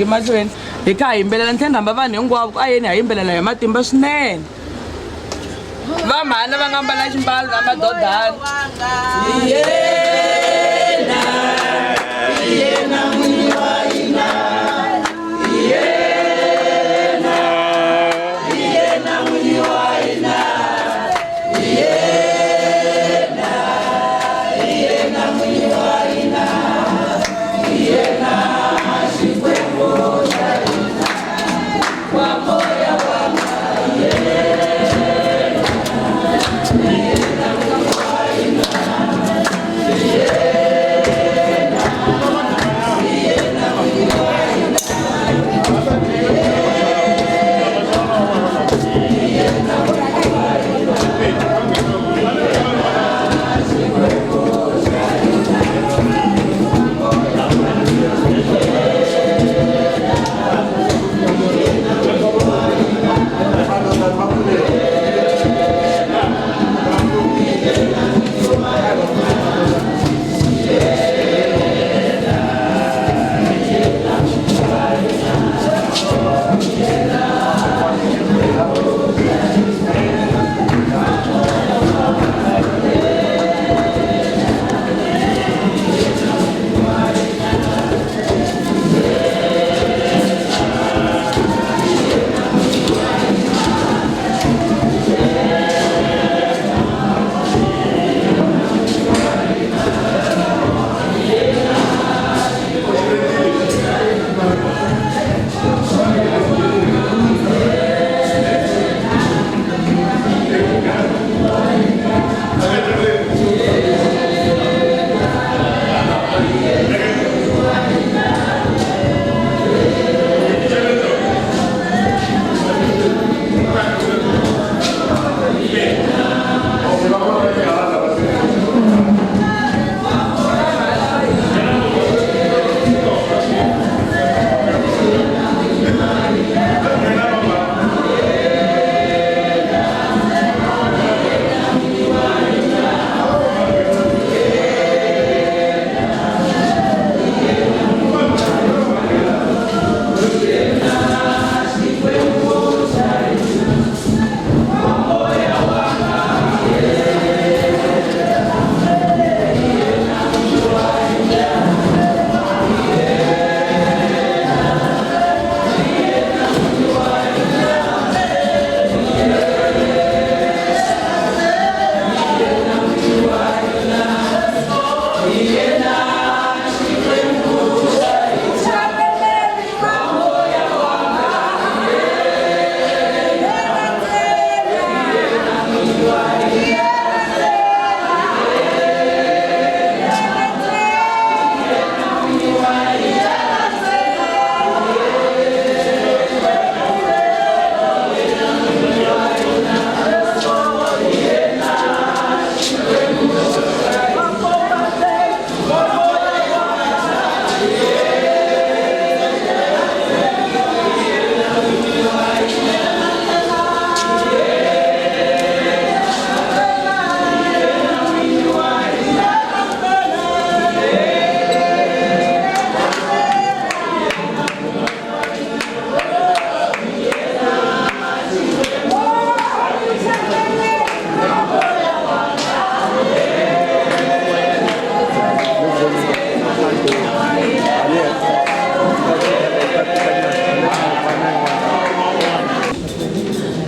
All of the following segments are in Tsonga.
rhangi mahlweni hi kha hi yimbelela ni tlhela ni rhamba vanhu hinkwavo ku a yeni ha yimbelela hi matimba swinene vamhana va nga mbala ximbalo na madodana yena yena n'wini wa hina yena yena n'wini wa hina yena yena n'wini wa hina yena xikwembu xa hina wa moya wa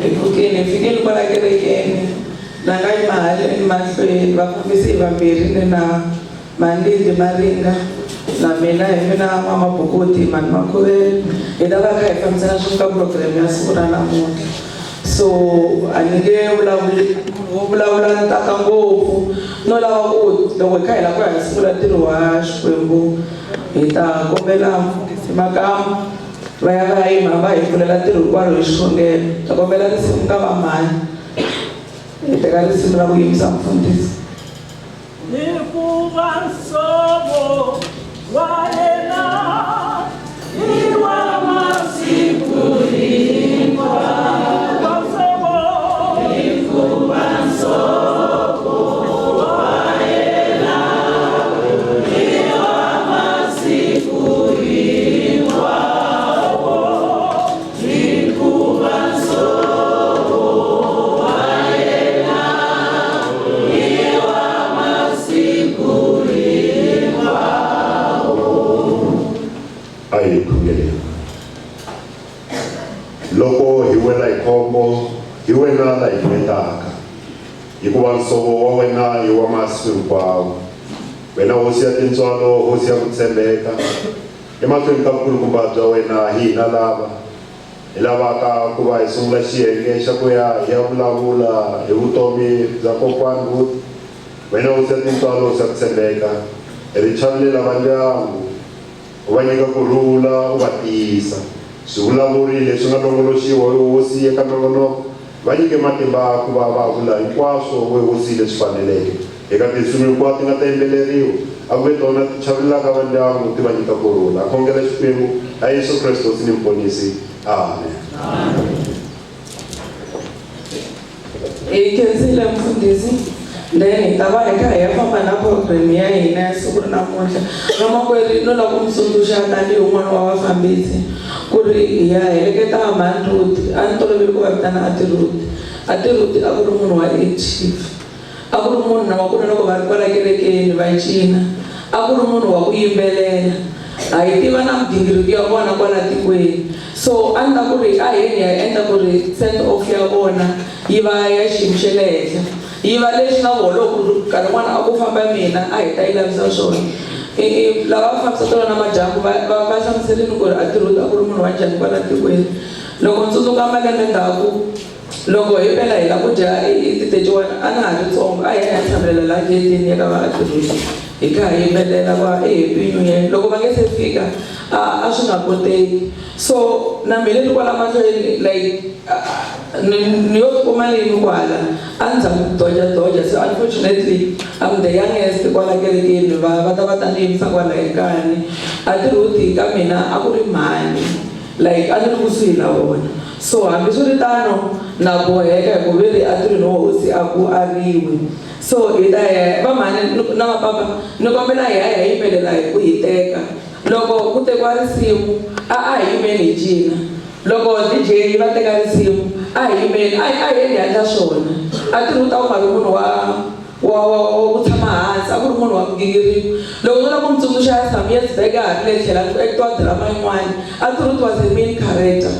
Hi pfukile hi fikile kwala kerekeni la nga yima haleni mahlweni vafambisi hi vambirhi ni na Mandindi Maringa na mina hi mina N'wamabukudi Mhani Makhuvele hi ta va kha hi fambisana swin'we ka program ya siku ra namuntlha so a ni nge vulavuli munhu wo vulavula ni tata ngopfu no lava ku loko hi kha hi lava ku ya hi sungula ntirho wa Xikwembu hi ta kombela mfundhisi Makamu va ya va ya yima va hi pfulela ntirho hinkwaro hi xikhongelo ta kombela risimu ka vamhani hi teka risimu ra ku yimisa mfundhisi. Hikuva nsovo wa yena i wa masiku hinkwawo. Hikuva nsovo wa yena i wa masiku hinkwawo. A hi khongeleni. Loko hi wela hi khombo, hi wena la hi pfunetaka, hikuva nsovo wa wena i wa masiku hinkwawo. Wena hosi ya tintswalo, hosi ya ku tshembeka, emahlweni ka vukulukumba bya wena hi hina lava hi lavaka ku va hi sungula xiyenge xa ku ya hi ya vulavula hi vutomi bya kokwani Ruth. Wena hosi ya tintswalo, hosi ya ku tshembeka, hi ri chavelela va ndyangu, u va nyika ku rhula, u va tiyisa. Swivulavuri leswi nga longoloxiwa we hosi eka nongonoko, va nyike matimba ku va va vula hinkwaswo we hosi leswi faneleke. Eka tinsimu hinkwato ti nga ta yimbeleriwa, a ku ve tona ti chavelelaka va ndyangu, ti va nyika ku rhula. A khongela Xikwembu ha Yesu Kreste hosi ni Muponisi. Amen. Hi khensile mfundhisi, then hi ta va hi kha hi ya famba na program ya hina ya siku ra namuntlha. Vamakwerhu, no lava ku mi tsundzuxa tanihi un'wana wa vafambisi ku ri hi ya heleketa mhani Ruth. A ni tolovele ku va vitana Ati Ruth. Ati Ruth a ku ri munhu wa active, a ku ri munhu na wa ku na loko va ri kwala kerekeni va cina, a ku ri munhu wa ku yimbelela. Ha yi tiva na migingiriko ya vona kwala tikweni, so a ni ta ku ri a hi yeni hi ya endla ku ri send off ya vona yi va ya xiyimo xa le henhla, yi va lexi na vona loko nkarhi wun'wana a ku famba mina a hi ta yi lavisa swona. I lava va fambisa tona na madyambu va va va hlamuselini ku ri Ati Ruth a ku ri munhu wa njhani kwala tikweni. Loko ni tsundzuka malembe ndzhaku, loko hi pela hi lava ku dya i ti-31, a na ha ri ntsongo, a hi ya hi ya tshamelela laha gedeni ya ka va Ati Ruth, hi kha hi yimbelela va i happy new year. Loko va nge se fika a a swi nga koteki. So na mina ni kwala mahlweni, like ni ni yo tikuma ni yimi kwala a ndzhaku ku doja doja. So unfortunately I'm the youngest kwala kerekeni, va va ta va ta ni yimisa kwala hi nkani. Ati Ruth ka mina a ku ri mhani, like a ni ri kusuhi na vona. So hambiswiritano na boheka hi ku ve ri a tirhweni wa hosi a ku ariwi. So hi ta ya va mhani na vapapa, ni kombela hi ya hi ya yimbelela hi ku hiteka. Loko ku tekiwa risimu, a a hi yimeni hi cina. Loko DJ va teka risimu, a hi yimeni, a a hi yeni hi ya endla swona. A ti Ruth a ku nga ri munhu wa wa wa wa ku tshama hansi, a ku ri munhu wa migingiriko. Loko no lava ku mi tsundzuxa some years back a ha ri le tlhelo a ku act-iwa drama yin'wana, a ti Ruth was a main character.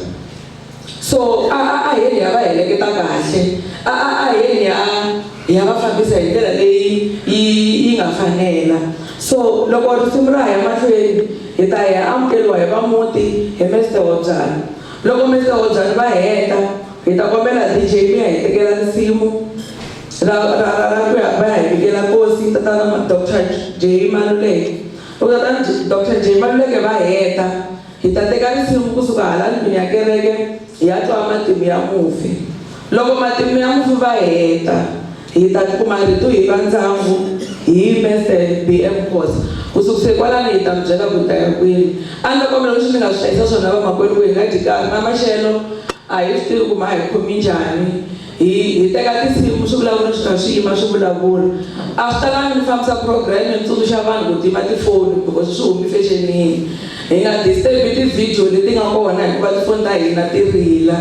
So a a a hi yeni hi ya va heleketa kahle, a a a hi yeni hi ya hi ya va fambisa hi ndlela leyi yi yi nga fanela. So loko risimu ra ha ya mahlweni hi ta ya amukeriwa hi va muti hi Mister Hobyani. Loko Mister Hobyani va heta hi ta kombela DJ mi ya hi tekela risimu ra ra ra ra ku ya va ya hi vikela nkosi tatana Doctor J Maluleke. Loko tatana Doctor J Maluleke va heta, hi ta teka risimu kusuka hala ndlwini ya kereke hi ya twa matimu ya mufi. Loko matimu ya mufi va heta, hi ta kuma rito hi va ndyangu hi Mister BM Khosa. Ku sukise kwalano hi ta mi byela ku hi ta ya kwini. A ni ta kombela leswi mi nga swi hlayisa swona vamakwerhu ku hi nga dyi nkarhi na maxelo a hi swi tivi ku ma hi khomi njhani. Hi hi teka tinsimu swivulavuri swi kha swi yima swi vulavula. A swi talangi ni fambisa program ni tsundzuxa vanhu ku tima tifoni because swi humi fexenini. Hi nga disturb ti-video leti nga kona hikuva tifoni ta hina ti rila.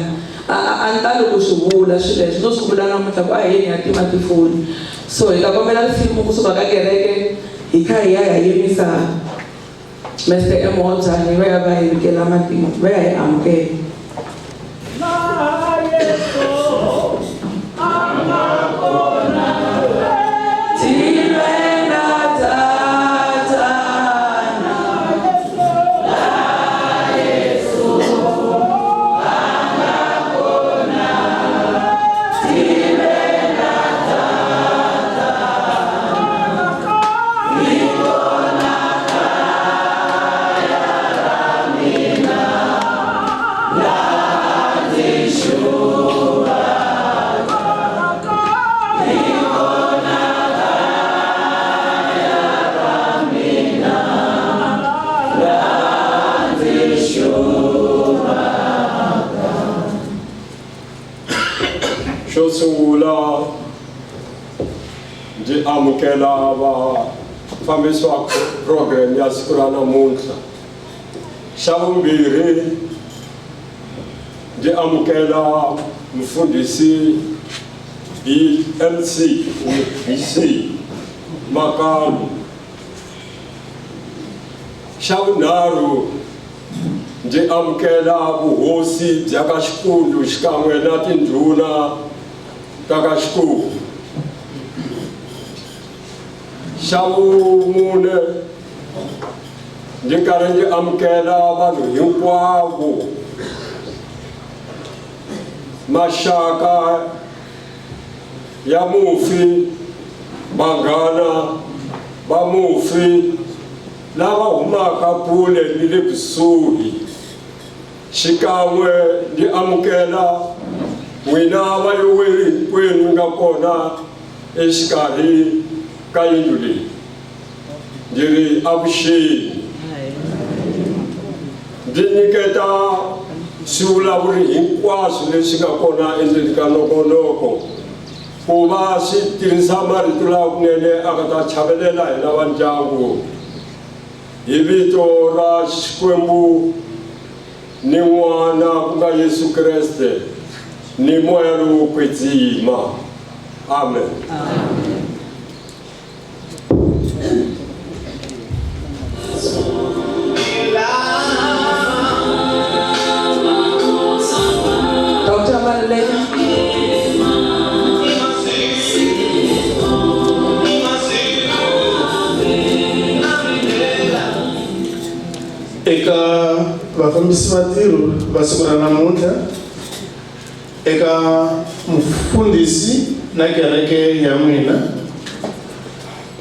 A a a ni tali ku swi vula swilo leswi, no swi vula namuntlha ku a hi yeni hi ya tima tifoni. So hi ta kombela risimu kusuka ka kereke hi kha hi ya hi ya yimisa Mister M Hobyani va ya va hi vikela matimu, va ya hi amukela. Xo sungula ndzi amukela vafambisi va program ya siku ra namuntlha. Xa vumbirhi ndzi amukela mufundhisi BMC kumbe BC Makamu. Xa vunharhu Ndzi amukela vuhosi bya ka Xikundu xikan'we na tindhuna ta ka Xikundu. Xa vumune, ndzi karhi ndzi amukela vanhu hinkwavo, maxaka ya mufi, vanghana va mufi lava humaka kule ni le kusuhi. Xikan'we ndzi amukela n'wina vayoweri hinkwenu mi nga kona exikarhi ka yindlu leyi. Ndzi ri avuxeni. Ndzi nyiketa swivulavuri hinkwaswo leswi nga kona endzeni ka nongonoko ku va swi tirhisa marito lawa kunene a nga ta chavelela hina va ndyangu hi vito ra Xikwembu ni N'wana ku nga Yesu Kreste ni Moya lowo Kwetsima. Amen. Amen. Dr. Maluleke. Eka vafambisi va ntirho va siku ra namuntlha, eka mufundhisi na kereke ya n'wina,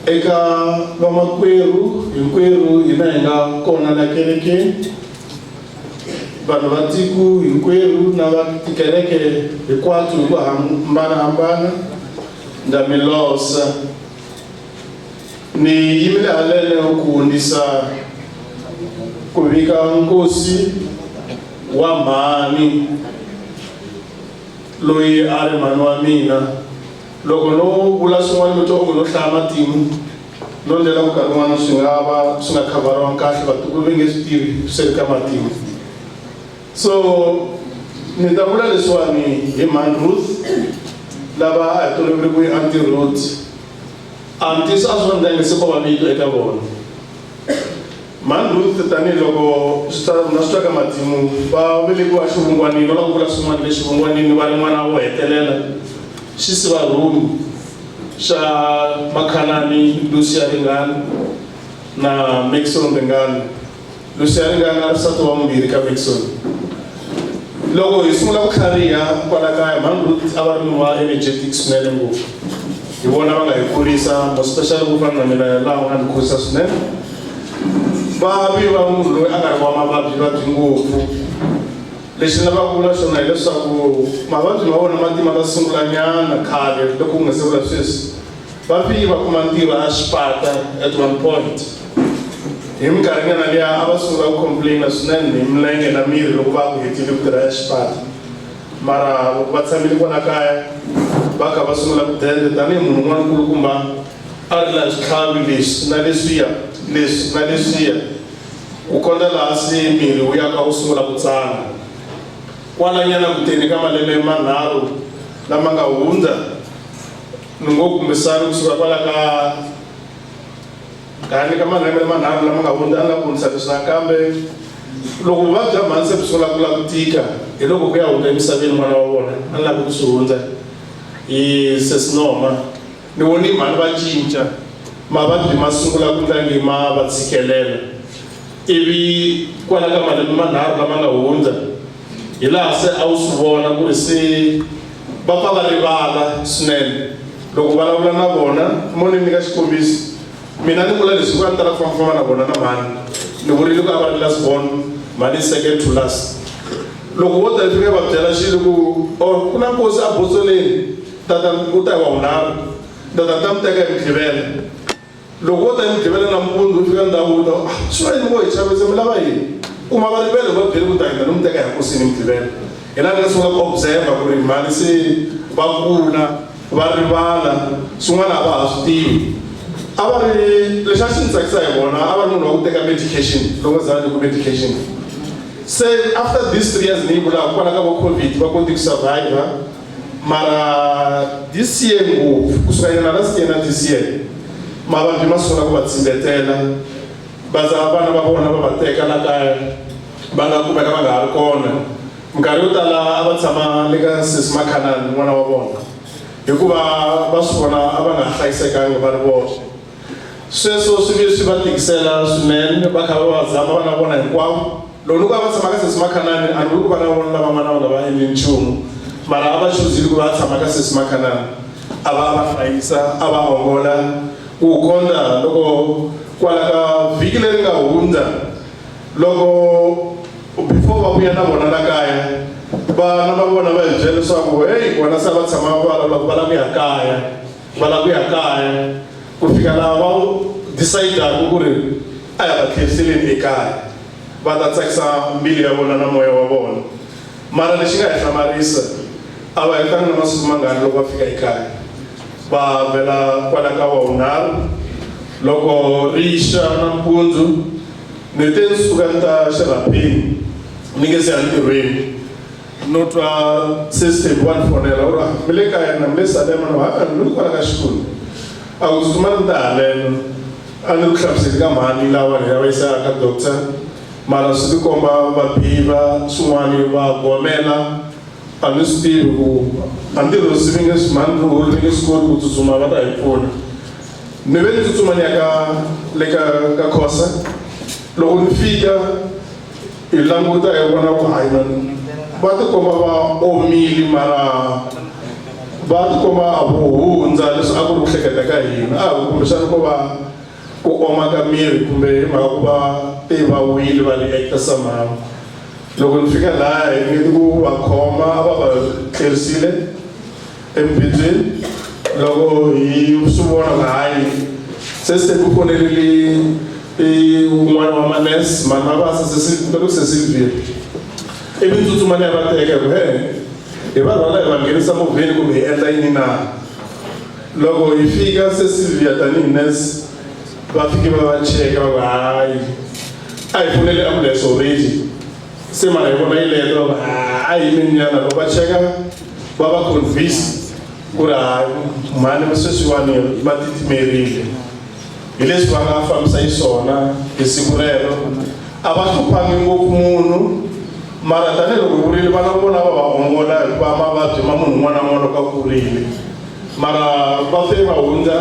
eka vamakwerhu hinkwerhu hina hi nga kona la kerekeni, vanhu va tiko hinkwerhu na va tikereke hinkwato hi ku hambanahambana, ndza mi losa. Ni yimile halene ku hundzisa ku vika nkosi wa mhani loyi a ri mhani wa mina. Loko no vula swin'wana mi twa onge no hlaya matimu, no ndlela ku nkarhi wun'wana swi nga va swi nga khavariwangi kahle, vatukulu va nge swi tivi swi ri ka matimu. So ni ta vula leswiwani hi mhani Ruth lava a hi tolovele ku yi Aunty Ruth. Aunties a swi va ndlanga se ko va vito eka vona. Mhani Ruth tanihiloko swi ta na swi twa ka matimu va velekiwa exivungwanini va lava ku vula swin'wana le xivungwanini va ri n'wana wo hetelela xi siva room xa Makhanani Lucia Ringani na Maxon Ringani. Lucia Ringani a ri nsati wa vumbirhi ka Maxon. Loko hi sungula ku tlhariha kwala kaya mhani Ruth a va ri munhu wa energetic swinene ngopfu. Hi vona va nga hi kurisa more especially ku fana na mina laha va nga ni kurisa swinene. Va vi va munhu loyi a nga ri wa mavabyi vabyi ngopfu. Lexi ni lavaka ku vula xona hileswaku mavabyi ma vona ma tima ta sungula nyana khale loko ku nga se vula sweswi. Va fike va kuma ntirho a Xipata at one point. Hi minkarhinyana liya a va sungula ku complain swinene hi milenge na miri loko va ku hetile ku tirha eXipata. Mara loko va tshamile kwala kaya va kha va sungula ku dende tanihi munhu un'wana nkulukumba a ri na switlhavi leswi na leswiya, leswi na leswiya ku kondza laha se miri wu yaka wu sungula ku tsana. Kwalanyana kuteni ka malembe manharhu lama nga hundza ni ngo kumbisani kusuka kwala ka Kani ka malembe manharhu lama nga hundza a ni lava ku hundzisa leswi nakambe loko vuvabyi bya mhani se byi sungula ku lava ku tika hi loko ku ya hundza emisaveni n'wana wa vona a ni lavi ku swi hundza hi sesinoma ni voni mhani va cinca mavabyi ma sungula ku ndla ngi ma va tshikelela ivi kwala ka malembe manharhu lama nga hundza hi laha se a wu swi vona ku ri se va pfa va rivala swinene loko vulavula na vona mo ni nyika xikombiso mina ni vula leswi ku a ni tala ku fambafamba na vona na mhani ni vurile ku a va ri last born mhani second to last loko vo ta fika va byela xilo ku or ku na nkosi a botsoleni tata u ta hi wa vunharhu tata ta mi teka hi mugqivela Loko wo ta hi Mugqivela nampundzu u fika ndhawu u ta ah, swi va yini vo hi chavisa mi lava yini? Kuma va rivele va byele ku ta hina ni mi teka hi nkosini Mugqivela. Hi laha ni nga sungula ku observe ku ri mhani se va kula va rivala swin'wana a va ha swi tivi. A va ri lexi a xi ni tsakisa hi vona a va ri munhu wa ku teka medication loko za ni ku medication. Se after these 3 years ni yi vulaka kwala ka vo COVID va koti ku survive Mara this year ngopfu kusuka nyana last year na this year mavabyi ma sungula ku va tsimbetela va za vana va vona va va teka la kaya Va nga kumeka va nga ha ri kona. Minkarhi yo tala a va tshama le ka sesi Makhanani n'wana wa vona hikuva va swi vona a va nga ha hlayisekangi va ri voxe. Sweswo swi ve swi va tikisela swinene va kha va va zama vana va vona hinkwavo. Loko ni ku a va tshama ka sesi Makhanani a ni vuli ku vana va vona lavan'wana va nga va endli nchumu mara a va chuzile ku va tshama ka sesi Makhanani a va a va hlayisa a va ongola ku kondza loko kwala ka vhiki leri nga hundza loko before va vuya na vona la kaya vana va vona va hi byela leswaku heyi vona se va tshama va vulavula ku va lava ku ya kaya va lava ku ya kaya ku fika laha va decide-aku ku ri a hi va tlheriseleni ekaya va ta tsakisa mbilu ya vona na moya wa vona mara lexi nga hi hlamarisa a va hetanga na masiku mangani loko va fika ekaya va vhela kwala ka wavunharhu loko ri xa nampundzu ni te ni suka ni ta xirhapeni ni nge se ya ntirhweni no twa sesi wa ni fonela u ri ah, mi le kaya na mi le Salema no ha ni le kwala ka xikolo a ku tsutsuma ni ta haleno a ni ku hlamuseli ka mhani lawa ni ya va yisa ka doctor mara swi tikomba va biva swin'wani va gomela a ni swi tivi ku a ntirho swi vi nge swi mhani ri vi nge swi koti ku tsutsuma va ta hi pfuna ni ve ni tsutsuma ni ya ka le ka ka khosa loko ni fika hi languta hi vona ku hayi mani va tikomba va omile mara va tikomba a vo hundza leswi a ku ri ku hleketa ka hina a ku kumbexana ko va ku oma ka miri kumbe hi mhaka ku va te va wile va reacta somehow loko ni fika laha hi ringete ku va khoma a va va tlherisile emubedweni loko hi swi vona ku hayi se se ku fonerile i un'wana wa manese mani mavasa se loko se sivile ivi ni tsutsuma ni ya va teka hi ku he hi va rhwala hi va nghenisa movheni kumbe hi endla yini na loko hi fika se Sylvia tanihi nurse va fike va va cheka va ku hayi a hi fonele ambulance already se mara hi vona yi leta va ku a yi yimeni nyana loko va cheka va va convince ku ri hayi mhani sweswiwani va titimerile hi leswi va nga fambisa xiswona hi siku rero a va hluphangi ngopfu munhu mara tanihiloko hi vurile vana vona va va ongola hikuva mavabyi ma munhu un'wana na un'wana loko a kurile mara va fe va hundza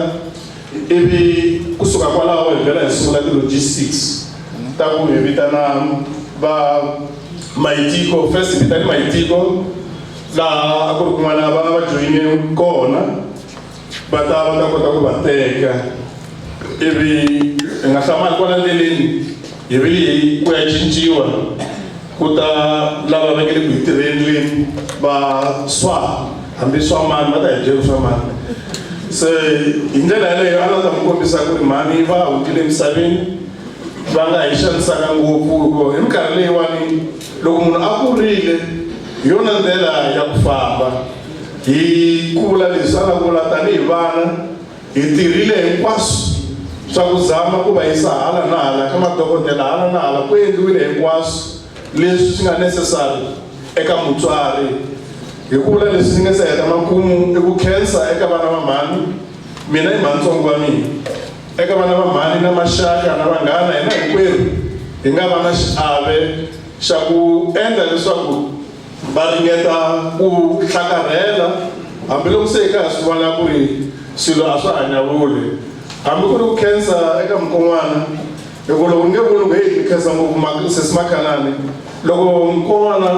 ivi kusuka kwalaho hi vhela hi sungula ti-logistics ta ku hi vitana va maitiko first hi vitani maitiko laha a ku ri kun'wana va va joyine kona va ta va ta kota ku va teka ivi hi nga hlamali kwala ndleleni hi vile hi ku ya cinciwa ku ta lava va nge le ku hi tirheni leni va swa hambi swa mani va ta hi byela swa mani se hi ndlela yaleyo a la ta mi kombisa ku ri mhani va hundzile emisaveni va nga hi xanisaka ngopfu hikuva hi minkarhi leyiwani loko munhu a kurile hi yona ndlela ya ku famba hi ku vula leswi a nga vula tanihi vana hi tirhile hinkwaswo swa ku zama ku va yisa hala na hala ka madokodela hala na hala ku endliwile hinkwaswo leswi swi nga necessary eka mutswari hi ku vula leswi ni nga se heta makumu i ku khensa eka vana va mhani mina i mhantsongo wa mina eka vana va mhani na maxaka na vanghana hina hinkwerhu hi nga va na xiave xa ku endla leswaku va ringeta ku hlakarhela hambiloko se hi ka ha swi vona ku ri swilo a swa ha nyawuli hambi ku ri ku khensa eka mukon'wana hikuva loko ni nge vuli ku heyi ni khensa ngopfu sesi Makhanani loko mukon'wana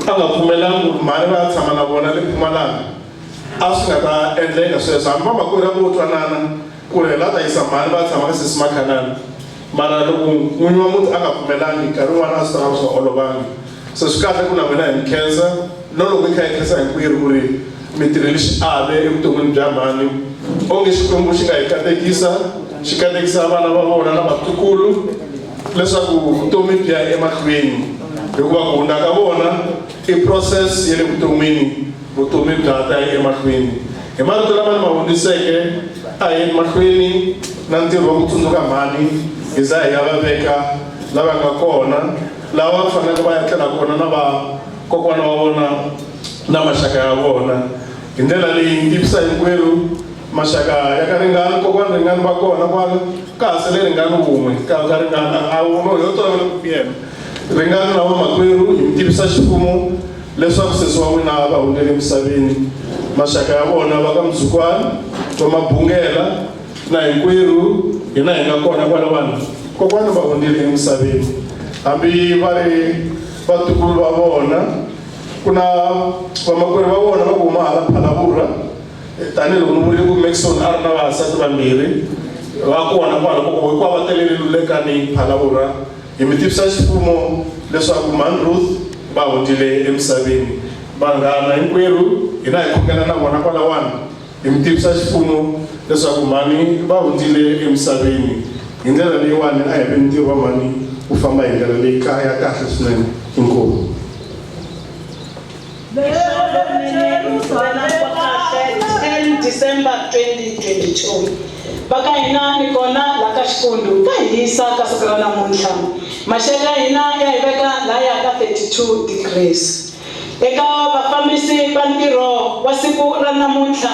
a nga pfumelanga ku ri mhani va ya tshama na vona le Mpumalanga a swi nga ta endleka sweswo hambi vamakwerhu a vo twanana ku ri la ta yisa mhani va ya tshama ka sesi Makhanani mara loko n'winyi wa muti a nga pfumelangi nkarhi wun'wana a swi ta va swi nga olovangi se swi kahle ku na n'wina hi mi khensa no loko hi kha hi khensa hinkwerhu ku ri mi tirhile xiave evuton'wini bya mhani onge Xikwembu xi nga hi katekisa xi katekisa vana va vona na vatukulu leswaku vutomi byi ya emahlweni hikuva ku hundza ka vona i process ya le vuton'wini vutomi bya ta ya emahlweni hi marito lama ni ma hundziseke a hi mahlweni na ntirho wa ku tsundzuka mhani hi za hi ya va veka lava nga kona lava va faneleke va ya tlela kona na va kokwana wa vona na maxaka ya vona hi ndlela leyi ni tivisa hinkwerhu maxaka ya ka ringani kokwana ringani va kona kwala ka ha sele ringani wun'we ka ka ringani a wu no yo tolovela ku yena Ringani na vamakwerhu hi mi tivisa ximfumo leswaku sesi wa n'wina va hundzele emisaveni. Maxaka ya vona va ka Mzukwana, va Mabungela na hinkwerhu hina hi nga kona kwala vanhu kokwani va hundzile emisaveni. Hambi va ri vatukulu va vona ku na vamakwerhu va vona va ku huma hala Phalaborwa tanihiloko ni vurile ku Maxon a ri na vavasati vambirhi va kona kwala koko hinkwavo va telele Lulekani Phalaborwa. Hi mi tivisa ximfumo leswaku Mhani Ruth va hundzile emisaveni. Vanghana hinkwerhu hina hi khongela na vona kwalawani. Hi mi tivisa ximfumo leswaku mhani va hundzile emisaveni. Hi ndlela leyiwani a hi ve ntirho wa mhani wu famba hi ndlela leyi ka ya kahle swinene. Inkomu. Lowunene wa kahle 10 December 2022. Va ka hina ni kona la ka Xikundu ka hisa ka siku ra namuntlha. Maxelo ya hina ya hi veka laya ka 32 degrees. Eka vafambisi va ntirho wa siku ra namuntlha,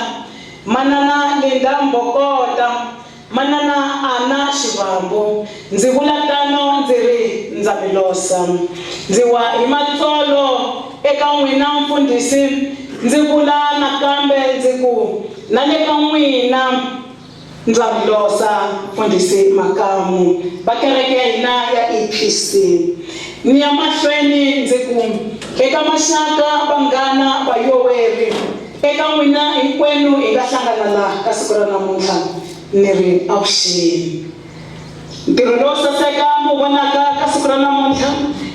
Manana Linda Mbokota, Manana Anna Xivambu, ndzi vula tano ndzi ri ndza mi losa. Ndzi wa hi matsolo eka n'wina mfundhisi, ndzi vula nakambe ndzi ku na le ka n'wina ndza mi losa mfundhisi Makamu va kereke ya hina ya EPC. Ni ya mahlweni ndzi ku eka maxaka, vanghana, vayoweri, Eka n'wina hinkwenu hi nga hlangana laha ka siku ra namuntlha, ni ri avuxeni. Ntirho lowo saseka mi wu vonaka ka siku ra namuntlha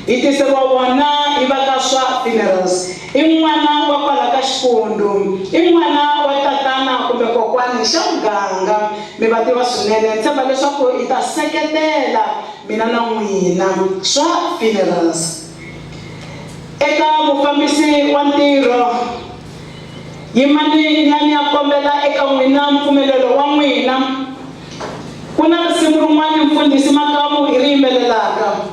hi tiseriwa wona hi va ka swa funerals. I n'wana wa kwala ka Xikundu, i n'wana wa tatana kumbe kokwani xa muganga. Mi va tiva swinene, ni tshemba leswaku hi ta seketela mina na n'wina swa funerals. Eka mufambisi wa ntirho, yimani ni ya ni ya kombela eka n'wina mpfumelelo wa n'wina. Ku na risimu rin'wana mfundhisi Makamu hi ri yimbelelaka.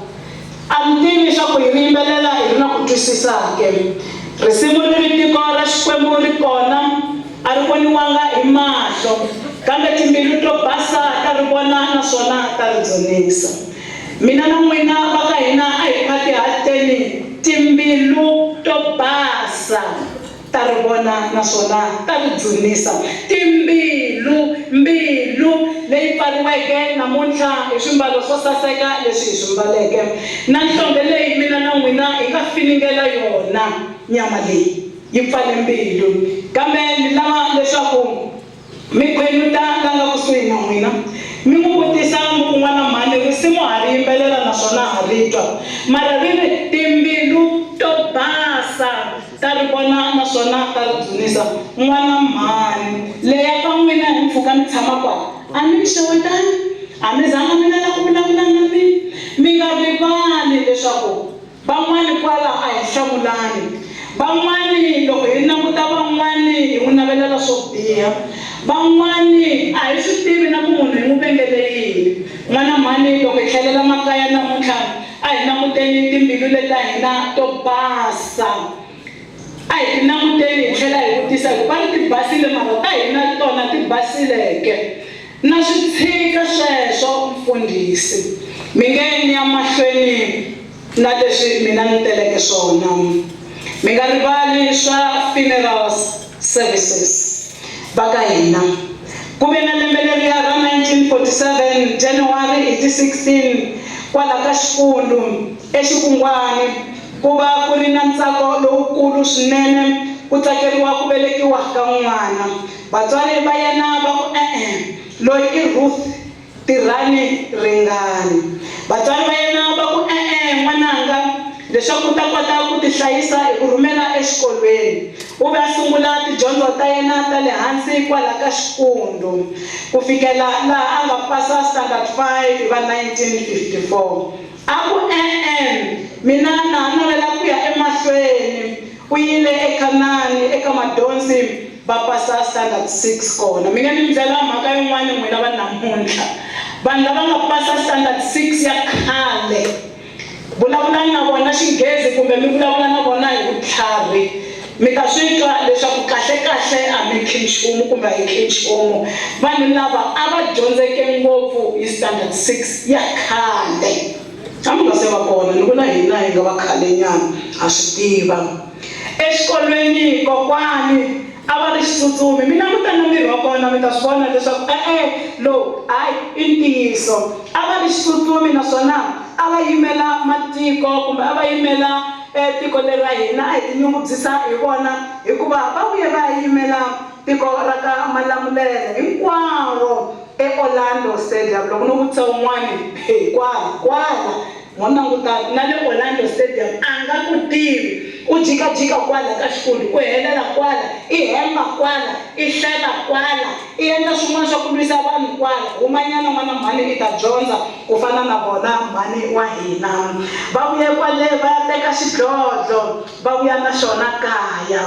A ni tivi swa ku hi ri yimbelela hi ri na ku twisisa ke. Risimu ri ri tiko ra Xikwembu ri kona, a ri voniwanga hi mahlo, kambe timbilu to basa ta ri vona naswona ta ri dzunisa. Mina na n'wina va ka hina a hi khwatihateni timbilu to basa ta ri vona naswona ta ri dzunisa. Timbilu, mbilu leyi pfariweke namuntlha hi swimbalo swo saseka leswi hi swi mbaleke, na nhlonge leyi mina na n'wina hi nga finingela yona nyama leyi, yi pfale mbilu. Kambe ni lava leswaku Mi khwenuta la nga kusuhi na n'wina, mi n'wi vutisa mi ku, N'wana mhani, risimu ha ri yimbelela naswona ha ri twa, mara ri ri, Timbilu to basa ta ri vona naswona ta ri dzunisa. N'wana mhani, leya ka n'wina hi mpfhuka mi tshama kwala, a mi ni xewetani, a mi zanga mi lava ku vulavula na mina. Mi nga rivali leswaku Van'wani kwala a hi hlamulani. Van'wani loko hi languta van'wani hi n'wi navelela swo biha. Van'wani a hi swi tivi na ku munhu hi n'wi vengele yini. N'wana mhani loko hi tlhelela makaya namuntlha a hi languteni timbilu leta hina to basa. A hi ti languteni hi tlhela hi vutisa hi ku va ri ti basile mara ta hina tona ti basile ke? Na swi tshika sweswo mfundhisi. Mi nge ni ya mahlweni na leswi mina ni teleke swona. Mi nga rivali swa funerals services va ka hina. Ku ve na lembe leriya ra 1947 January hi ti 16 kwala ka Xikundu eXikungwani ku va ku ri na ntsako lowukulu swinene ku tsakeriwa ku velekiwa ka n'wana. Vatswari va yena va ku, E-e, loyi i Ruth, tirhani ringani. Vatswari va yena va ku, E-e, n'wananga, leswaku u ta kota ku tihlayisa hi ku rhumela exikolweni. U ve a sungula tidyondzo ta yena ta le hansi kwala ka Xikundu, ku fikela laha a nga pasa Standard 5 hi va 1954. A ku, E-e, mina na ha navela ku ya emahlweni. U yile eKhanani eka madonsi va pasa standard 6 kona. Mi nga ni byela mhaka yin'wana n'wina va namuntlha. Vanhu lava nga pasa standard 6 ya khale, vulavulani na vona Xinghezi kumbe mi vulavula na vona hi vutlhari, mi ta swi twa leswaku kahle-kahle a mi khi nchumu kumbe a hi khi nchumu. Vanhu lava a va dyondzeke ngopfu hi standard 6 ya khale. A mi nga se va kona. kona ni vula hina hi nga va khalenyana ha swi tiva exikolweni kokwani a va ri xitsutsumi mi languta na miri wa kona mi ta swi vona leswaku e-e lowu hayi i ntiyiso a va ri xitsutsumi naswona a va yimela matiko kumbe a va yimela eh, tiko leri ra hina a hi tinyungubyisa hi vona hikuva va vuye va ya yimela tiko ra ka Malamulele hinkwaro eOrlando Stadium. Loko no vutisa un'wani he kwala kwala mo languta na le Orlando Stadium a nga ku tivi u jikajika kwala ka xifundi u helela kwala i hemba kwala i hleva kwala i endla swin'wana swa ku lwisa vanhu kwala humanyana n'wana mhani i ta dyondza ku fana na vona mhani wa hina va vuye kwale va ya teka xidlodlo va vuya na xona kaya.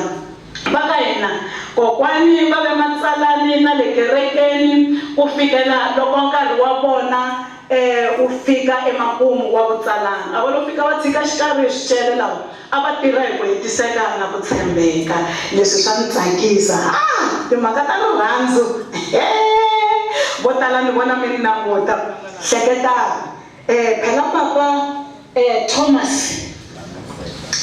Va ka hina, kokwani va ve matsalani na le kerekeni ku fikela loko nkarhi wa vona wu fika emakumu wa vutsalani. A va lo fika va tshika xikarhi hi swicele lava a va tirha hi ku hetiseka na ku tshembeka. Leswi swa ni tsakisa. Ha! Timhaka ta rirhandzu, hee! Vo tala ni vona mi ni languta. Hleketani. Phela papa Thomas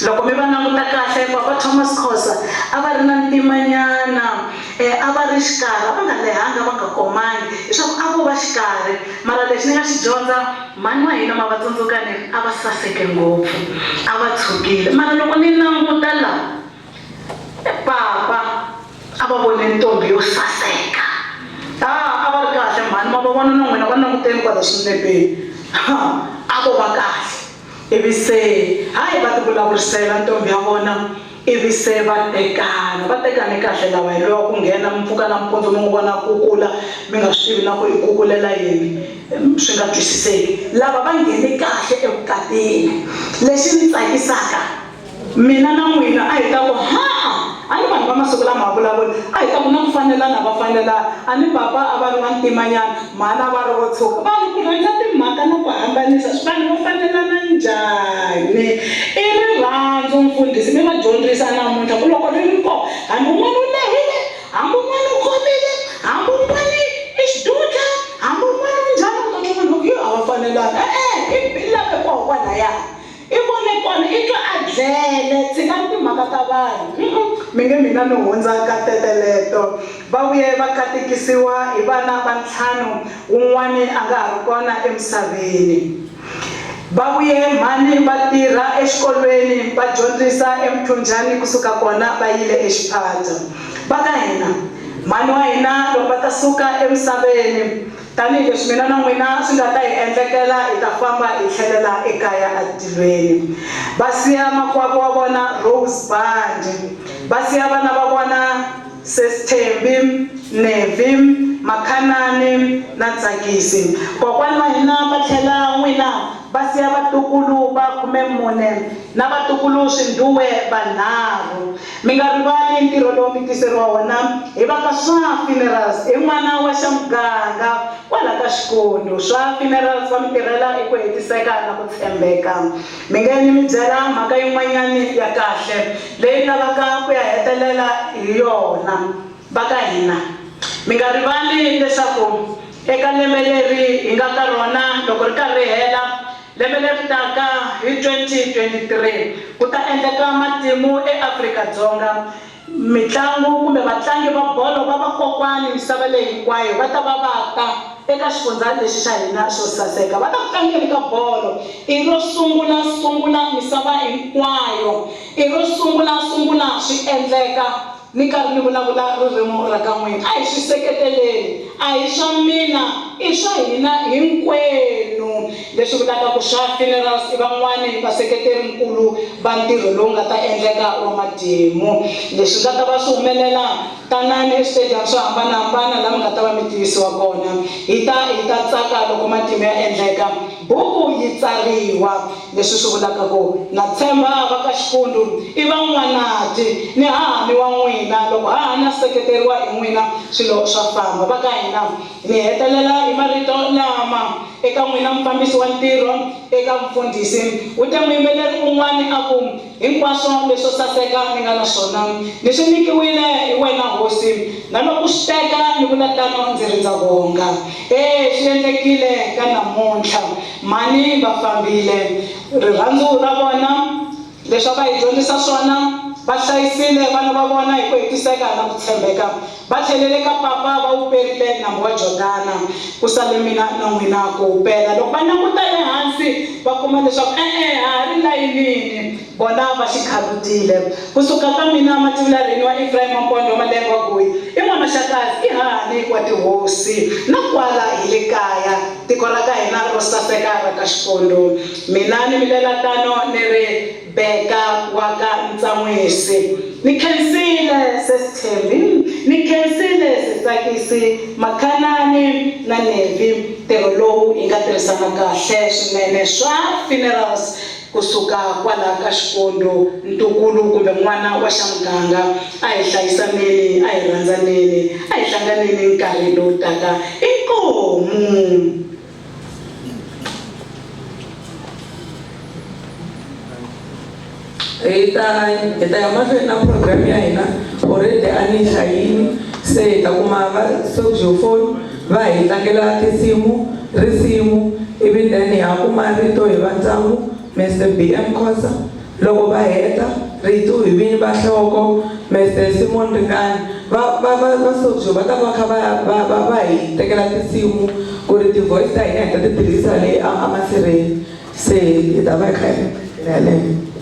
loko mi va languta kahle papa Thomas Khosa a va ri na ntimanyana a va ri xikarhi a va nga lehanga va nga komangi leswaku a vo va xikarhi mara lexi ni nga xi dyondza mhani wa hina ma va tsundzuka ni a va saseke ngopfu a va tshukile mara loko ni languta la Papa a va vone ntombhi yo saseka. A a va ri kahle mhani, ma va vona na n'wina va languteni kwala swinepeni. Ha, a vo va kahle. Ivi se, hayi va tivulavurisela ntombhi ya vona, ivi se va tekana. Va tekane kahle lava, hi lowa ku nghena mi pfuka nampundzu mi n'wi vona a kukula, mi nga swi tivi na ku i kukulela yini, swi nga twisiseki. Lava va nghene kahle evukatini. Lexi ni tsakisaka, Mina na n'wina a hi ta ku, Ha-a! A ni vanhu va masiku lama ha vulavula. A hi ta ku na ku fanelana va fanelana. A ni papa a va ri wa ntimanyana, mhani a va ri wo tshuka. Vanhu ku rhandza timhaka na ku hambanisa vanhu va fanelana njhani? I rirhandzu mfundhisi mi va dyondzisa namuntlha ku loko ri ri kona hambi un'wana u lehile, hambi un'wana u komile, hambi un'wana i xidudla, hambi un'wana u njhani u ta twa vanhu va ku yo a va fanelani. E-e, i lave koho kwalaya. I vone kona i twa a dlele. Tshikani timhaka ta vanhu. Umm mi nge mina ni hundza ka teteleto. Va vuye va katekisiwa hi vana va ntlhanu wun'wani a nga ha ri kona emisaveni. Va vuye mhani va tirha exikolweni va dyondzisa eMthunjhani kusuka kona va yile eXiphato. Va ka hina mhani wa hina loko va ta suka emisaveni Tanihi leswi mina na n'wina swi nga ta hi endlekela, hi ta famba hi tlhelela ekaya etilweni. Va siya makwavo wa vona Rose Bandi. Va siya vana va vona Sis Thembi, Nevi, Makhanani na Ntsakisi. Kokwani va hina va tlhela n'wina va siya vatukulu va 14 na vatukulu swindhuwe vanharhu. Mi nga rivali ntirho lowu mi tiseriwa wona hi va ka Swa Funerals hi n'wana wa xa muganga kwala ka Xikundu. Swa Funerals va mi tirhela hi ku hetiseka na ku tshembeka. Mi nge ni mi byela mhaka yin'wanyani ya kahle leyi ni lavaka ku ya hetelela hi yona. Va ka hina, mi nga rivali leswaku eka lembe leri hi nga ka rona loko ri karhi ri hela, Lembe leri taka hi 2023, ku ta endleka matimu eAfrika-Dzonga. Mitlangu kumbe vatlangi va bolo va vakokwani misava leyi hinkwayo va ta va va ta eka xifundzha lexi xa hina xo saseka. Va ta ku tlangeni ka bolo. I ro sungula sungula misava hinkwayo. I ro sungula sungula swi endleka. Ni karhi ni vulavula ririmi ra ka n'wina. A hi swi seketeleni. A hi swa mina, i swa hina hinkwenu. Leswi vulaka ku swa Funerals i van'wani vaseketeri-nkulu va ntirho lowu nga ta endleka wa matimu. Leswi nga ta va swi humelela, tanani eswitediyamu swo hambana-hambana laha mi nga ta va mi tivisiwa kona. Hi ta hi ta tsaka loko matimu ya endleka. Buku yi tsariwa. Leswi swi vulaka ku, Na tshemba va ka Xikundu i van'wanati ni hahani wa n'wina. Loko hahani a seketeriwa hi n'wina swilo swa famba. Va ka hina, ni hetelela hi marito lama eka n'wina mufambisi wa ntirho eka mufundhisi. U te muyimbeleri un'wana a ku, Hinkwaswo leswo saseka ni nga na swona, ni swi nyikiwile hi wena Hosi, na loko u swi teka ni vula tano ndzi ri ndza vonga. E, swi endlekile ka namuntlha. Mhani va fambile. Rirhandzu ra vona, leswi a va hi dyondzisa swona, va hlayisile vana va vona hi ku hetiseka na ku tshembeka. Va tlhelele ka papa va wu perile nambu wa Jordana. Ku sale mina na n'wina ku wu pela. Loko va languta ehansi va kuma leswaku e-e, ha ha ri layinini. Vona va xi khalutile. Ku suka ka mina mativula rini wa Efrayimi wa Mpondo wa Malenga wa Guyi i n'wana Xakazi i hahani wa tihosi na kwala hi le kaya tiko ra ka hina ro saseka ra ka Xikundu. Mina ni vilela tano ni ri Beka wa ka Ntsan'wisi. Ni khensile Sis Thembi, ni khensile Sis Tsakisi, Makhanani na Nevi ntirho lowu hi nga tirhisana kahle swinene swa funerals Ku suka kwala ka Xikundu, ntukulu kumbe n'wana wa xa muganga, a hi hlayisaneni, a hi rhandzaneni, a hi hlanganeni nkarhi lowu taka. Inkomu! Hi ta hi ta ya mahlweni na program ya hina already a ni hlayini se hi ta kuma va soxophone va hi tlangela tinsimu risimu ivi then ha kuma rito hi va ndyangu Mr B_M Khosa loko va heta rito hi vinyi va nhloko Mr Simon Ringani va va va va Sojo va ta va kha va va va va hi tekela tinsimu ku ri ti-voice ta hina hi ta ti tirhisa le a a masirheni se hi ta va hi kha hi ndlela yaleyo.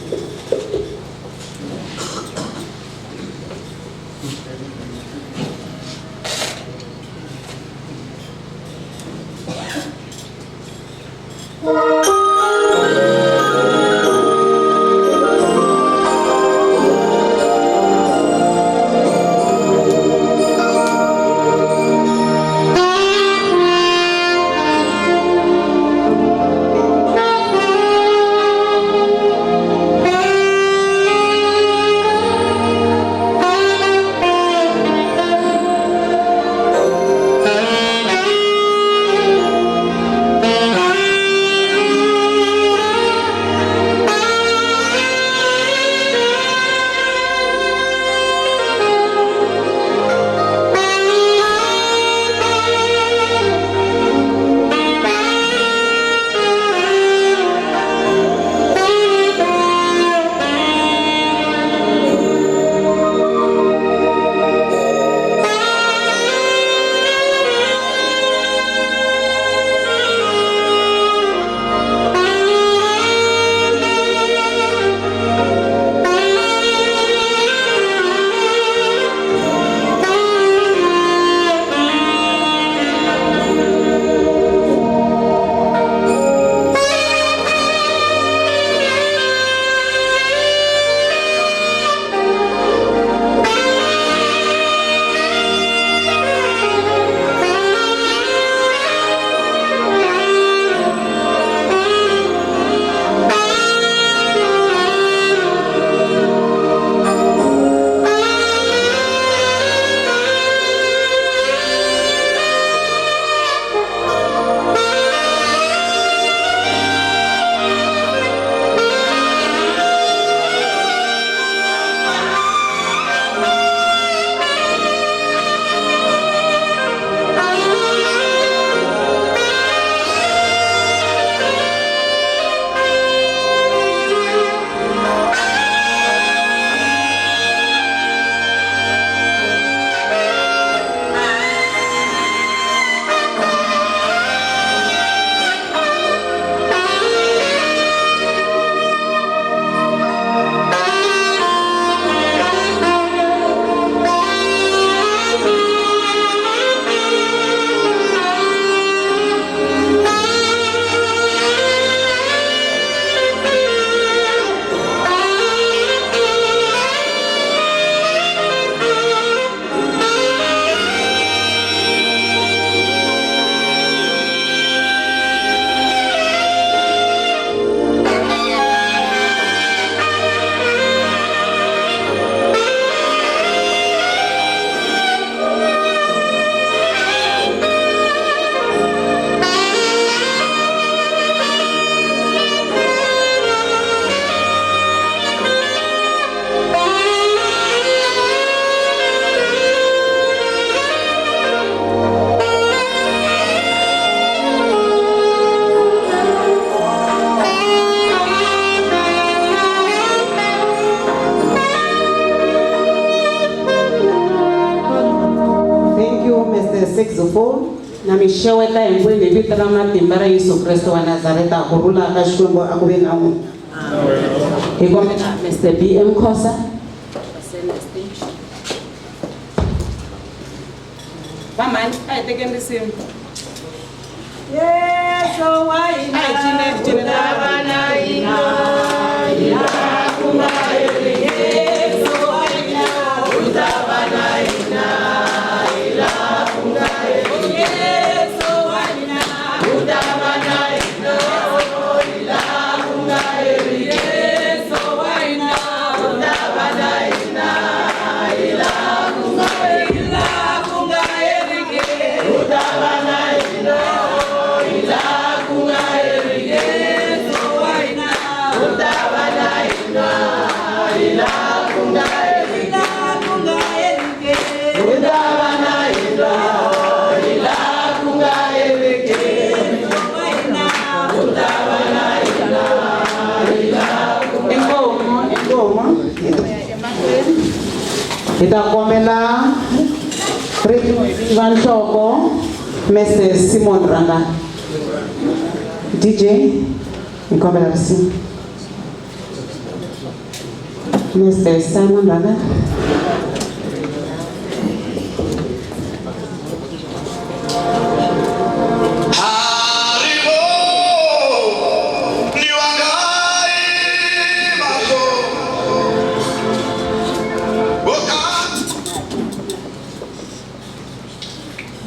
saxophone. Na mi xeweta hinkwenu hi vito ra matimba ra Yesu Kreste wa Nazareta ku rhula ka Xikwembu a ku ve na n'wina. Hi kombela Mr BM Khosa. Vamhani a hi tekeni risimu. Yesu wa hina A hi cineni, cineni. u ta va na hina, hilaha ku nga heriki. Yesu wa hina u ta va na hina, hilaha ku nga heriki. Yesu wa hina u ta va na hina, hilaha ku nga heriki. Yesu wa hina u ta va na hina, hilaha ku nga heriki. Hilaha ku nga heriki. U ta va na hina, hilaha ku nga heriki. Yesu wa hina u ta va na hina, hilaha ku nga heriki. Hilaha ku nga heriki. U ta va na hina, hilaha ku nga heriki. Yesu wa hina u ta va na hina, hilaha ku nga Inkomu, inkomu. Hi ta kombela va nhloko Mr Simon Rangani. DJ, hi kombela risimu. Mr Simon Rangani.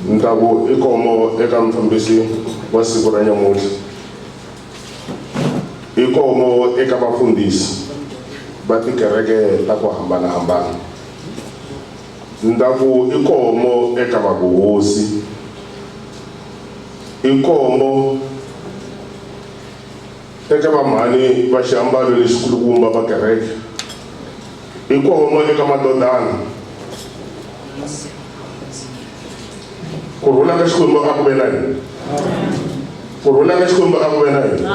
Ntaku i komo eka mufambisi wa siku ra nyamuntlha. I komo eka vafundhisi va tikereke ta ku hambanahambana. Ntaku i komo eka vahosi. I komo eka vamhani va xiambalo lexikulukumba va kereke. I komo eka madodana. Ku rhula ka Xikwembu a ku ve na hina. Ku rhula ka Xikwembu a ku ve na hina.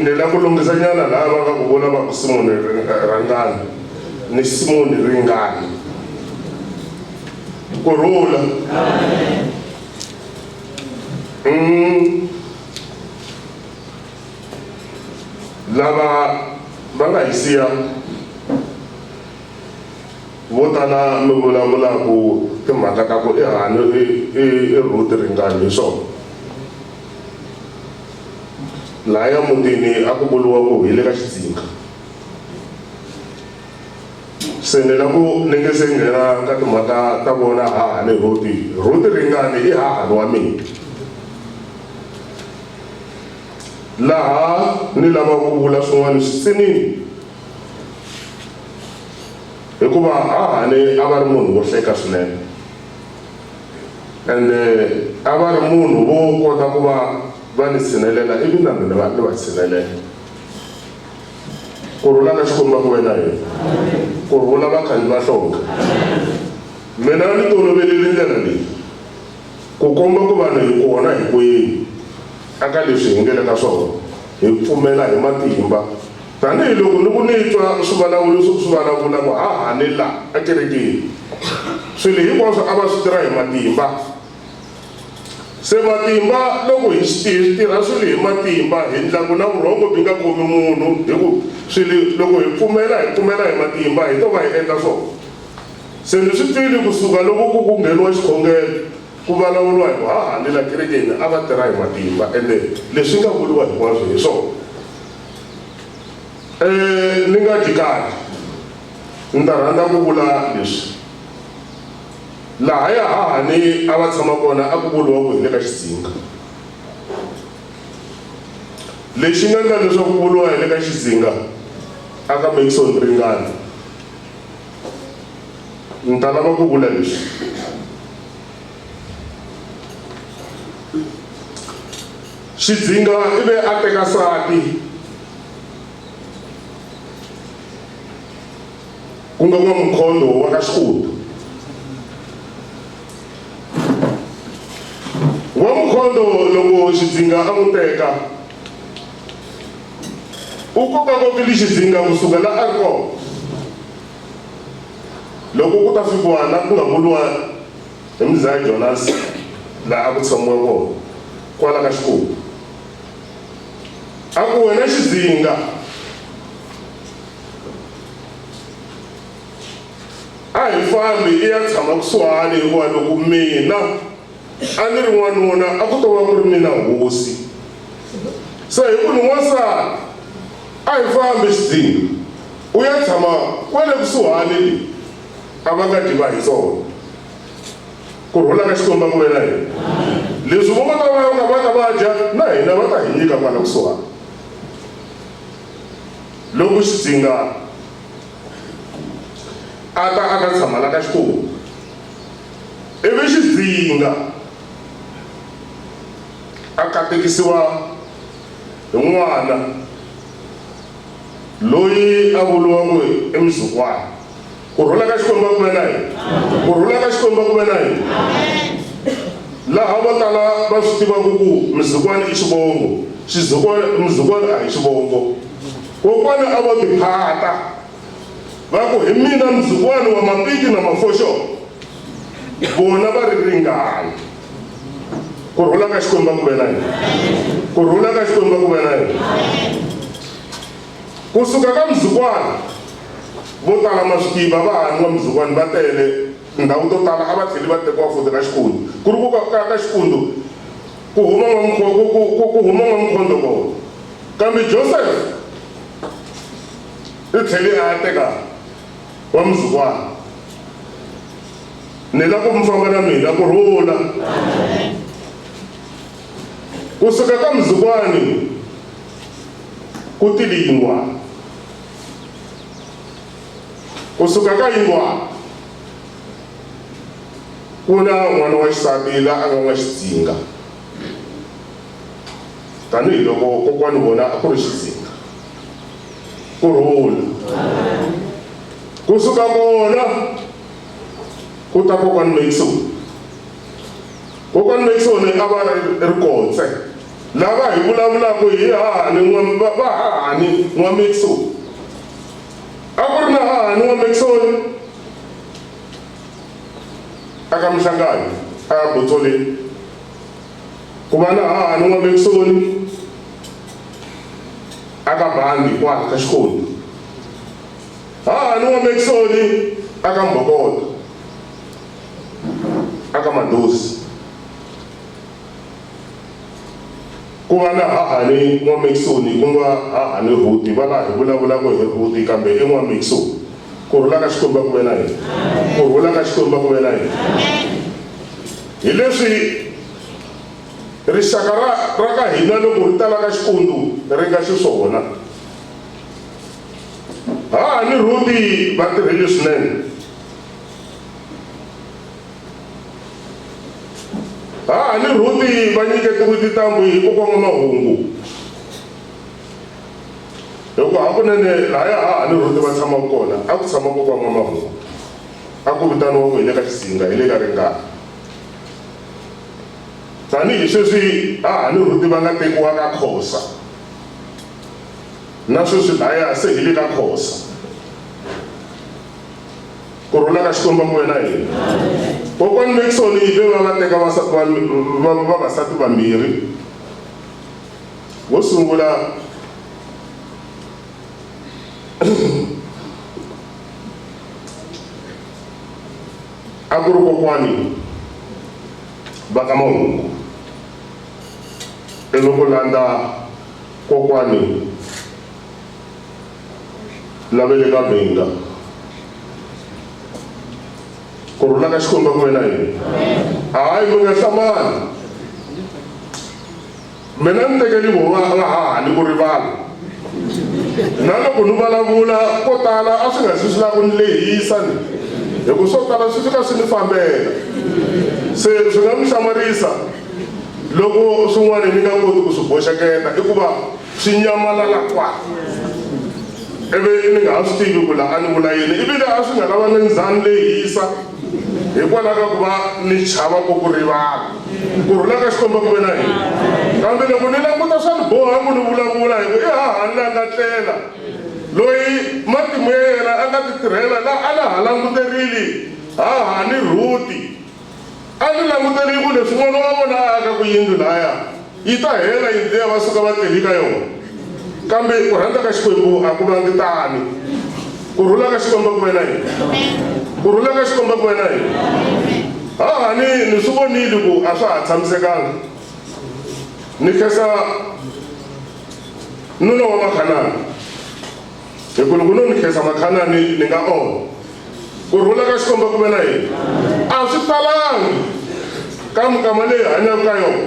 Ni lava ku lunghisanyana laha va nga ku vula va ku Simoni Rangani ni Simoni Ringani. Ku rhula. Lava va nga hi siya vo tala mi vulavulaku timhaka ta ku i hani i Ruth Ringani hi swona. Lahaya mutini a ku vuriwa ku hi le ka Xidzinga. Se ni la ku ni nge se nghena ka timhaka ta vona hahani Ruth. Ruth Ringani i hahani wa mina. Laha ni lava ku vula swin'wana switsinini. Hikuva hahani a va ri munhu wo hleka swinene. Ende a va ri munhu wo kota ku va va ni tshinelela ivi na mina va ni va tshinelela. Ku rhula ka Xikwembu a ku ve na hina. Ku rhula vakhandziyi va hlonga. Mina ni tolovelile ndlela leyi ku komba ku vanhu hi kona hinkwenu aka leswi hi nge le ka swona hi pfumela hi matimba. Tanihi loko ni ku ni twa swivulavuri swi vulavula ku hahani la ekerekeni swilo hinkwaswo a va swi tirha hi matimba. Se matimba loko hi swi tirha swilo hi matimba hi ndla ku na vurhongo byi nga khomi munhu hi ku swilo loko hi pfumela hi pfumela hi matimba hi to va hi endla swona. Se ni swi twile kusuka loko ku ku ngheniwa xikhongelo ku vulavuriwa hi ku hahani la kerekeni a va tirha hi matimba ende leswi nga vuriwa hinkwaswo hi swona. Ni nga dyi kahle ni ta rhandza ku vula leswi. Lahaya hahani a va tshama kona a ku vuriwa ku hi le ka Xidzinga. Lexi nga endla leswaku ku vuriwa hi le ka Xidzinga a ka Mason Ringani. Ni ta lava ku vula leswi. Xidzinga i ve a teka nsati ku nga N'wamukhondo wa ka Xikutu. N'wamukhondo loko Xidzinga a n'wi teka u kokakokile Xidzinga kusuka la a ri kona. Loko ku ta fikiwa la ku nga vuriwa hi muzaya Jonas laha a ku tshamiwa kona kwala ka xikomu. A ku wena Xidzinga a hi fambi i ya tshama kusuhani hikuva loko mina a ni ri n'wanuna a ku to va ku ri mina hosi. Se hi ku ni n'wansati a hi fambi Xidzinga u ya tshama kwale kusuhani le a va nga dyi va hi tsona. Ku rhula ka Xikwembu a ku ve na hina. Leswi vo va ta va ka va ka va dya na hina va ta hi nyika kwala kusuhani. Loko Xidzinga a ta a ta tshama la ka Xikwembu, ivi Xidzinga a katekisiwa hi n'wana loyi a vuriwa ku i Mzukwana. Ku rhula ka Xikwembu a ku ve na hina. Ku rhula ka Xikwembu a ku ve na hina. Laha vo tala va swi tivaka ku Mzukwana i xivongo, xizukwana Mzukwana a hi xivongo. Kokwana a vo tiphata va ku hi mina Mzukwana wa mapiki na mafoxo, vona va ri ringana. Ku rhula ka Xikwembu a ku ve na hina. Ku rhula ka Xikwembu a ku ve na hina. Ku suka ka Mzukwana, vo tala ma swi tiva, va hahani wa Mzukwana va tele, tindhawu to tala a va tlheli va tekiwa futhi ka Xikundu. Ku ri ku ka ka ka Xikundu ku huma N'wamkho ku ku ku ku huma N'wamkhondo kona. Kambe Joseph u tlhele a ya teka wa Mzukwana. Ni la ku mi famba na mina, ku rhula. Ku suka ka Mzukwani ku tile Yingwana. Ku suka ka Yingwana ku na n'wana wa xisati la a nga N'waxidzinga, tanihi loko kokwani vona a ku ri Xidzinga. Ku rhula. Ku suka kona ku ta kokwani Maxon. Kokwani Maxon a va ri Rikotse. Lava hi vulavulaka hi hahani n'wa va va hahani n'wa Maxon. A ku ri na hahani n'wa Maxon a ka Mhlangani a ya Botsoleni. Ku va na hahani n'wa Maxon a ka Bandi kwala ka Xikoni. Hahani n'wa Maxon a ka Mbhokoto a ka Madosi. Ku va na hahani N'wa-Mixoni, ku nga hahani Rhuti, va laha hi vulavulaka hi Rhuti, kambe i N'wa-Mixoni. Ku rhula ka Xikwembu a ku ve na hina. Ku rhula ka Xikwembu a ku ve na hina. Hi leswi rixaka ra, ra ka hina loko ri tala ka Xikundu ri nga xiswona. Hahani Rhuti va tirhile swinene. Hahani Rhuti va nyiketiwe tintambu hi kokwa N'wamahungu. Hikuva hakunene lahaya hahani Rhuti va tshamaka kona a ku tshama kokwa N'wamahungu. A ku vitaniwa ku hi le ka Xizinga, hi le ka Ringana. Tanihi sweswi hahani Rhuti va nga tekiwa ka Khosa, na sweswi lahaya se hi le ka Khosa. Ku rhula ka Xikwembu a ku ve na hina. Kokwani Maxon yi ve va va teka vasati va va vavasati vambirhi. Wo sungula a ku ri kokwani va ka Mahungu ivi ku landza kokwani lava le ka Vhinga. Ku rhula ka Xikwembu a ku ve na hina. Hayi mi nga hlamali. Mina ni tekeli vo va va hahani ku rivala. Na loko ni vulavula ko tala a swi nga zi swi lava ku ni lehisa ni. Hi ku swo tala swi fika swi ni fambela. Se swi nga mi hlamarisa loko swin'wana ni nga koti ku swi boxeketa i ku va swi nyamalala kwa ivi ni nga ha swi tivi ku la a ni vula yini ivile a swi nga lava ni ndzani lehisa hikwalaho ka ku va ni chava ku ku rivala ku rhula ka Xikwembu ku ve na hina kambe loko ni languta swa ni boha ku ni vulavula hi ku i hahani la nga tlela. Loyi matimu ya yena a nga ti tirhela la a na ha languterile hahani Rhuti. A ni languterile ku leswi n'wana wa vona a akaku yindlu laya yi ta hela yindlu liya va suka va tleli ka yona. Kambe ku rhandza ka Xikwembu a ku vangi tani. Ku rhula ka Xikwembu a ku ve na hina. Ku rhula ka Xikwembu a ku ve na hina. Hahani ni swi vonile ku a swa ha tshamisekanga. Ni khensa nuna wa Makhanani hi ku loko no ni khensa Makhanani ni nga onha. Ku rhula ka Xikwembu a ku ve na hina. A swi talangi ka mikama leyi hi hanyaka ka yona.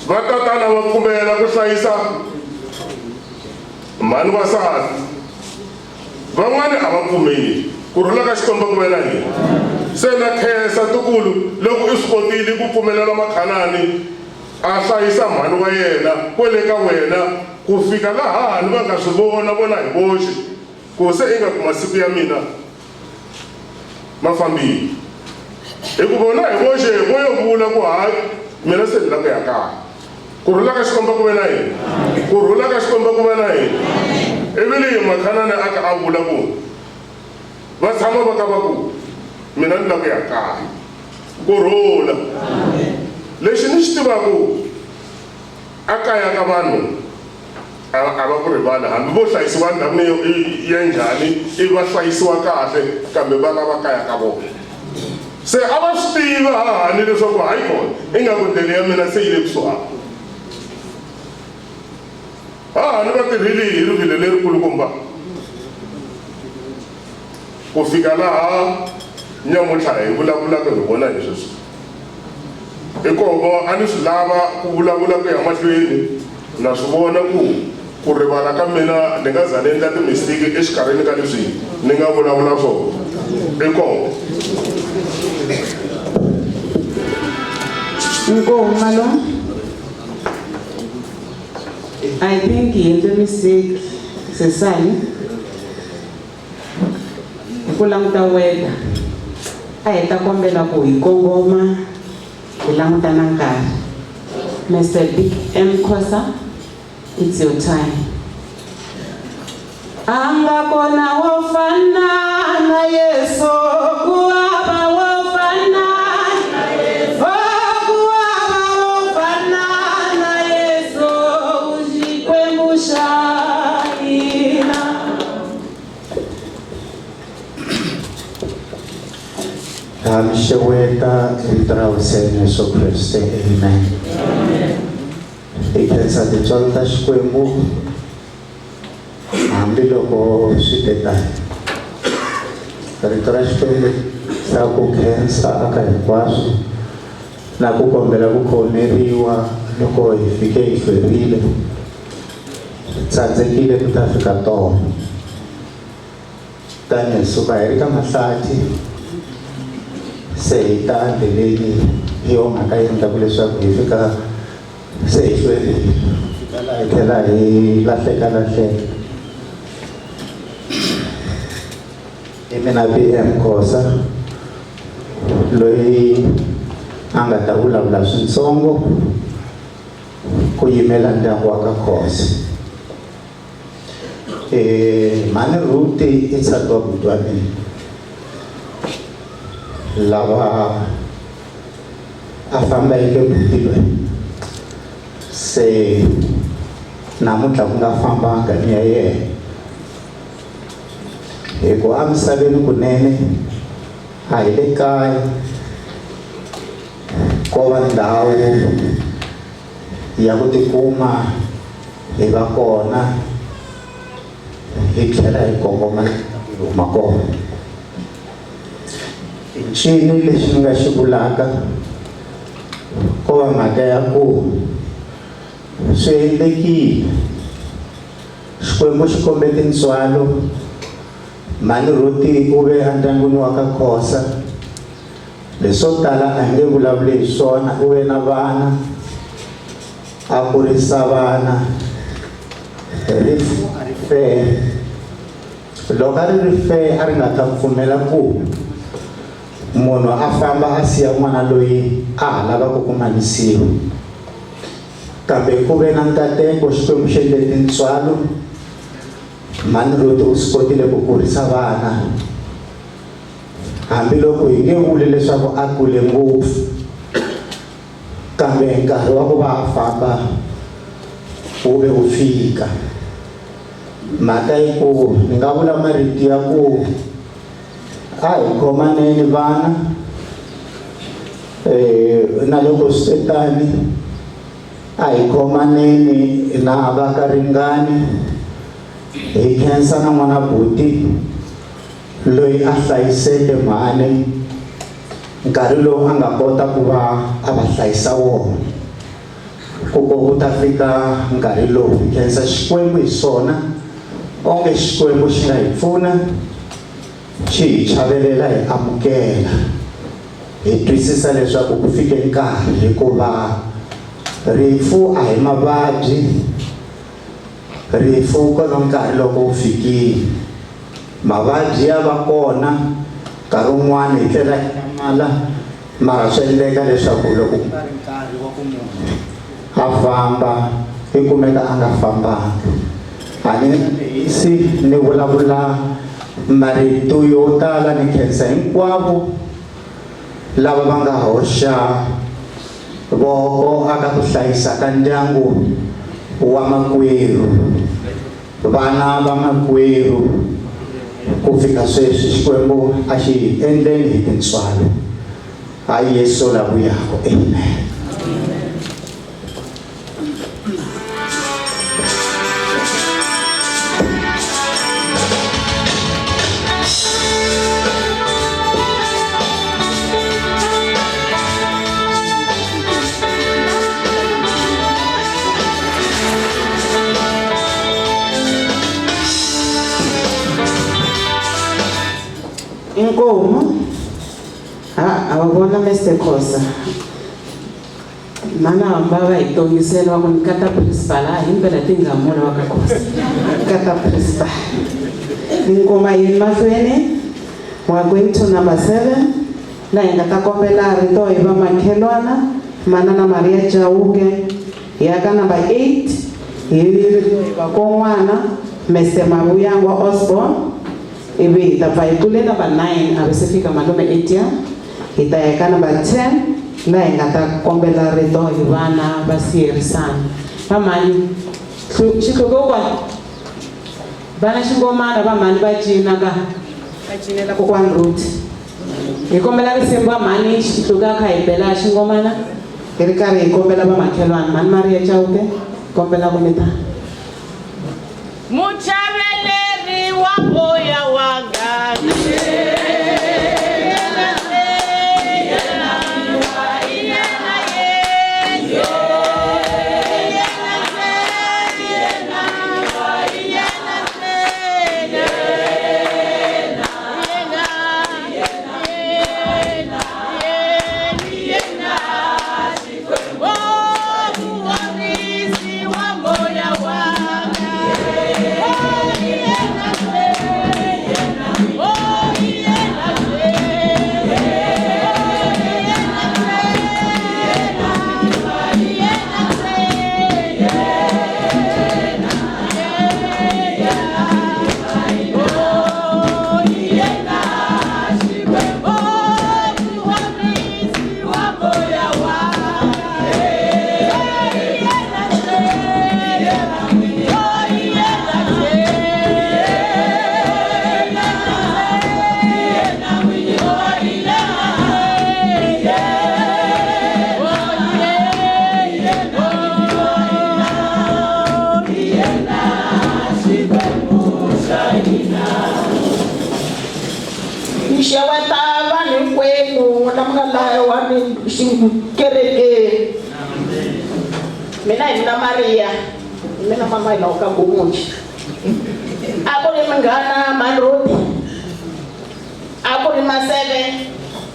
Vatatana va pfumela ku hlayisa mhani vasati. Van'wani a va pfumeli. Ku rhula ka Xikwembu a ku ve na hina. Se na khensa ntukulu loko i swi kotile ku pfumelela Makhanani a hlayisa mhani wa yena kwele ka wena ku fika lahani va nga swi vona vona hi voxe ku se ingaku masiku ya mina ma fambile. Hi ku vona hi voxe vo yo vula ku hayi mina se ni la ku ya kaya. Ku rhula ka Xikwembu ku ve na hina. Ku rhula ka Xikwembu ku ve na hina. Ivi leyi Makhanani a ka a vula ku va tshama va ka va ku mina ni la ku ya kaya. Ku rhula. Lexi ni xi tivaku a kaya ka vanhu a a va ku rivali hambi vo hlayisiwa ndhawini ya njhani ivi va hlayisiwa kahle kambe va lava kaya ka vona. Se a va swi tiva hahani leswaku hayi kona ingaku ndlela ya mina se yi le kusuhani. Hahani va tirhile hi rivilo lerikulukumba ku fika laha nyamuntlha hi vulavulaka hi vona hi sweswi. Hikoho a ni swi lava ku vulavula ku ya mahlweni, na swi vona ku ku rivala ka mina ni nga za ni endla timistiki exikarhini ka leswi ni nga vulavula swona. Inkomu. Inkomu malume. I think hi endle mistake sesani. Hi ku languta weather a hi ta kombela ku hi kongoma hi languta na nkarhi. Mister Big M Khosa, it's your time. A nga kona wo fana na Yesu, ku hava wo fana na Yesu. Oh, ku hava wo fana na Yesu, Xikwembu xa hina. Ha mi xeweta hi vito ra Hosi ya hina Yesu Kreste. Amen. Hi khensa tintswalo ta Xikwembu hambiloko swi te tani. Rito ra Xikwembu ra ku khensa aka hinkwaswo na ku kombela ku khomeriwa loko hi fike hi hlwerile. Tsandzekile ku ta fika tolo. Kutani hi suka hi ri ka Mahlathi se hi ta endleleni hi yo mhaka yi endlaku leswaku hi fika se hi hlwerile fika laha hi tlhela hi lahleka lahleka hi mina B_M Khosa loyi a nga ta vulavula swintsongo ku yimela ndyangu wa ka Khosa. Eh, mhani Ruti i nsati wa buti wa mina lava a famba yi le buti loyi se namuntlha ku nga fambanga ni ya yena hi ku emisaveni kunene a hi le kaya ko va ndhawu ya ku tikuma hi va kona hi tlhela hi kongoma hi huma kona i ncini lexi ni nga xi vulaka ko va mhaka ya ku swi endlekile xikwembu xi kombe tintswalo mhani Ruti u ve endyangwini wa ka Khosa Leswo tala a hi nge vulavuli hi swona, u ve na vana, a kurisa vana, rifu a ri fair. Loko a ri ri fair a ri nga ta pfumela ku munhu a famba a siya n'wana loyi a ha lavaka ku mamisiwa. Kambe ku ve na nkateko Xikwembu xi endle tintswalo mhani Ruth u swi kotile ku kurisa vana hambiloko hi nge vuli leswaku a kule ngopfu kambe nkarhi wa ku va a famba wu ve wu fika mhaka yi ku ni nga vula marito ya ku a hi khomaneni vana um na loko swi tani a hi khomaneni na va ka ringani hi khensa na n'wana buti loyi a hlayiseke mhani nkarhi lowu a nga kota ku va a va hlayisa wona ku ko ku ta fika nkarhi lowu hi khensa xikwembu hi swona onge xikwembu xi nga hi pfuna xi hi chavelela hi amukela hi twisisa leswaku ku fike nkarhi hikuva rifu a hi mavabyi rifu kona nkarhi loko wu fikile mavabyi ya va kona nkarhi wun'wana hi tlela hi hlamala mara swi endleka leswaku loko ku nga ri nkarhi wa ku munhu a famba i kumeka a nga fambanga a ni lehisi ni vulavula marito yo tala ni khensa hinkwavo lava va nga hoxa voko aka ku hlayisa ka ndyangu wa makwerhu vana va makwerhu ku fika sweswi xikwembu a xi hi endleni hi tintswalo ha yesu la vuyako amen. Inkomo ha a va vona Mr Khosa mana hamba va hi tongisela va ku ni kata principal a himpela tingamula wa ka Khosa kata principal. Inkomo yi mahlweni. We are going to number 7 laha hi nga ta kombela rito hi vamakhelwana manana Maria Chauke hi ya ka number 8 hi rito hi vakon'wana Mr Mavuyangwa Osborne ivi hi ta pfa hi tlule number 9 a vi se fika malume Etia hi ta ya ka number 10 laha hi nga ta kombela rito hi vana va siyerisana vamhani xihluke kwani vana xingomana vamhani va cina ka va cinela kokwani Ruth hi kombela risimu va mhani xihluke a kha hi bela xingomana hi ri karhi hi kombela vamakhelwani mhani Maria Chauke kombela ku mi ta Muchaveleri wa moya wanga Xeweta vanhu hinkwenu lava nga lahawani xikerekeni mina hi mina Maria hi mina mama hina wa ka Gumunji a ku ri munghana Maruti a ku ri Maseve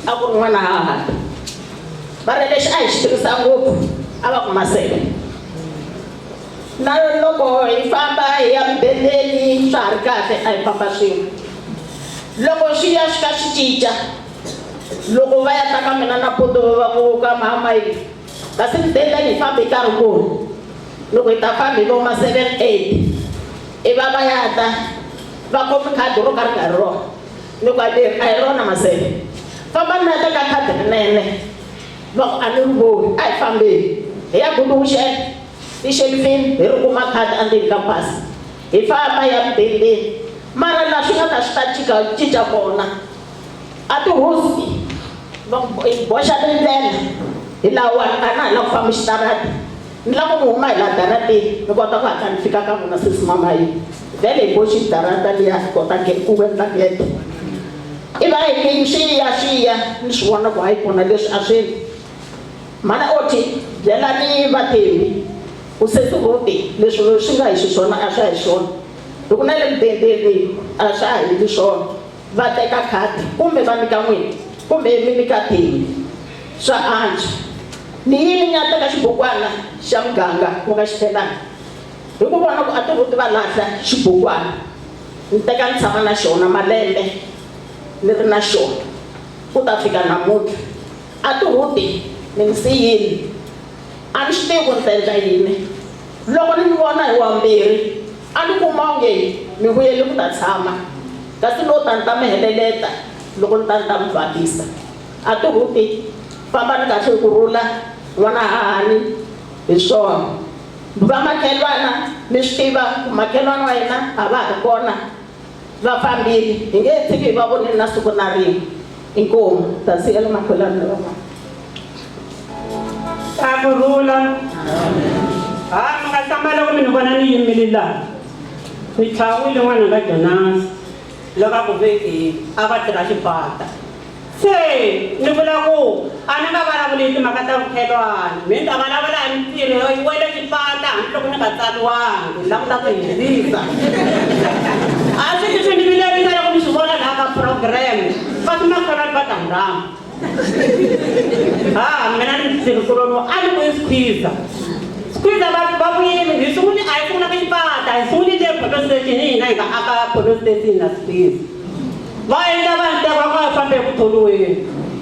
a ku ri n'wana haha va ri lexi a hi xi tirhisa ngopfu a va ku Maseve na loko hi famba hi ya mudendeni swa ha ri kahle a hi famba swin'we loko swi ya swi ka swi cinca loko va ya ta ka mina nampundzu va ku ka mama yi kasi mudendeni hi fambe hi nkarhi kona. Loko hi ta famba hi vo ma 7 8 i va va ya ta va khomi khadi ro ka ri nga ri rona. Ni ku a leri a hi rona maseve. Fambani mi ya teka khadi rinene. Va ku a ni ri voni, a hi fambeni hi ya guluxela tixelifini hi ri kuma khadi endzeni ka pasi. Hi famba hi ya mudendeni mara laha swi nga ta swi ta cika cinca kona a tihosi va ku hi boxa tindlela hi lahawani a na ha la ku famba xitarata ni lava ku huma hi laha darateni ni kota ku hatla ni fika ka vona sesi mamayi vhele hi boxi darata liya hi kota ku endla gede i va hi swi ya swi ya ni swi vona ku hayi kona leswi a swi mana othi byelani vathembi ku sesi Ruti leswi swi nga hi xiswona a swa hi swona hi ku na le mudendeni a swa ha heli swona va teka khadi kumbe va nyika n'wina kumbe mi nyika Thembi swa antswa ni yini ni ya teka xibukwana xa muganga ku nga xithelana hi ku vona ku a tiruti va lahla xibukwana ni teka ni tshama na xona malembe ni ri na xona ku ta fika namuntlha a tiruti ni mi siyile a ni swi tivi ku ni ta endla yini loko ni mi vona hi wambirhi a ni kuma onge mi vuyele ku ta tshama kasi no ta ni ta mi heleleta loko ni ta ni ta mi vhakisa a tiruti fambani kahle hi ku rhula n'wana hahani hi swona vamakhelwana mi swi tiva ku makhelwana wa hina a va ha ri kona va fambile hi nge tshiki hi va vonile na siku na rin'we inkomu ta siyela makhelwana lavan'wana Ta ku rhula. Ha mi nga hlamala loko mi ni vona ni yimile laha. Ni tlhawile n'wananga Jonasi loko a ku ve a va tirha xibata. Se ni vula ku a ni nga vulavuli hi timhaka ta vukhelwana, mi ni ta vulavula hi mintirho yo yi wele xipata hambiloko ni nga tsariwangi, ni lava ku ta ku hundzisa. A swi ti swi ni vilerisa loko ni swi vona laha ka program, kasi makhelwani va ta ni rhamba. Ha mina ni mutirhikuloni a ni ku i squeezer. Squeezer va va vuyile hi sungule a hi sungulanga xipata hi sungule le police station hi hina hi nga aka police station na squeezer. Va endla va ni teka va ku a hi fambe eku tholiweni.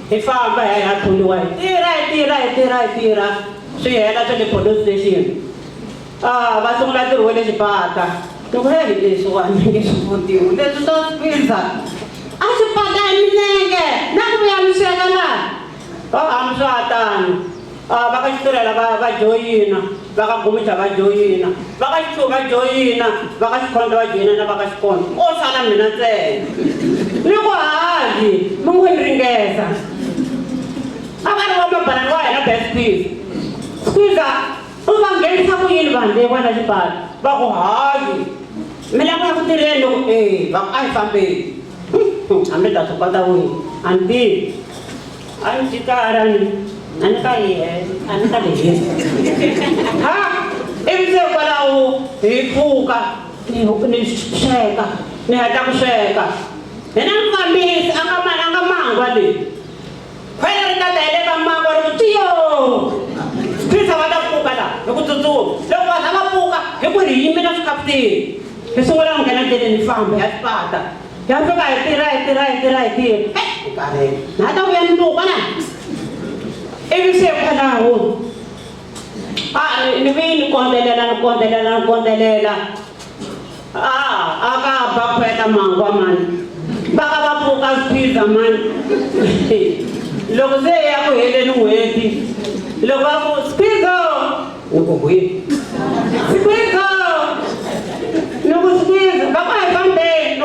Hi famba hi ya hi ya tholiwa hi tirha hi tirha hi tirha hi tirha swi hela swa le police station. Ah va sungula ntirho wa le xipata. Ni ku heyi leswiwani ni nge swi koti leswi swa squeezer. A swi pata hi milenge na ku vuya mi sweka laha. Va ku hambi swa ha tano. Ah va ka Xitirhela va va joyina, va ka Gumicha va joyina, va ka Xitluva va joyina, va ka Xikhondlo va joyina na va ka Xikondlo. Ko sala mina ntsena. Ni ku hayi mi ngo ni ringesa. A va ri va mabalani wa hina best squeeze. Squeezer u va nghenisa ku yini vanhu leyiwani ya xibalo? Va ku hayi mi lava ku ya ku tirheni ni ku e va ku a hi fambeni. Hambi ni ta swi kota ku a ni tivi. A ni chikara ni a ni ka yi a ni ka lehisa. Ha ivi se kwalaho hi pfuka ni ni sweka ni heta ku sweka hina mufambisi a nga a nga mangwa leyi khwele ri ta ta hi le ka mangwa ri ku tiyo Squeezer va ta pfuka la hi ku tsutsuma loko va za va pfuka hi ku ri yimela swikaputini hi sungula ku nghena ndleleni hi famba hi ya xipata hi ya fika hi tirha hi tirha hi tirha hi tirha hi karhele na ha ta vuya mundzuku kwala ivi se kwalaho a ni vuyi ni kondzelela ni kondzelela ni kondzelela a a ka ba khwela mangwa mani va ka va pfuka squeezer mani loko se ya ku heleni n'hweti loko va ku squeezer ni ku hwi squeezer ni ku squeezer va ku a hi fambeni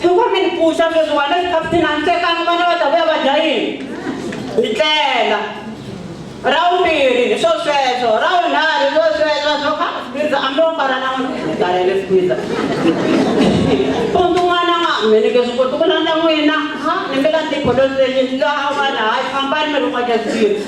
hi ku mi ni pfuxa sweswiwani leswi a ni tsekanga vana va ta vuya va dya yini ni tlela ra vumbirhi hi swo sweswo ra vunharhu hi swo sweswo swo kha squeezer a mi lo karhala n'wana karhele squeezer mpundzu n'wana nga mi ni ke swi koti ku landza n'wina ha ni mi la tipholosexini laha n'wana hayi fambani mi ri n'waxa squeezer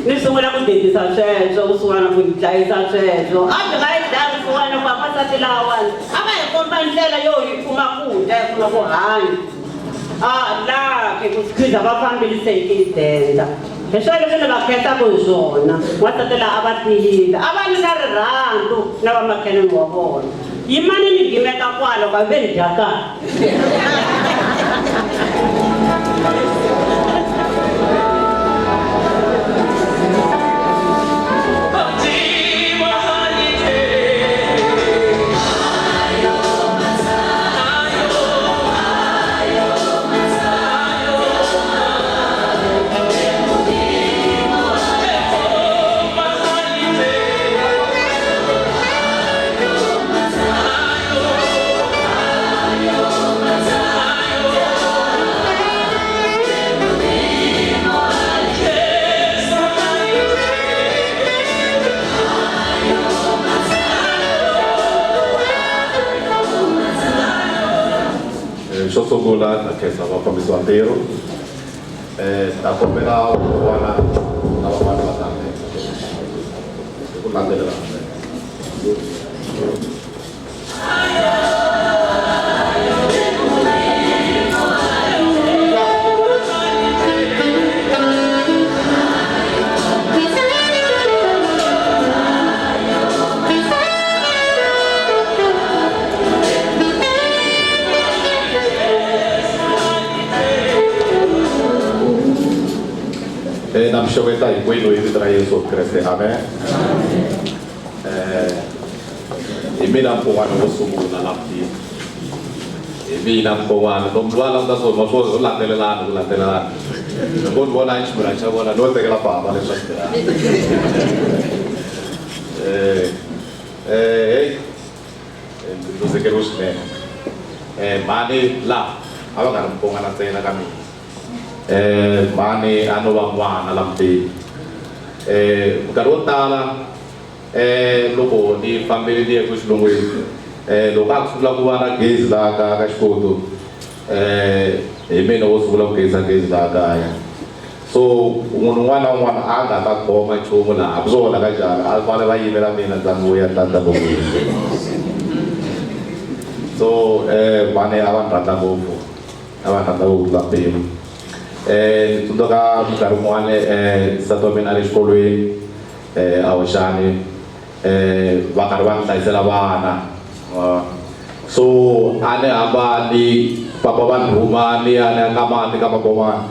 ni sungula ku dedisa sweswo kusuhana ku ni dlayisa sweswo a byi nga yi dlaya kusuhana ku vavasati lawani a va hi komba ndlela yo hi kuma ku dya hi kuma ku hanya a laki ku skhiza va fambile se hi denda hi swona leswi ni va khensaka hi swona n'wansati laha a va tiyile a va ni na rirhandzu na vamakhelwani wa vona yimani ni gimeta kwalo ka ve ni dya kahle Xo sungula na khensa vafambisi va ntirho. Ta kombela un'wana na van'wana va ta hi ku landzelela. Na mi xeweta hinkwenu hi vito ra Yesu Kreste, amen. Hi mina mkon'wana wo sungula la mutini, hi mina mkon'wana loko va languta swona swo swo landzelelana ku landzelelana, loko ni vona ximilana xa vona no tekela famba leswa ximilana. Hey, luzekeriwe swinene. Mhani la a va nga ri mkon'wana ntsena ka mina, mhani a no va n'wana la mutini. Nkarhi wo tala loko ni fambile ni ye ku xilungwini, loko a ku sungula ku va na gezi laha ka xikoto, hi mina wo sungula ku geza gezi laha kaya. So munhu un'wana na un'wana a nga ta khoma nchumu laha, a swi onhaka njhani, a fanele va yimela mina ndza vuya ni ta vuya. So mhani a va ni rhandza ngopfu, a va ni rhandza ngopfu tlula mpimo. Ni tsundzuka minkarhi yin'wani nsati wa mina a le xikolweni, a hoxani, va karhi va ni hlayisela vana. So a ni hamba ni papa va ni rhuma ni ya ni ya ka mati ka makomani,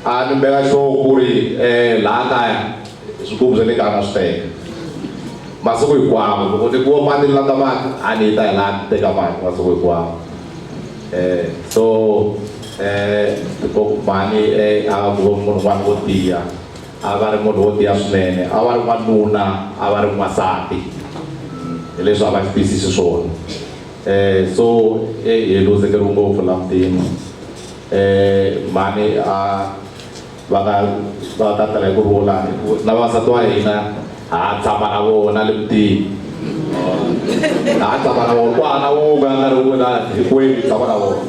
a ni mbeka sure ku ri laha kaya swigubu swa le kaya na swi teka masiku hinkwawo. Loko ni kuwa mati ni landza mati, a ni ta hi laha ni teka mati masiku hinkwawo. So mhani a ku va munhu un'wana wo tiya, a va ri munhu wo tiya swinene, a va ri n'wanuna, a va ri n'wansati, hi leswi a va swi tiyisisi swona. So hi luzekeriwe ngopfu la mutini. Mhani a va nga va ta tala hi ku rhula na vavasati wa hina, ha tshama na vona le mutini, ha tshama na vona kwana wun'we a nga ri wun'we na hinkwenu hi tshama na vona.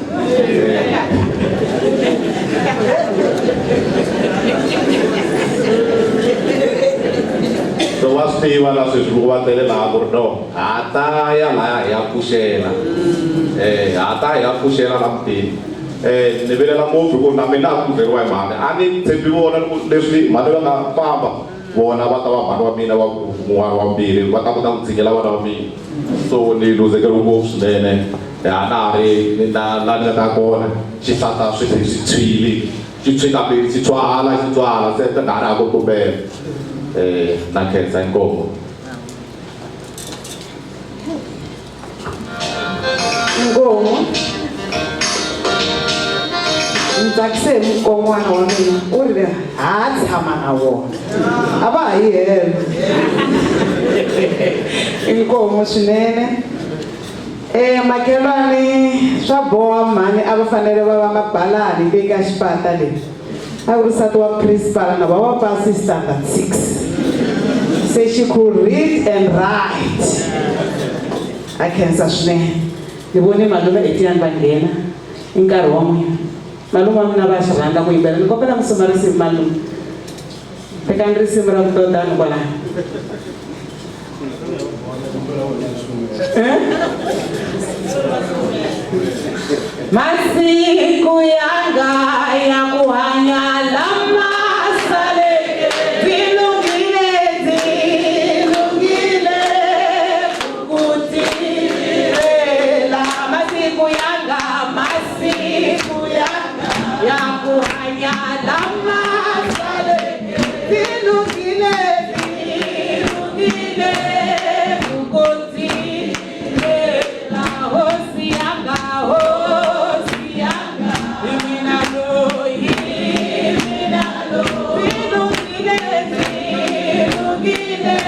So va swi tiva na sweswi loko va tele laha ku ri no, ha ta ya laya hi ya pfuxela, ha ta hi ya pfuxela la mutini. Ni vilela ngopfu hi ku na mina a ku byeriwa hi mhani, a ni tshembi vona leswi mhani va nga famba vona va ta va mhani wa mina wa mun'wana wa mbirhi, va ta kota ku tshinyela vana va mina. So ni luzekeriwe ngopfu swinene, a na ha ri na la ni nga ta kona xihlahla swi tlhe swi tshwile, xi tshwi kambirhi, xi tswala xi tswala, se ta nga ha ri ha ku tumbela. Na khensa inkomu. Inkomu ni tsakise hi mukon'wana wa mina, u ri ha tshama na wona, a va ha yi helo. Inkomu swinene. Makhelwani swa boha mhani a va fanele va va mabalani le ka xipata leyi. A ku ri nsati wa principal na va va pasi standard 6, se she could read and write. A khensa swinene. Ni vone malume Etienne va nghena i nkarhi wa n'wina. Malume wa mina va xi rhandza ku yimbelela, ni kombela mi suma risimu malume, tekani risimu ra vutotani kwalano. Masiku yanga ya ku hanya lama saleke, ndzi lunghile, ndzi lunghile ku tirhela. Masiku yanga, masiku yanga ya ku hanya lama saleke, ndzi lunghile, ndzi lunghile ku tirhela. Hosi yanga, hosi yanga, hi mina loyi, hi mina loyi. Ndzi lunghile, ndzi lunghile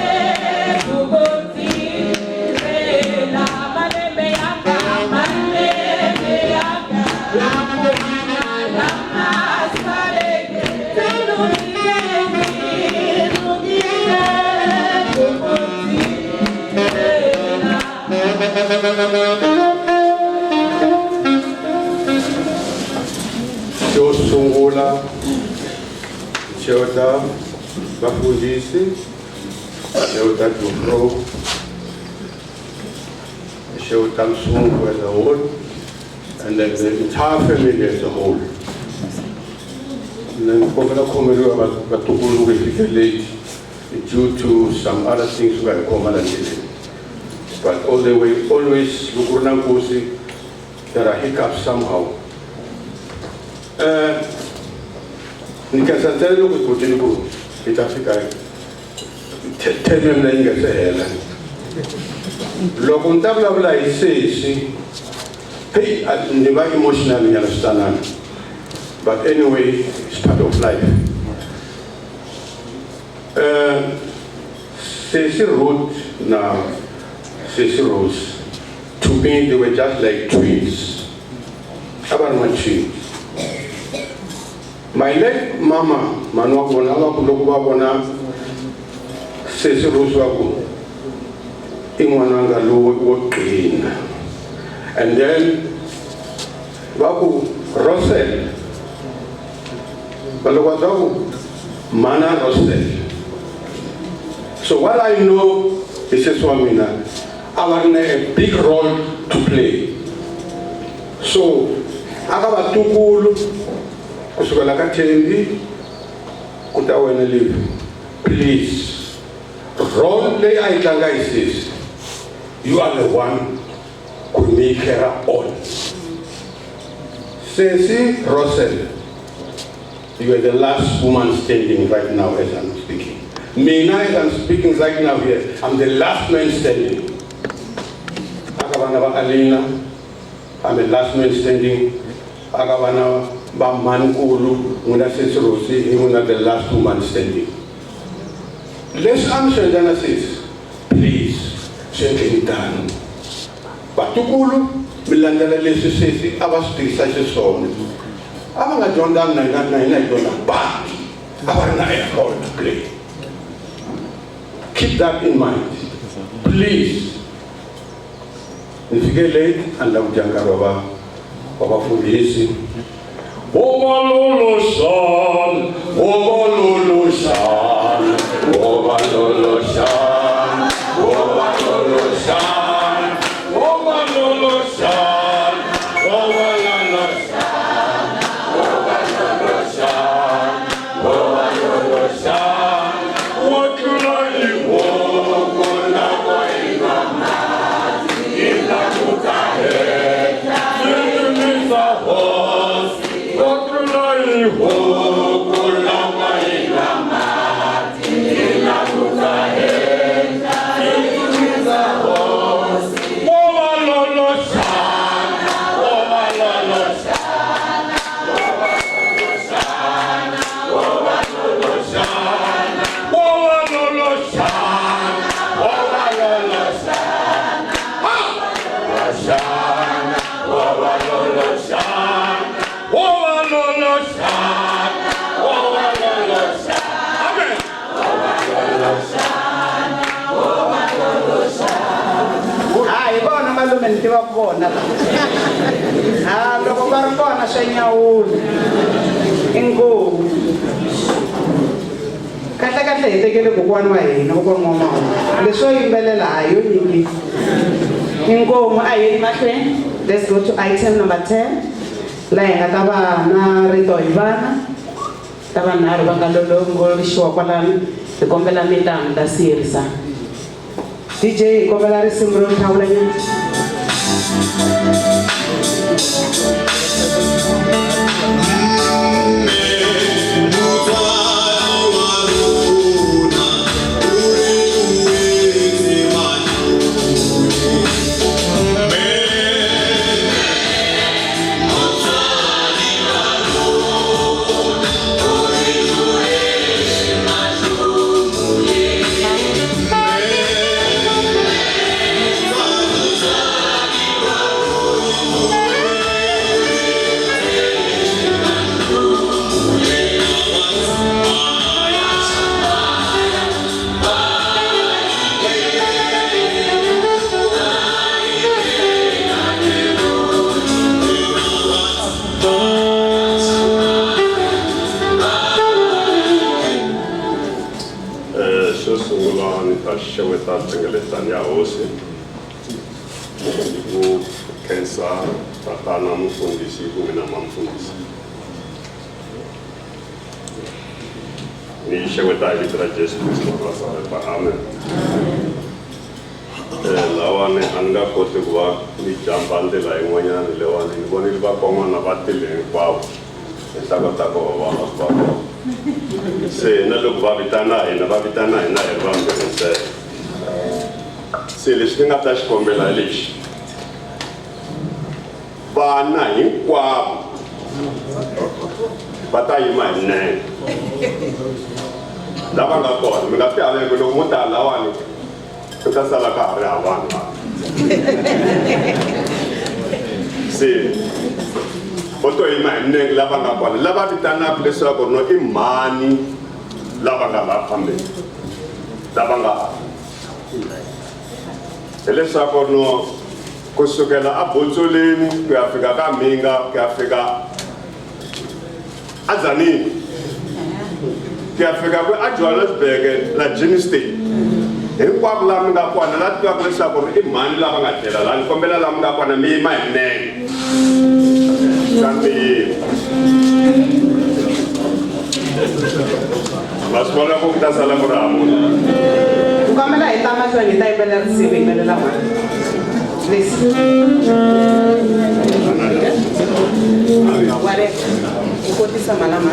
ku tirhela. Malembe yanga, malembe yanga ya ku hanya lama saleke, ndzi lunghile, ndzi lunghile ku tirhela. Xo sungula xeweta vafundhisi, xeweta Dufro, xeweta Msungu as a whole, and then the entire family as a whole. Ni kombela khomeriwa vatukulu ku hi fike late due to some other things nga hi khoma la ndleleni. But all the way, always loko ku ri na nkosi, there are hiccups somehow. Ni khensa ntsena loko hi kotile ku hi ta fika term ya mina yi nga se hela. Loko ni ta vulavula hi sesi, hey, ni va emotional nyana switanana. But anyway, it's part of life. Sesi Ruth na Sesi Rose, to me they were just like twins. A va ri ma twins. My late mama, mhani wa vona, a va ku loko va vona Sesi Rose va ku i n'wananga lowu wo qina. And then va ku Rosel, va loko va twa ku mana Rosel. So what I know hi sesi wa mina, a va ri na a big role to play. So a ka vatukulu kusukela ka Thembi ku ta wena Livi, please, role leyi a yi tlanga hi sesi, you are the one ku mi yi carry on. Sesi Rosel, you are the last woman standing right now as I'm speaking. Mina, as I'm speaking right now here, I'm the last man standing. Aka vana va Alina, I'm the last man standing. Aka vana va Mankulu, n'wina Sesi Rose, hi n'wina the last woman standing. Leswi a mi swi endla na sesi, please, swi endleni tano. Vatukulu, mi landzela leswi sesi a va swi tirhisa xiswona. A va nga dyondzanga na hina, na hina hi dyondza, but a va ri na a role to play. Keep that in mind, please. Ni fike late, a ni lava ku dya nkarhi wa vafundhisi. Ovaloloxana, ovaloloxana, ovaloloxana, ovaloloxana, ovaloloxana, ovaloloxana, ovaloloxana, ovaloloxana. Wo tlula hi hoko loko hi nwa mati, yi tlakuka henhla, yi dzunisa hosi. Wo tlula hi hoko loko hi nwa mati, yi tlakuka henhla, yi dzunisa hosi. Ovaloloxana, ovaloloxana, ovaloloxana, ovaloloxana, ovaloloxana, ovaloloxana, ovaloloxana, ovaloloxana, ovaloloxana, ovaloloxana. Amen. Ovaloloxana, ovaloloxana. Ha, hi vona malume ni tiva ku vona la. Ha, loko va ri kona swa nyawula. Inkomu. Kahle kahle hi tekele kokwana wa hina, kokwana wa mama. Leswo yimbelela ha yo nyiki. Inkomu a hi mahlweni. Let's go to item number 10. La hi nga ta va na rito hi vana. Ta vanharhu va nga longoloxiwa kwalano. Hi kombela mi ta mi ta siyerisa. DJ, hi kombela risimu ro hlawula nyana. Amen. Xeweta nhlengeletano ya hosi hi ku khensa tatana mufundhisi kumbe na mamufundhisi. Ni xeweta hi vito ra Jesu Kristo wa Nazareta. Amen. Lawani a ni nga koti ku va ni jumpa ndlela yin'wanyana leyiwani ni vonile vakon'wana va tile hinkwavo ni ta kota ku va va va kona. Se na loko va vitana hina va vitana hina hi ri vambirhi ntsena. Se lexi ni nga ta xi kombela hi lexi vana hinkwavo va ta yima hi nenge lava nga kona mi nga ti haleni ku loko mo ta lawani ku ta sala ka ha ri ha vanhu lava se vo to yima hi nenge lava nga kona lava vitanaka leswaku no i mhani lava nga laha phambeni lava nga hileswaku no kusukela abotsoleni ku ya fika ka mhinga ku ya fika adzanini ku ya fika ku a Johannesburg na Germiston hinkwako laha mi nga kona la tivaka leswaku ri i mhani lava nga tlela laha ni kombela laha mi nga kona mi yima hi nenge ka mi yima ma swi vona ku ku ta sala ku ri ha munhu Ku kombela hi ta mahlweni hi ta yimbelela risimu hi yimbelela n'wana. Please. Wale, u kotisa malama.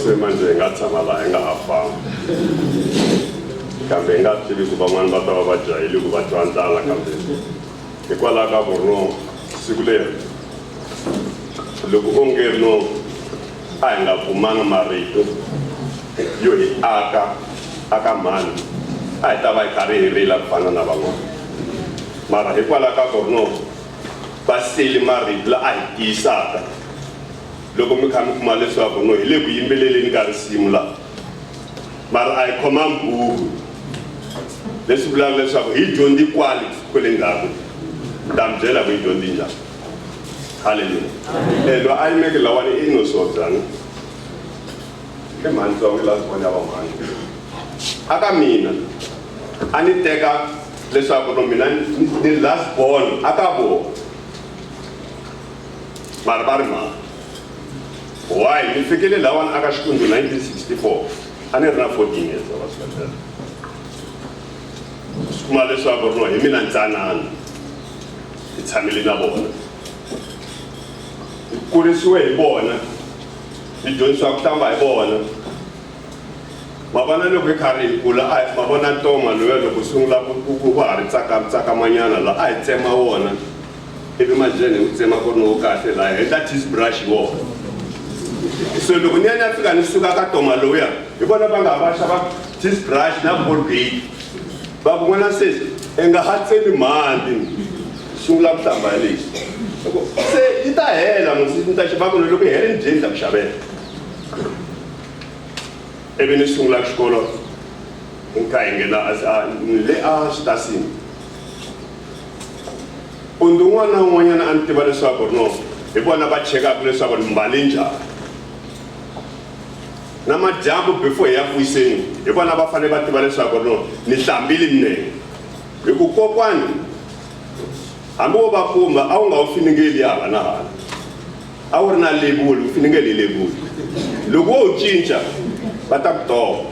Se manje hi nga tshama laha hi nga ha fambi kambe hi nga tivi ku van'wani va ta va va jahile ku va twa ndlala kambe hikwalaho ka ku no siku leri loko onge no a hi nga kumanga marito yo hi aka aka mhani a hi ta va hi karhi hi rila ku fana na van'wana mara hikwalaho ka ku no va sele marito la a hi tiyisaka loko mi kha mi kuma leswaku no hi le ku yimbeleleni ka risimu la mara a hi khomangi buku leswi vulaka leswaku hi dyondzi kwale kwale ndzhaku ni ta mi byela ku hi dyondzi njhani halleluya loyi a yimeke lawani i inosobyani i mhani tsongo la swi vona va mhani a ka mina a ni teka leswaku no mina ni last born a ka vona mara va ri mhani why ni fikile lawani aka xikundu 1964 a ni ri na 14 years va swibedhlele swi kuma leswaku no hi mina ntsanana hi tshamile na vona hi kurisiwe hi vona hi dyondzisiwa ku hlamba hi vona ma vona loko hi karhi hi kula a ma vona ntoma loya loko sungula ku ha ri tsakamanyana la a hi tsema wona ivi manjheni hi wu tsema ku ri wo kahle laha hi endla cheese brush hi wona so loko ni ya ni ya fika ni suka ka toma lowuya hi vona va nga ha va xava cheese brush na colgate va ku n'wana sesi i nga ha tsemi mhandi sungula ku hlamba hi lexi se yi ta hela musi ni ta va ku loko yi hele ni byeli ni ta ku xavela ivi ni sungula xikolo hi kha hi nghena le a switasini Mpundzu un'wana na un'wanyana a ni tiva leswaku no hi vona va chekaka leswaku ni mbale njhani. Na madyambu before hi ya ku wiseni hi vona va fanele va tiva leswaku no ni hlambile minenge. Hi ku kokwani hambi wo va pumba a wu nga wu finingeli hala na hala. A wu ri na lebula u finingele hi lebula. Loko wo wu cinca va ta ku tova.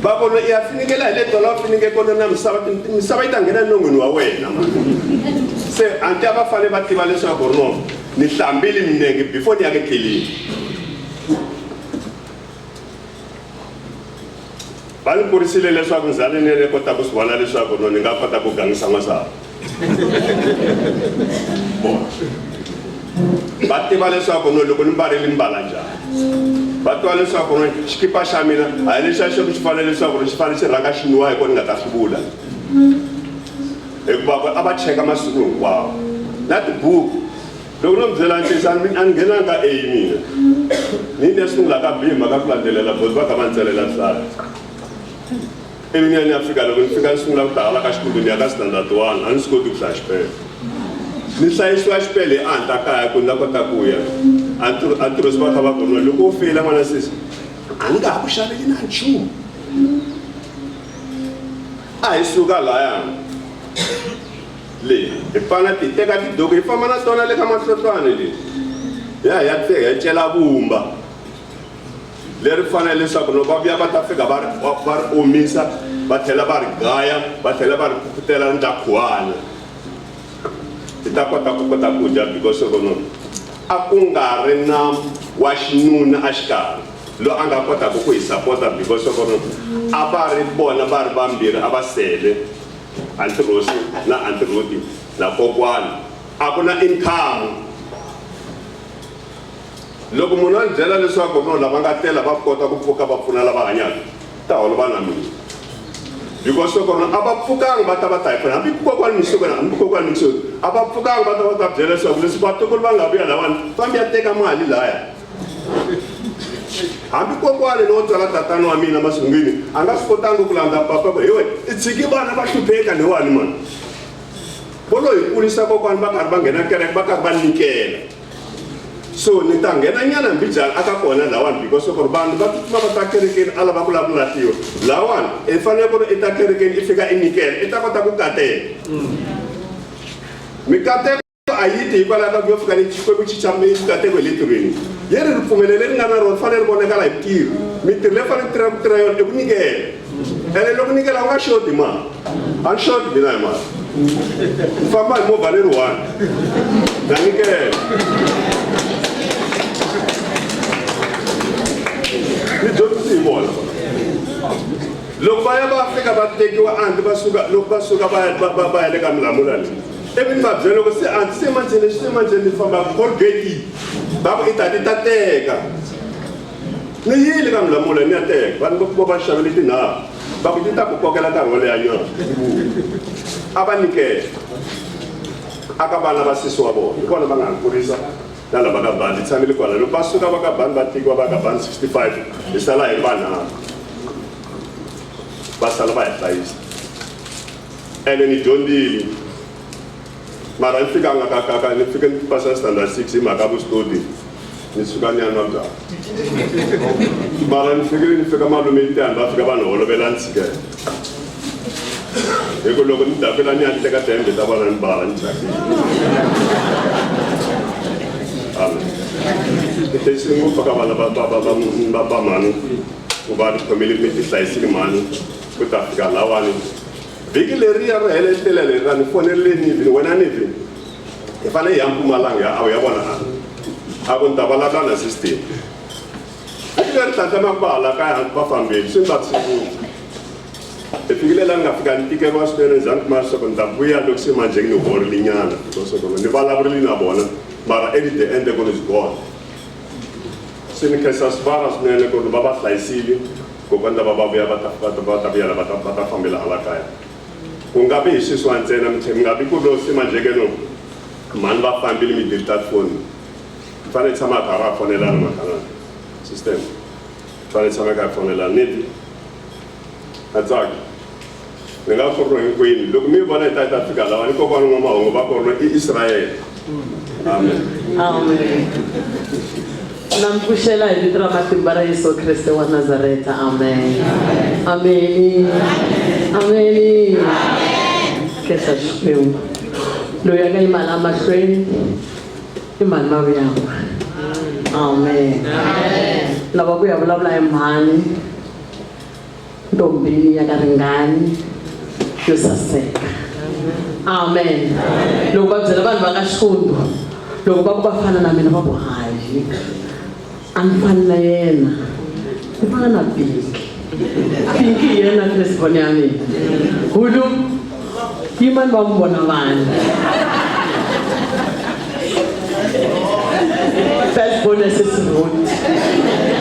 Va vona i ya finingela hi le tolo a fininge kona na misava misava yi ta nghena enon'wini wa wena mani. Se anti a va fanele va tiva leswaku no ni hlambile minenge before ni ya ku tleleni. Va ni kurisile leswaku ndzhani ni ni kota ku swi vona leswaku no ni nga kota ku gangisa n'wansati. Va tiva leswaku no loko ni mbarile ni mbala njhani. Va tiva leswaku no xikipa xa mina a hi lexiya xo xi fanele leswaku xi fanele xi rhanga xi nwiwa hi kona ni nga ta hluvula. Hikuva a va cheka masiku hinkwawo na tibuku. Loko no mi byela ntiyiso a ni a ni nghenanga ka A mina. Ni ni ya sungula ka B mhaka ku landzelela boti va kha va ni tsalela nhlayo. Ivi ni ya ni ya fika loko ni fika ni sungula ku ta hala ka xikolo ni ya ka standard 1 a ni swi koti ku hlaya xipele. Ni hlayisiwa xipele hi anta kaya ku ni ta kota ku ya. A ntirho va kha va ku no loko u feyila n'wana sesi a ni nga ha ku xaveli na nchumu. A hi suka laya. Le hi pfana ti teka tiduku hi famba na tona le ka mahlohlwane le ya hi ya fika hi ya cela vumba leri fanele leswaku loko va vuya va ta fika va ri va ri omisa va tlhela va ri gaya va tlhela va ri phuphutela ndla khuwana hi ta kota ku kota ku dya because loko no a ku nga ri na wa xinuna exikarhi loyi a nga kotaka ku hi sapota because loko no a va ri vona va ri vambirhi a va sele Aunty Rosi na Aunty Ruti na kokwani a ku na income. Loko munhu a ni byela leswaku no lava nga tlela va kota ku pfuka va pfuna lava hanyaka ta holova na mina because loko a va pfukanga va ta va ta hi pfuna hambi kokwani mixukweni hambi kokwani mixukweni a va pfukanga va ta va ta byela leswaku leswi vatukulu va nga vuya lawani fambi ya teka mali laya. Hambi kokwani lowo tswala tatana wa mina masungwini a nga swi kotangi ku landza papa ku hi wena i tshiki vana va hlupheka leyiwani mani vo lo hi kurisa kokwani va karhi va nghena kereke va karhi va nyikela so ni ta nghena nyana mbijani aka kona lawani because ku ri vanhu va tsutsuma va ta kerekeni a lava ku lava ku lahliwa lawani i fanele ku ri i ta kerekeni i fika i nyikela i ta kota ku kateka mikateko A yi ti hikwalaho ka ku yo fika ni Xikwembu xi xa mikateko hi le tirhweni. Yi ri, Ripfumelo leri nga na rona ri fanele ri vonakala hi mintirho. Mintirho leyi fanele ku tirha ku tirha yona i ku nyikela. Ene loko nyikela u nga xoti hi mali. A ni xoti mina hi mali. Ni famba hi movha leri one. Na nyikela. dyondzi hi vona loko va ya va fika va tekiwa anti va suka loko va suka va ya va va ya le ka milamula leyi ivi ni va byela loko se anti se manjhe lexi se manjhe ni famba colgate va ku i ta ti ta teka ni yile ka milamula ni ya teka vanhu va va xavele tinharhu va ku ti ta ku kokela nkarhi wo leha nyana a va nyikela aka vana va sesi wa vona hi kona va nga ha kurisa na lava ka bandi tshamile kwala loko va suka va ka bandi va tekiwa va ka bandi 65 hi sala hi vanharhu va sala va hi hlayisa ene ni dyondzile mara ni fikanga ka ka ka ni fike ni pasa standard 6 hi mhaka vusitodi ni suka ni ya nwa byalwa mara ni fikile ni fika malume tani va fika vanhu holovela ni tshikela hi ku loko ni dakwela ni ya ni teka tihembe ta vona ni bala ni thyakile amen ni hlayisile ngopfu ka vana va va va va va va mhani ku va ni khomile mi ti hlayisile mhani ku ta fika lawani vhiki leriya ro heletela leri ra ni fonerile nivi wena nivi hi fanele hi ya mpumalanga ya a ya vona a a ku ni ta vulavula na system vhiki leri tlhandlamaka va hala kaya va fambile swi ni vavisile ngopfu hi fikile laha ni nga fika ni tikeriwa swinene ni za ni kuma leswaku ni ta vuya loko se manjhe ni horile nyana because ni vulavurile na vona mara at the end ku ni is gone se ni khensa swivava swinene ku ri va va hlayisile kokwana lava va vuya va ta va ta va ta vuya la va ta va ta fambela hala kaya ku nga vi hi sweswiwa ntsena mi tlhe mi nga vi ku ro se manjhe ke no mhani va fambile mi delete foni mi fanele tshama a karhi a fonelana makhalana system mi fanele tshama kha a fonelana ni a tsaki ni nga korno hinkwenu loko mi vona hi ta hi ta fika lawa ni kokwana n'wa mahungu va korno i israyele amen amen na mi pfuxela hi vito ra matimba ra yesu kreste wa nazareta amen ameni ameni khensa xikwembu loyi a nga yima laha mahlweni i mhani mavuyangwa amen lava ku ya vulavula hi mhani ntombini ya ka ringani yo saseka amen loko va byela vanhu va ka xikundu loko va ku va fana na mina va ku hayi a ni fani na yena ni fana na pinki pinki hi yena firstborn ya mina hulu yimani va n'wi vona vanhu firstborn ya sesiroti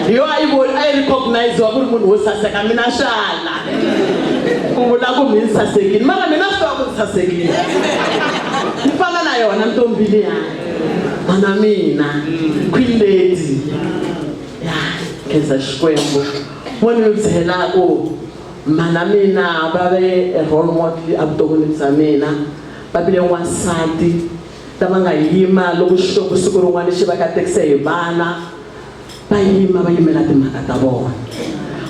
hi yo a yi voni a yi recognize-wa ku ri munhu wo saseka mina xala ku vula ku mi ni sasekile mara mina swi tiva ku ni sasekile ni fana na yona ntombi liya mana mina queen lady ya khensa xikwembu mo ni mi byela ku mana mina va ve role model evuton'wini bya mina va vile n'wansati lava nga yima loko Xikwembu siku rin'wana xi va katekise hi vana va yima va yimela timhaka ta vona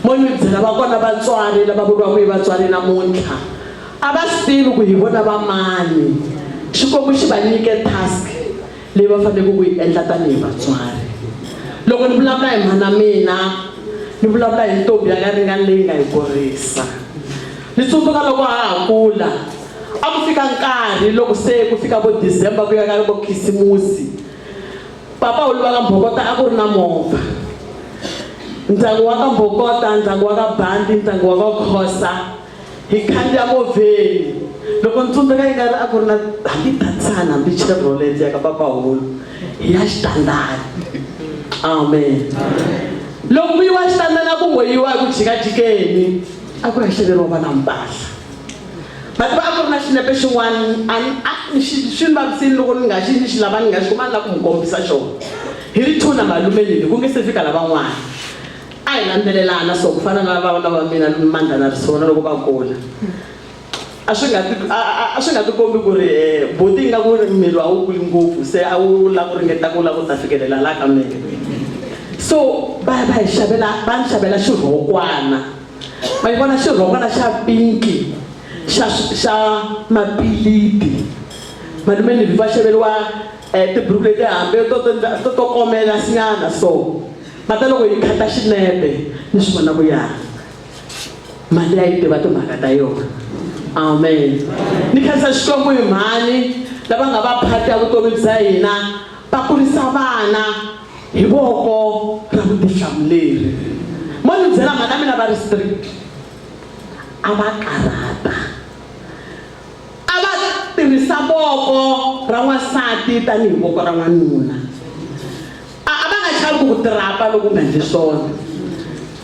mo ni byela va kona vatswari lava vuriwaka hi vatswari namuntlha a va swi tivi ku hi vona va mani Xikwembu xi va nyike task leyi va faneleke ku yi endla tanihi vatswari loko ni vulavula hi mhana mina ni vulavula hi ntombi ya ka ringani leyi nga hi kurisa ni tsundzuka loko ha ha kula a ku fika nkarhi loko se ku fika vo December ku ya ka vo Khisimusi papa u ka Mbhokota a ku ri na movha ndyangu wa ka Mbhokota ndyangu wa ka Bandi ndyangu wa ka Khosa hi khandziya movheni loko ni tsundzuka yi nga ri a ku ri na hambi Datsun hambi Chevrolet ya ka papahulu hi ya xitandani amen loko ku yiwa xitandani a ku ngo yiwa hi ku jikajikeni a ku ya xaveriwa vana mpahla va tiva a ku ri na xinepe xin'wana swi ni vavisini loko ni nga xi ni xi lava ni nga xi kuma ni lava ku mi kombisa xona hi ri two na malume leli ku nge se fika lavan'wana a hi landzelelana so ku fana na vana va mina mandla na risona loko va kula a swi nga ti a swi nga tikombi ku ri buti nga ku ri miri a wu kuli ngopfu se a wu lava ku ringeta ku lava ku ta fikelela la ka mina so va va hi xavela va ni xavela xirhokwana ma yi vona xirhokwana xa pinki xa xa mapiliti malume ni va xaveriwa tiburuku leti hambi to to to to komela nyana so mata loko yi khata xinepe ni swi vona ku ya mali ya yi tiva timhaka ta yona amen ni khensa xikwembu hi mhani lava nga va phati ya vutomi bya hina va kurisa vana hi voko ra vutihlamuleri mo ni byela mhana mina va ri strict a va karhata a va tirhisa voko ra n'wansati tanihi voko ra n'wanuna a a va nga chavi ku ku tirhapa loko u nga endli swona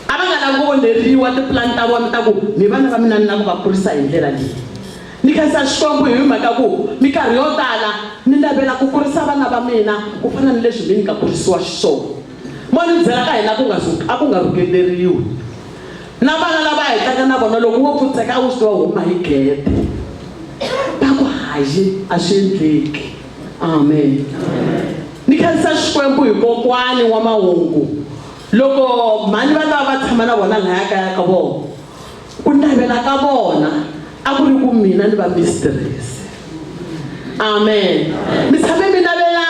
a va nga lavi ku onheriwa tipulani ta vona ta ku mi vana va mina ni lava ku va kurisa hi ndlela leyi ni khensa xikwembu hi mhaka ku minkarhi yo tala ni navela ku kurisa vana va mina ku fana ni leswi mi ni nga kurisiwa xiswona mo ni byela ka hina ku nga a ku nga rhuketeriwi na vana lava hi tlanga na vona loko wo pfutseka a wu swi tiva huma hi gede va ku hayi a swi endleki amen ni khensa xikwembu hi kokwani wa mahungu loko mhani va ta va va tshama na vona laya kaya ka vona ku navela ka vona a ku ri ku mina ni va mistress amen mi tshame mi navela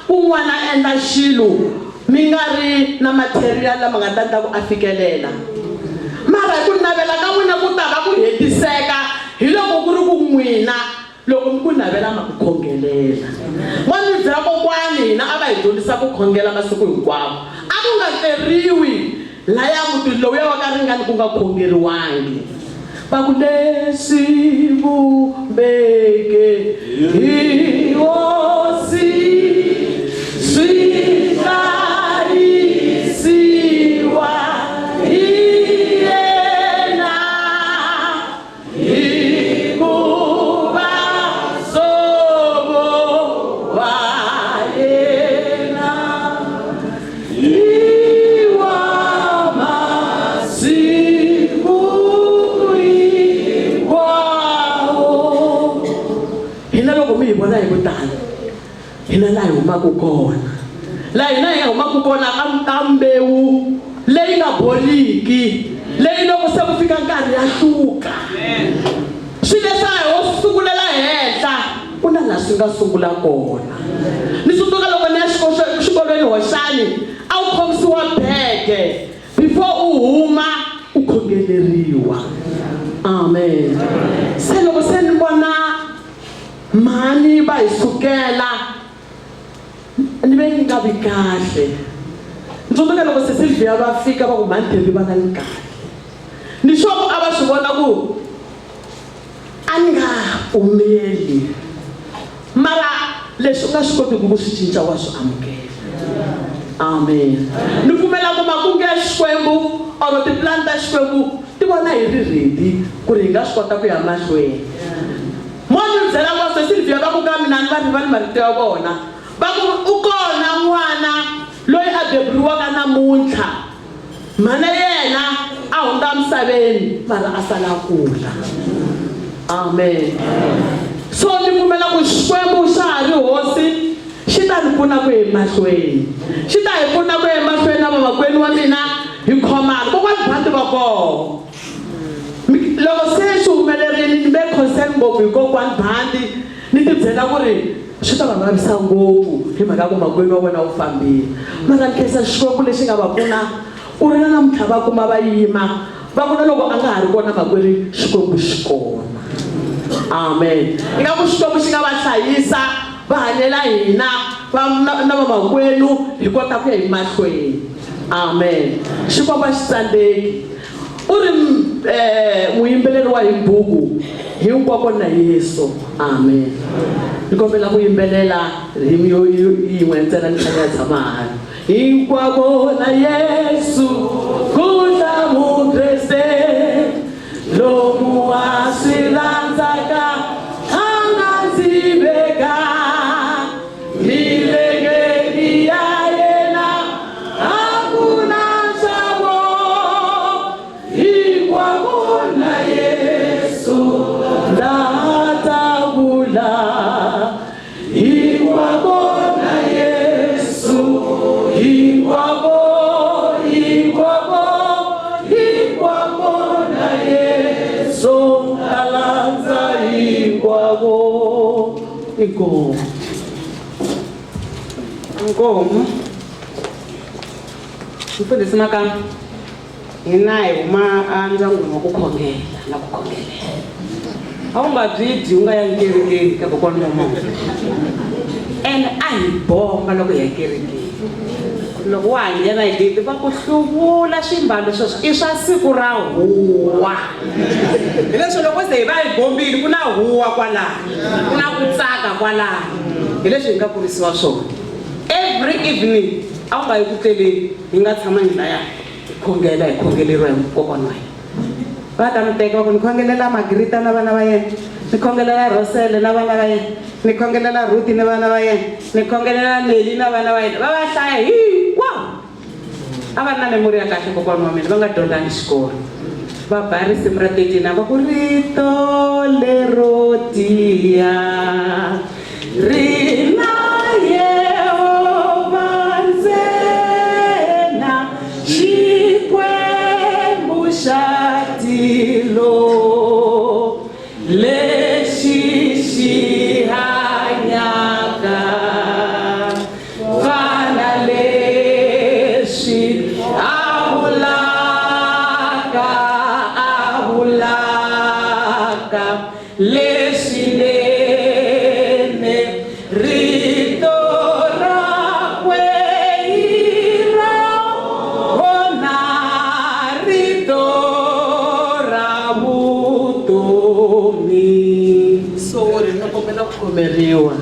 ku n'wana endla xilo mi nga ri na material lama nga ta endla ku a fikelela mara hi ku navela ka n'wina ku ta va ku hetiseka hi loko ku ri ku n'wina loko mi ku navela ma ku khongelela mo ni byela kokwani hina a va hi dyondzisa ku khongela masiku hinkwawo a ku nga tleriwi laya muti lowuya wa ka ringani ku nga khongeriwangi va ku leswi vumbeke hi hosi swi hlayisiwa hi yena hikuva nsovo wa yena i wa masiku hinkwawo hina loko mi hi vona hi ku tano hina laha hi humaka kona laha hina hi humaka kona ka ka mbewu leyi nga boliki leyi loko se ku fika nkarhi ya hluka swi leswi a hi ho sungulela henhla ku na laha swi nga sungula kona ni tsundzuka loko ni ya xikolweni hoxani a wu khomisiwa bege before u huma u khongeleriwa amen se loko se ni vona mhani va hi sukela ni ve ni nga vi kahle ni tsundzuka loko sesilvia va fika va ku mhani Thembi va nga ni kahle ni sure ku a va swi vona ku a ni nga pfumeli mara leswi u nga swi kotiki ku swi cinca wa swi amukela amen ni pfumela ku makungu ya xikwembu or tipulani ta xikwembu ti vona hi ri ready ku ri hi nga swi kota ku ya mahlweni mo ni byela va Silvia va ku ka mina ni va rivali marito ya vona va ku u kona n'wana loyi a beburiwaka namuntlha mhana yena a hundza misaveni mara a sala a kula amen so ni pfumela ku xikwembu xa ha ri hosi xi ta ni pfuna ku emahlweni xi ta hi pfuna ku emahlweni na vamakwenu wa mina hi khomana kokwani bandi va koho loko se swi humelerile ni ve concern ngopfu hi kokwani bandi ni ti byela ku ri swi ta va vavisa ngopfu hi mhaka ku makwenu wa vona wu fambile mara ni khensa xikwembu lexi nga va pfuna ku ri na namuntlha va kuma va yima va ku na loko a nga ha ri kona makwerhu xikwembu xi kona amen ingaku xikwembu xi nga va hlayisa va hanyela hina va na vamakwenu hi kota ku ya hi mahlweni amen xikwembu a xi tsandzeki u ri muyimbeleri wa hi buku hinkwako na yesu amen ni kombela ku yimbelela rhimi yo yin'we ntsena ni tlhela ya tshama hala hinkwako na yesu ku ta mukreste lomu a swi landzaka a nga ndzi veka milengeni ya yena a ku na nxavo hinkwako na yesu ndza ta vula hinkwako na yesu hinkwako hinkwako hinkwako na yesu a landza hinkwako inkomu Inkomu mfundhisi Makamba hina hi huma endyangwini wa ku khongela na ku khongelela a wu nga byi dyi u nga yangi kerekeni ka kokwana wa mona ene a hi bomba loko hi ya kerekeni Loko wa ha nghena hi gate va ku hluvula swimbalo sweswo i swa siku ra huwa. Hi leswo loko ze hi va hi bombile ku na huwa kwalaho, ku na ku tsaka kwalaho. Hi leswi hi nga kurisiwa swona. Every evening a wu nga yi ku tleleni hi nga tshamangi laya hi khongela hi khongeleriwa hi kokwana wa hina. Va ta mi teka va ku ni khongelela Margarita na vana va yena, ni khongelela Rosele na vana va yena, ni khongelela Ruth ni vana va yena, ni khongelela Nelly na vana va yena. Va va hlaya hinkwavo. A va ri na memory ya kahle kokwana wa mina, va nga dyondzangi xikolo. Va ba risimu ra 13 a va ku rito lero tiya ri na Yehovha ntsena, Xikwembu xa tilo lexi xi hanyaka. Fana leswi a vulaka, a vulaka leswinene. Rito rakwe hi rona rito ra vutomi. Sorry, ni kombela ku khomeriwa.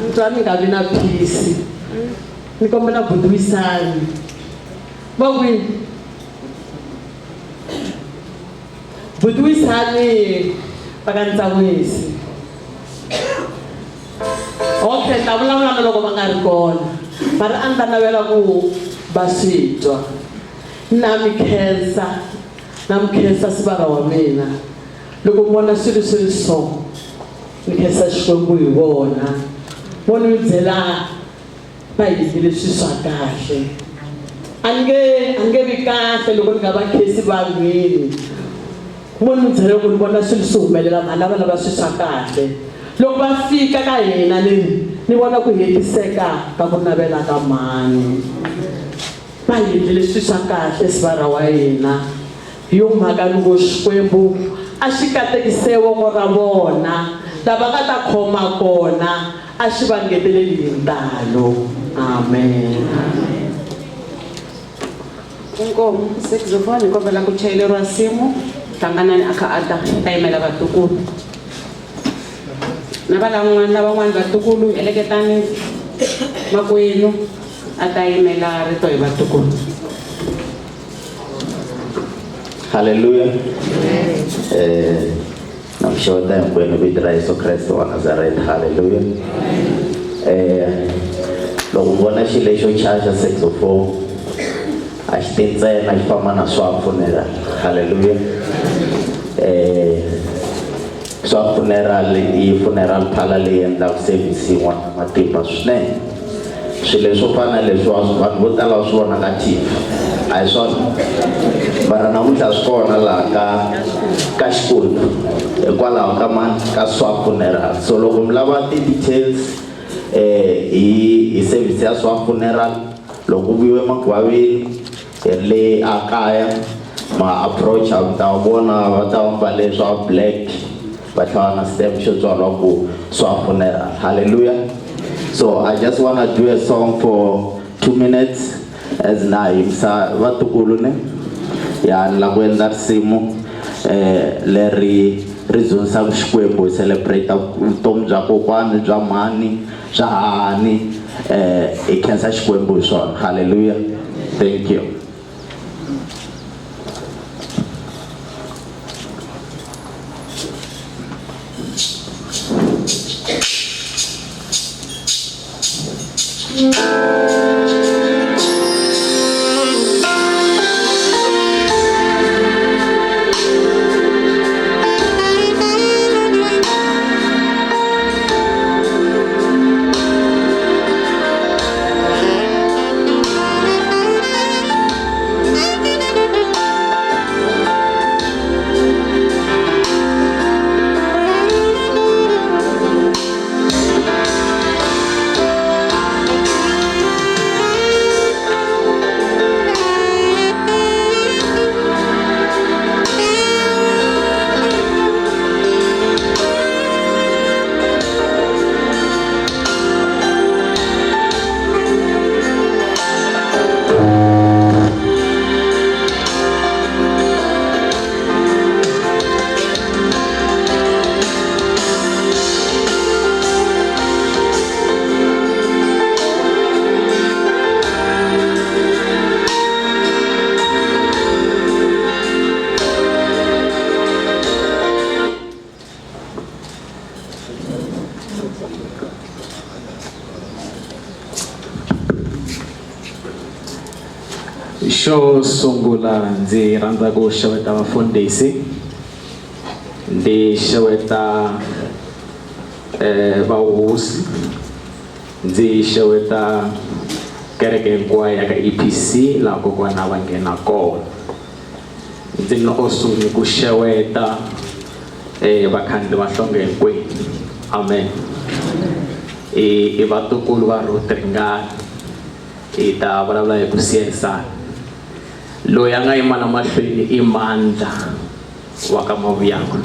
Ni twa ni nga vi na peace. Ni kombela buti Wisani. Va kwihi? Buti Wisani va ka Ntsawisi. Okay, ni ta vulavula na loko va nga ri kona. Mara a ni ta navela ku va swi twa. Na mi khensa, na mi khensa sivara wa mina. Loko mi vona swilo swi ri so, ni khensa Xikwembu hi vona. Vo ni byela va hi endlile swilo swa kahle. A ni nge a ni nge vi kahle loko ni nga va khensi vanhwini. Mo ni byela loko ni vona swilo swi humelela mhani lava lava swilo swa kahle. Loko va fika ka hina ni ni vona ku hetiseka ka ku navela ka mhani. Va hi endlile swilo swa kahle sivara wa hina. Hi yo mhaka ni ngo Xikwembu a xi katekise voko ra vona, lava nga ta khoma kona a xi va ngeteleli hi ntalo. Amen. Inkomu, saxophone hi kombela ku chayeleriwa nsimu, Hlanganani a kha a ta ta yimela vatukulu. Na va lavan'wana lavan'wana vatukulu heleketani makwenu a ta yimela rito hi vatukulu. Haleluya. Na mi xeweta hinkwenu vito ra Yesu Kreste wa Nazareta. Haleluya. Loko mi vona xilo lexo chaya xa saxophone a xi ti ntsena xi famba na swa funeral. Haleluya. Swa funeral i funeral parlor leyi endlaka service yin'wana ya matimba swinene. Swilo leswo fana na leswiwa vanhu vo tala va swi vona ka TV a hi swona mara namuntlha swi kona laha ka ka Xikwembu hikwalaho ka mani ka swa funeral. So loko mi lava ti-details hi hi service ya swa funeral loko ku vuyiwe magwaveni hi ri le a kaya ma approach mi ta vona va ta va mbale swa black va tlhela na stamp xo tswariwa ku swa funeral. Hallelujah. So I just wanna do a song for 2 minutes as na yimisa vatukulu ne ya ni lava ku endla risimu leri ri dzunisaka Xikwembu hi celebrate vutomi bya kokwani bya mhani bya hahani hi khensa Xikwembu hi swona. Hallelujah. Thank you. Xo sungula ndzi rhandza ku xeweta vafundhisi ndzi xeweta eh vahosi ndzi xeweta kereke hinkwayo ya ka EPC laha kokwana va nghena kona ndzi na also ni ku xeweta eh vakhandli va hlonge hinkwenu amen i vatukulu va Ruth Ringani hi ta vulavula hi ku siyerisana loyi a nga yima la mahlweni i Mandla wa ka Mavuyakwe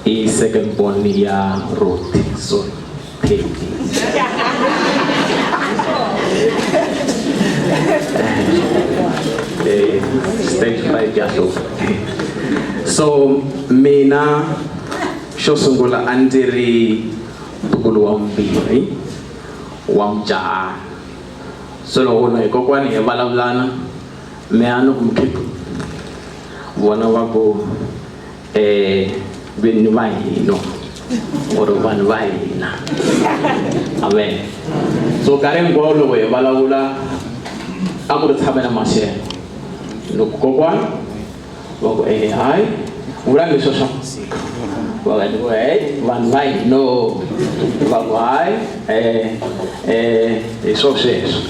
i second born ya Ruth sorry Thembi eh stage fright ya hlupha so mina xo sungula a ndzi ri ntukulu wa vumbirhi wa mujahana so loko na hi kokwani hi vulavulana me a ni ku mkhekhu vona va ku um vinyi va hina or vanhu va hina amen so nkarhi hinkwawo loko hi vulavula a ku ri tshamela maxelo loko kokwani va ku e hayi vula leswo swa masiku va va ku hey vanhu va hino va ku hayi um hi swo sweswo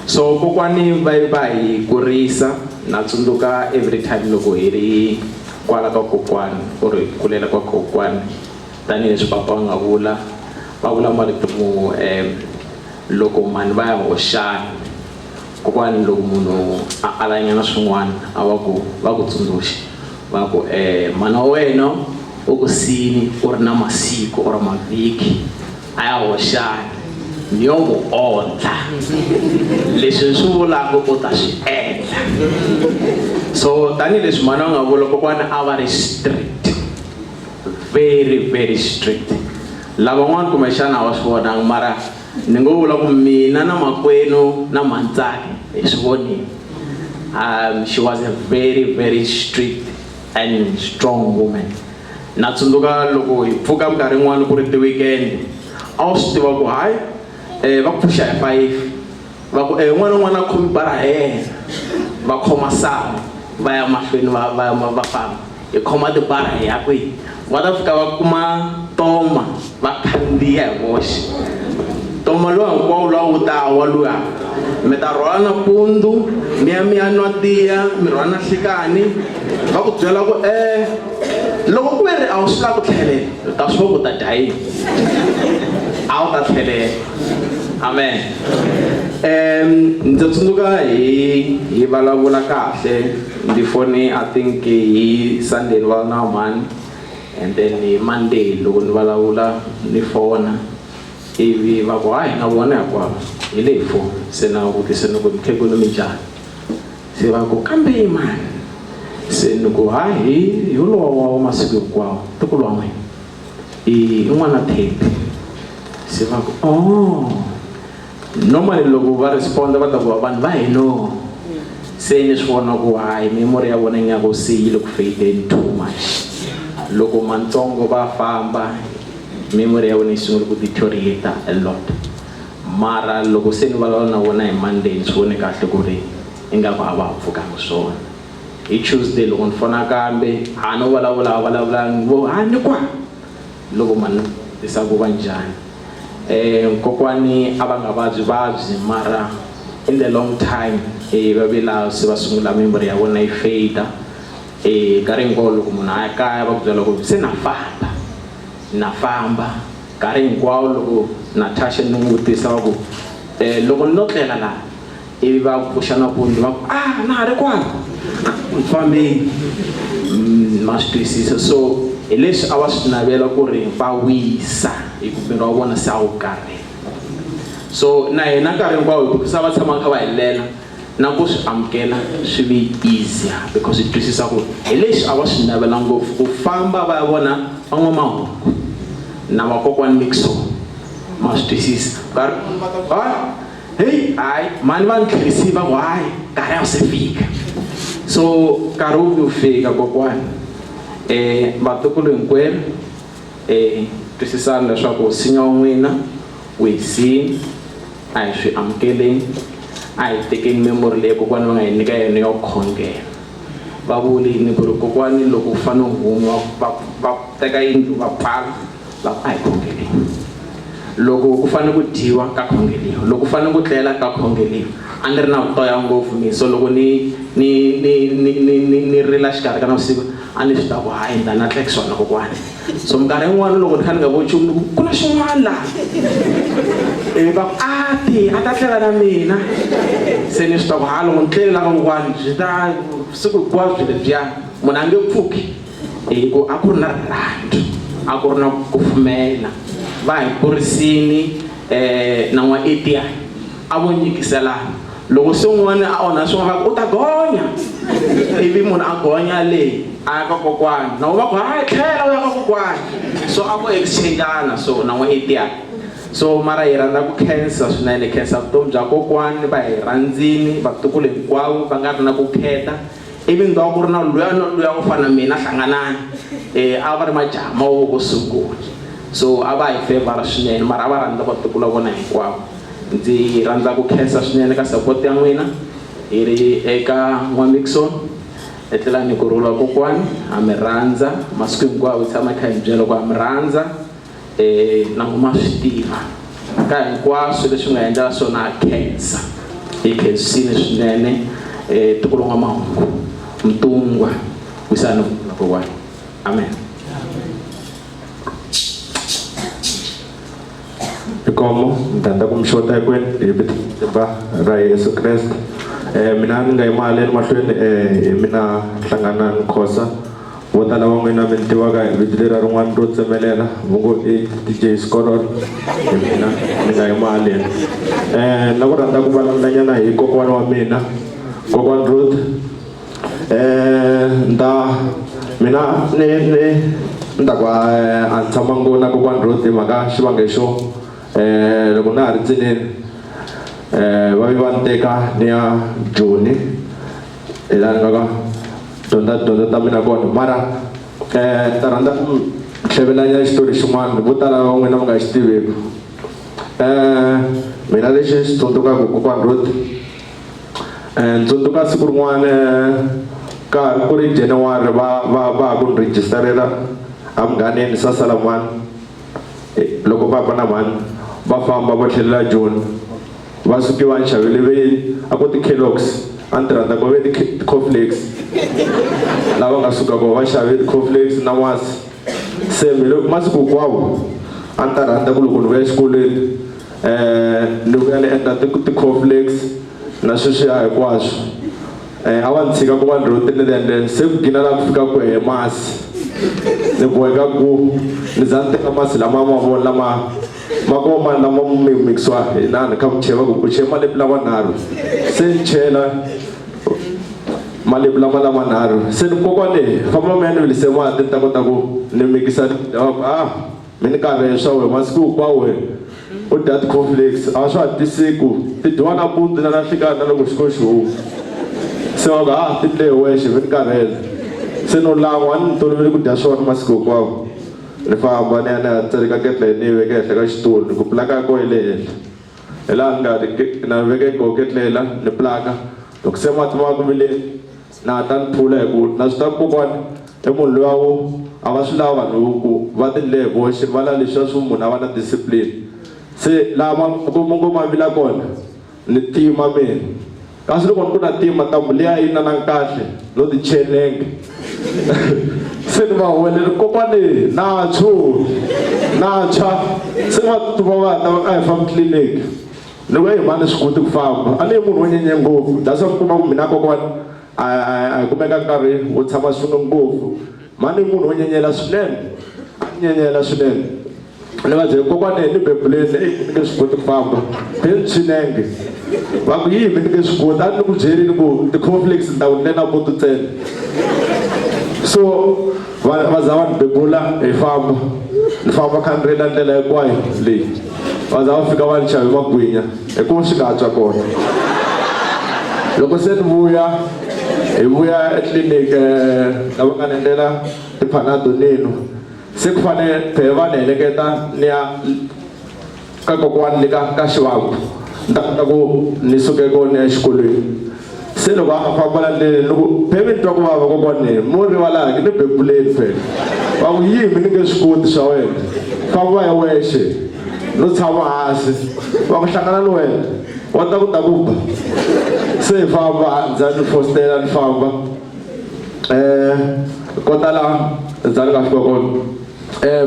so kokwani va va hi kurisa na tsundzuka every time loko hi ri kwala ka kokwani or hi kulela kwa kokwani tanihileswi papa va nga vula va vula marito mo um loko mhani va ya hoxana kokwani loko munhu a alanyana swin'wana a va ku va ku tsundzuxa va ku um mana wa wena u ku siyini u ri na masiku or mavhiki a ya hoxana ni yo n'wi ondla leswi ni swi vulaka u ta swi endla so tanihileswi mhani va nga vula kokwana a va ri strict very very strict lavan'wana kumbexana a va swi vonanga mara ni ngo vula ku mina na makwenu na mantsaki hi swi vonile she was a very very strict and strong woman na tsundzuka loko hi pfuka minkarhi yin'wana ku ri ti-weekend a wu swi tiva ku hayi um va ku pfuxa hi 5 va ku un'wana na un'wana a khomi bara ya yena va khoma sangu va ya mahlweni va va va famba hi khoma tibara hi ya kwihi va ta fika va kuma toma va khandziya hi voxe toma luwa hinkwawo luwa wu ta wa luya mi ta rhwala nampundzu mi ya mi ya nwa tiya mi rhwala na nhlikani va ku byela ku loko ku ve ri a wu swi lavi ku tlhelela u ta swi vona ku ta dya yini a wu ta tlhelela amen ndza tsundzuka hi hi vulavula kahle ndzi fone i think hi sunday ni vulavula na mhani and then hi monday loko ni vulavula ni fona ivi va ku hayi na vona hinkwavo hi le hi foni se na vutisa ni ku mukhegulu minjhani se va ku kambe mani se ni ku hayi hi hi lowa wa masiku hinkwawo ntukulu wa n'wina i n'wana Thembi se va ku oh normally loko va responda va ta ku vanhu va hino se ni swi vona ku hayi memory ya vona ingaku se yi le ku fadeni too much loko mantsongo va famba memory ya vona yi sungule ku deteriorate a lot mara loko se ni vulavula na vona hi Monday ni swi vone kahle ku ri ingaku a va ha pfukanga swona hi Tuesday loko ni fona kambe a no vulavula a vulavula vo ha ni kwa loko mani tisa ku va njhani kokwani a va nga vabyi vabyi mara in the long time va ve laha se va sungula memory ya vona yi fade nkarhi hinkwawo loko munhu a ya kaya va ku byela ku se na famba na famba nkarhi hinkwawo loko Natasha ni n'wi vutisa va ku loko ni lo tlela laha ivi va pfuxa nampundzu va ku a na ha ri kwala ni fambeni ma swi twisisa so hi leswi a va swi navela ku ri va wisa hi ku miri wa vona se a wu karhele so na hina nkarhi hinkwawo hi ku se va tshama kha va hi lela na ku swi amukela swi ve easier because hi twisisa ku hi leswi a va swi navela ngopfu ku famba va ya vona van'wamahungu na vakokwani mixo ma swi twisisa nkarhi heyi hayi mhani va ni tlherisile va ku hayi nkarhi a wu se fika so nkarhi wu wu fika kokwani vatukulu hinkwenu Twisisani leswaku nsinya wa n'wina wu hi siyini, a hi swi amukeleni, a hi tekeni memory leyi kokwani va nga hi nyika yona yo khongela. Va vulini ku ri kokwani loko u fanele u huma va va teka yindlu va pfala va ku a hi khongeleni. Loko ku fanele ku dyiwa ka khongeliwa, loko ku fanele ku tlela ka khongeliwa. A ni ri na vutoya ngopfu mina so loko ni ni ni ni ni ni ni rila xikarhi ka navusiku a ni swi tiva ku hayi ni ta na tlekisiwa na kokwani. So minkarhi yin'wana loko ni kha ni nga voni nchumu ni ku ku na xin'wana laha ivi va ku a ti a ta tlela na mina se ni swi tiva ku ha loko ni tlele la ka kokwani byi ta siku hinkwabyo byi lebyiya munhu a nge pfuki hi ku a ku ri na rirhandzu a ku ri na ku kufumela va hi kurisini um na n'wa etiya a vo nyikiselana loko se un'wana a onha swin'wana va ku u ta gonya ivi munhu a gonya le a ya ka kokwani na vo va ku hayi tlhela u ya ka kokwani so a vo exchangeana so na n'wa etiya so mara hi rhandza ku khensa swinene khensa vutomi bya kokwani va hi rhandzini vatukulu hinkwavo va nga ri na ku kheta ivi ndhawu ku ri na luya na luya wo fana na mina hlanganani um a va ri majaha ma wo vo sungula so a va hi favor swinene mara a va rhandza vatukulu va vona hinkwavo ndzi rhandza ku khensa swinene ka support ya n'wina hi ri eka n'wamixon etlelani ku rhula kokwani ha mi rhandza masiku hinkwawo hi tshama hi kha hi mi byela ku ha mi rhandza um na n'wi ma swi tiva ka hinkwaswo leswi nga endlela swona ha khensa hi khensile swinene um tiko lon'wa mahungu mutungwa wisani kokwani amen. Inkomo ni rhandza ku mi xota hinkwenu hi vito ra Yesu Kreste. Mina ni nga yima haleni mahlweni hi mina Hlanganani Khosa. Vo tala va n'wina mi ni tivaka hi vito leriya rin'wana ro tsemelela va ngo i DJ Skororo hi mina ni nga yima haleni. Na ku rhandza ku vulavulanyana hi kokwana wa mina kokwana Ruth. Ni ta mina ni ni ni ta ku a ni tshama ngopfu na kokwana Ruth hi mhaka xivangelo xo loko na ha ri ntsinini va ve va ni teka ni ya Joni hi laha ni nga ka dyondza tidyondzo ta mina kona mara ni ta rhandza ku mi tlhevelanyana xitori xin'wana vo tala va n'wina mi nga xi tiveki mina lexi ni xi tsundzukaka kokwana Ruth ni tsundzuka siku rin'wana ka ku ri January va va va ha ku ni register-ela emugangeni Sasalamani loko papa na mhani va famba va tlhelela Joni va suke va ni xavele ve a ku ti-Kellogg's a ni ti rhandza ku ve ti-cornflakes lava nga suka kona va xave ti-cornflakes na masi se mi loko masiku hinkwawo a ni ta rhandza ku loko ni vuya exikolweni ni vuya ni endla ti-cornflakes na sweswiya hinkwaswo a va ni tshika ku va ni rhotile and then se ku gina laha ku fika ku he masi ni boheka ku ni za ni teka masi lama ma vona lama ma ko ma lama mi mikisiwa hi nani kha ku cheva ku ku che malepu lamanharhu se ni chela malepu lama lamanharhu se ni kokwani famba mi ya ni vilise mati ni ta kota ku ni mikisa a mi ni karhele swa wena masiku hinkwawo wena u dya ti-cornflakes a swa ha tisi ku ti dyiwa nampundzu na nanhlikani na loko xikolo xi huma se va ku ha ti dle hi wexe mi ni karhele se no lan'wa a ni tolovele ku dya swona masiku hinkwawo ni famba ni ya ni ya tseleka ketlele ni yi veka ehenhla ka xitulu ni ku plaka ya kona yi le henhla hi laha ni nga na veke koho ketlela ni plaka loko se mati ma ku vileni na hatla ni phula hi ku na swi tiva kokwani i munhu luya wo a va swi lavi vanhu ku va ti ndle hi voxe va lava leswiya swo munhu a va na discipline se laha ma ku ngo ma vila kona ni tima mina kasi loko ni ku na tima ntambu liya yi na na kahle no ti chelenge se ni va huwelela kokwani na tshwu na tshwa se va tsutsuma va ta va a hi fambi tliliniki ni ku eyi mhani swi koti ku famba a ni yi munhu wo nyenye ngopfu that's why mi kuma ku mina kokwani a a hi kumeka nkarhi wo tshama swin'we ngopfu mhani i munhu wo nyenyela swinene a ni nyenyela swinene ni va byele kokwani ni bebuleni eyi ni nge swi koti ku famba then swinenge va ku yini ni nge swi koti a ni ku byelini ku ti-cornflakes ni ta ku nena poto ntsena so va va za va ni bebula hi famba ni famba kha ni rila ndlela hinkwayo leyi va za va fika va ni xave magwinya hi ku swi nga twa kona loko se ni vuya hi vuya etliliniki lava nga ni endlela tiphanado ni nwa. Se ku fanele phe va ni heleketa ni ya ka kokwani le ka ka Xivangu ni ta kota ku ni suke kona ni ya exikolweni. Se loko a famba la ndleleni ni ku phe mi ni twa ku vava kokwani mo rivalaki ni bebuleni phela. Va ku yimi ni nge swi koti swa wena famba hi wexe no tshama hansi va ku hlangana ni wena wa ta ku ta ku ba. Se hi famba ndza ni fostela ni famba ko tala ndza ni nga fika kona.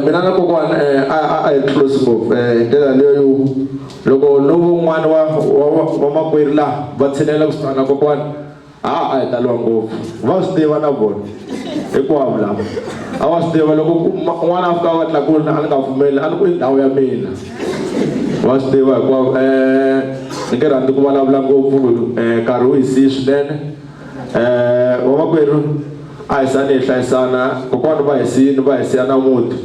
Mina na kokwana a hi close ngopfu hi ndlela leyo yo loko no vun'wana wa wa wa makwerhu laha va tshinela kusuhana na kokwana a hi taliwa ngopfu va swi tiva na vona hinkwavo lava a va swi tiva loko un'wana a fika va tlakula a ni nga pfumeli a ni ku i ndhawu ya mina va swi tiva hinkwavo. Ni nge rhandzi ku vulavula ngopfu nkarhi wu hi siyi swinene. Vamakwerhu a hi sani hi hlayisana kokwana va hi siyini va hi siya na muti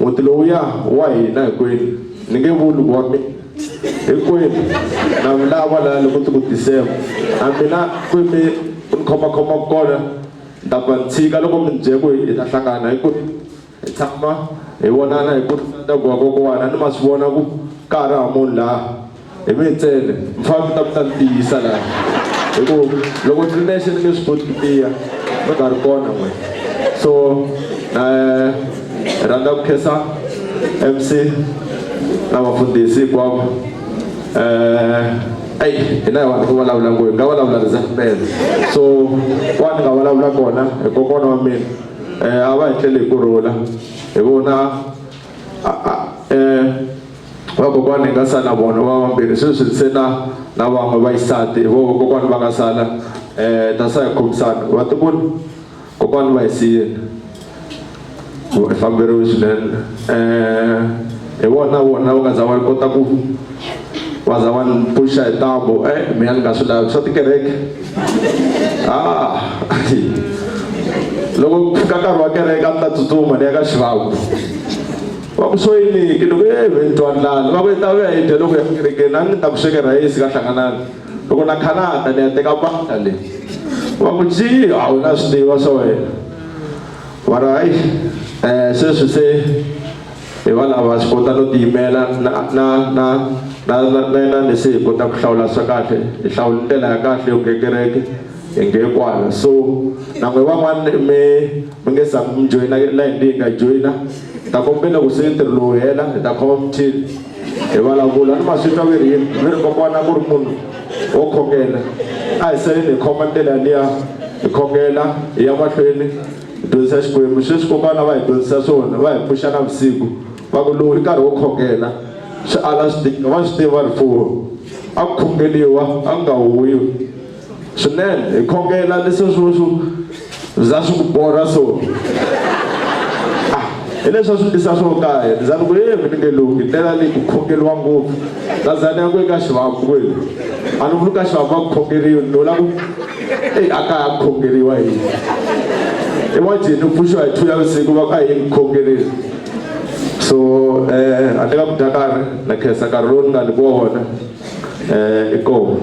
muti lowuya wa hina hinkwenu ni nge vuli ku wa mina hinkwenu na mi lava laha loko ti ku December na mina ku mi ni khomakhoma kona ni ta pfa ni tshika loko mi ni byele ku hi ta hlangana hinkwenu hi tshama hi vonana hi ku wa kokwana ni ma swi vona ku ka ha ri hava munhu laha hi mi ntsena mi fanele mi ta mi ta ni tiyisa laha hi ku loko ni ri nexe ni nge swi koti ku tiya mi nga ri kona n'we. So rhandza ku khensa MC na vafundhisi hinkwavo. Eyi hina hi vanhu vo vulavula ngopfu hi nga vulavula rizamela so kwa ni nga vulavula kona hi kokwana wa mina a va hi tlele hi kurhula hi vona vakokwana hi nga sala na vona va vambirhi sweswi se na na van'we va xisati hi vo vakokwana va nga sala ta sa hi khomisana vatukulu kokwana va hi siyini hi famberiwe swinene hi vona vona va nga za va kota ku va za va ni pfuxa hi ntambu mina ni nga swi lavi swa tikereke loko ku fika nkarhi wa kereke a ni ta tsutsuma ni ya ka Xivangu va ku swo yini ki loko e ni twa ndlala va ku i ta vuya hi dya loko ya kerekeni a ni ta ku swekela rhayisi ka hlanganani loko na khanata ni ya teka mpahla leyi va ku ji a wu na swi tiva swa wena mara hayi sweswi se hi va lava swi kota no tiyimela na na na na na na na se hi kota ku hlawula swa kahle hi hlawula ndlela ya kahle yo kereke hi nge kwala so na n'we van'wana mi mi nge za mi joyina layini leyi nga joyina ta kombela ku se ntirho lowu hela hi ta khoma michini hi vulavula ni ma swi twa ve ri yini ve ri kokwana ku ri munhu wo khongela a hi saleni hi khoma ndlela liya hi khongela hi ya mahlweni hi dyondzisa Xikwembu sweswi kokwana va hi dyondzisa swona va hi pfuxa na vusiku va ku lowu i nkarhi wo khongela swi ala swi tika va swi tiva rifuwo a ku khongeliwa a ku nga huwiwi swinene hi khongela leswi swo swo za swi ku borha so hi leswi a swi tisa swo kaya ni za ni ku e mi ni nge lunghi ndlela leyi ku khongeliwa ngopfu na za ni ya ku eka Xivangu kwenu a ni vuli ka Xivangu a ku khongeriwi ni vula ku eyi a kaya ku khongeriwa yini imagine u pfuxiwa hi 2 ya vusiku va ku a hi yini ku khongeleni so handle ka ku dya nkarhi na khensa nkarhi lowu ni nga nyikiwa wona i kona.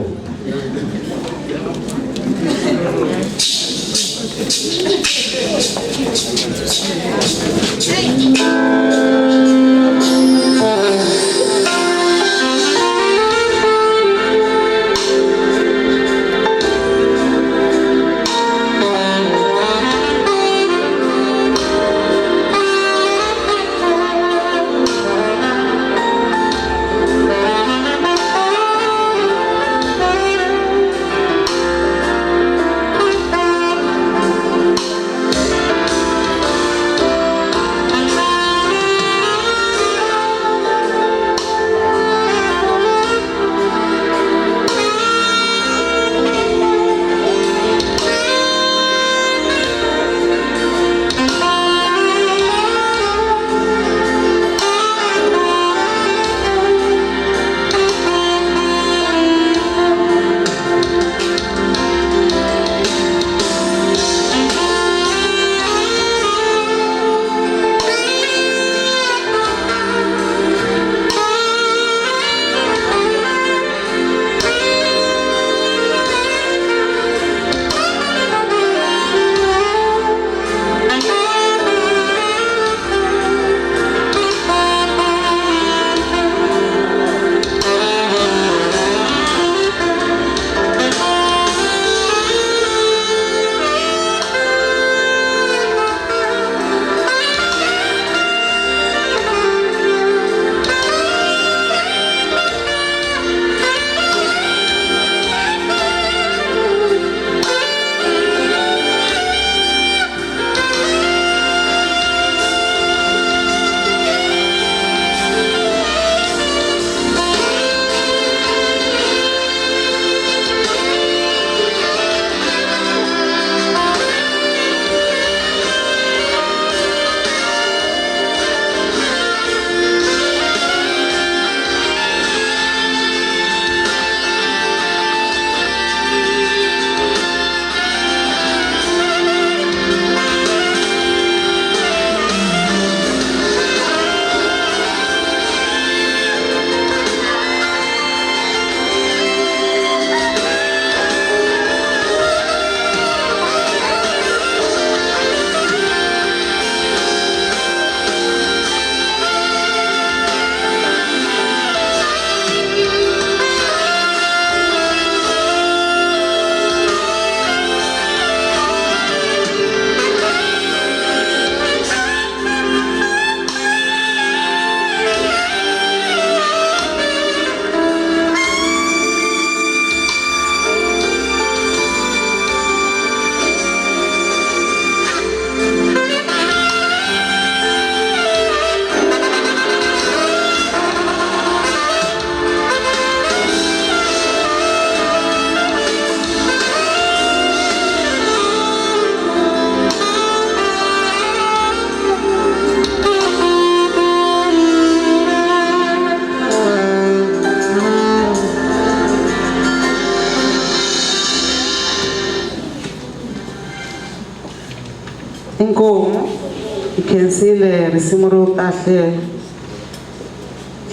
Khensile risimu ro kahle.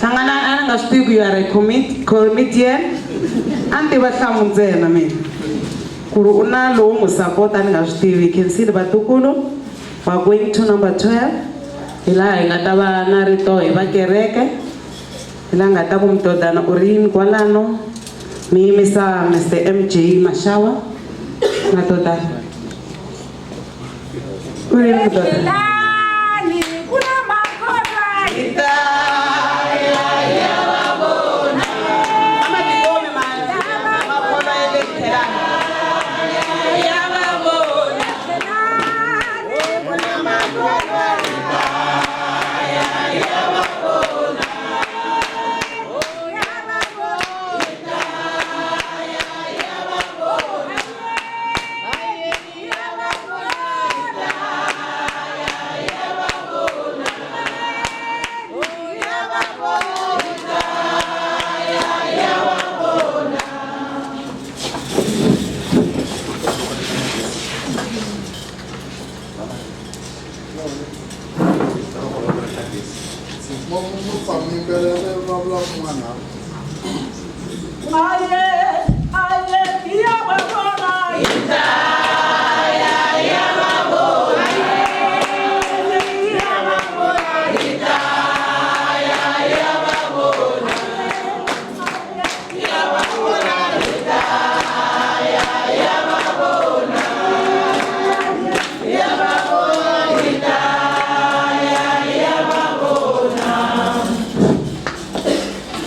Hlangana a ni nga swi tivi ku you are a comedian. A ni tiva hlamu ntsena mina. Ku ri u na lowu n'wi sapota a ni nga swi tivi. Khensile vatukulu. We are going to number 12. Hi laha hi nga ta va na rito hi va kereke. Hi laha nga ta ku mudodana u ri yini kwalano. Mi yimisa Mr MJ Mashawa. Madodana. U ri yini mudodana?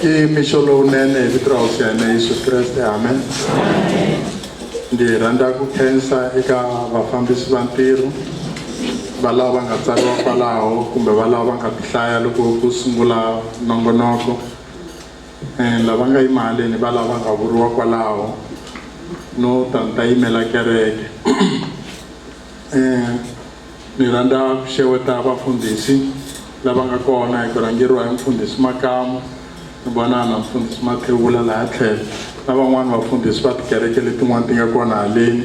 I mixo lowunene hi vito ra Hosi ya hina Yesu Kreste, amen. Ndzi rhandza ku khensa eka vafambisi va ntirho va lava va nga tsariwa kwalaho kumbe va lava va nga tihlaya loko ku sungula nongonoko. Lava nga yima haleni va lava va nga vuriwa kwalaho no ta ni ta yimela kereke. Ni rhandza ku xeweta vafundhisi lava nga kona hi ku rhangeriwa hi mufundhisi Makamu, ni vona na mufundhisi Mathewula laha tlhelo na van'wani vafundhisi va tikereke letin'wana ti nga kona haleni.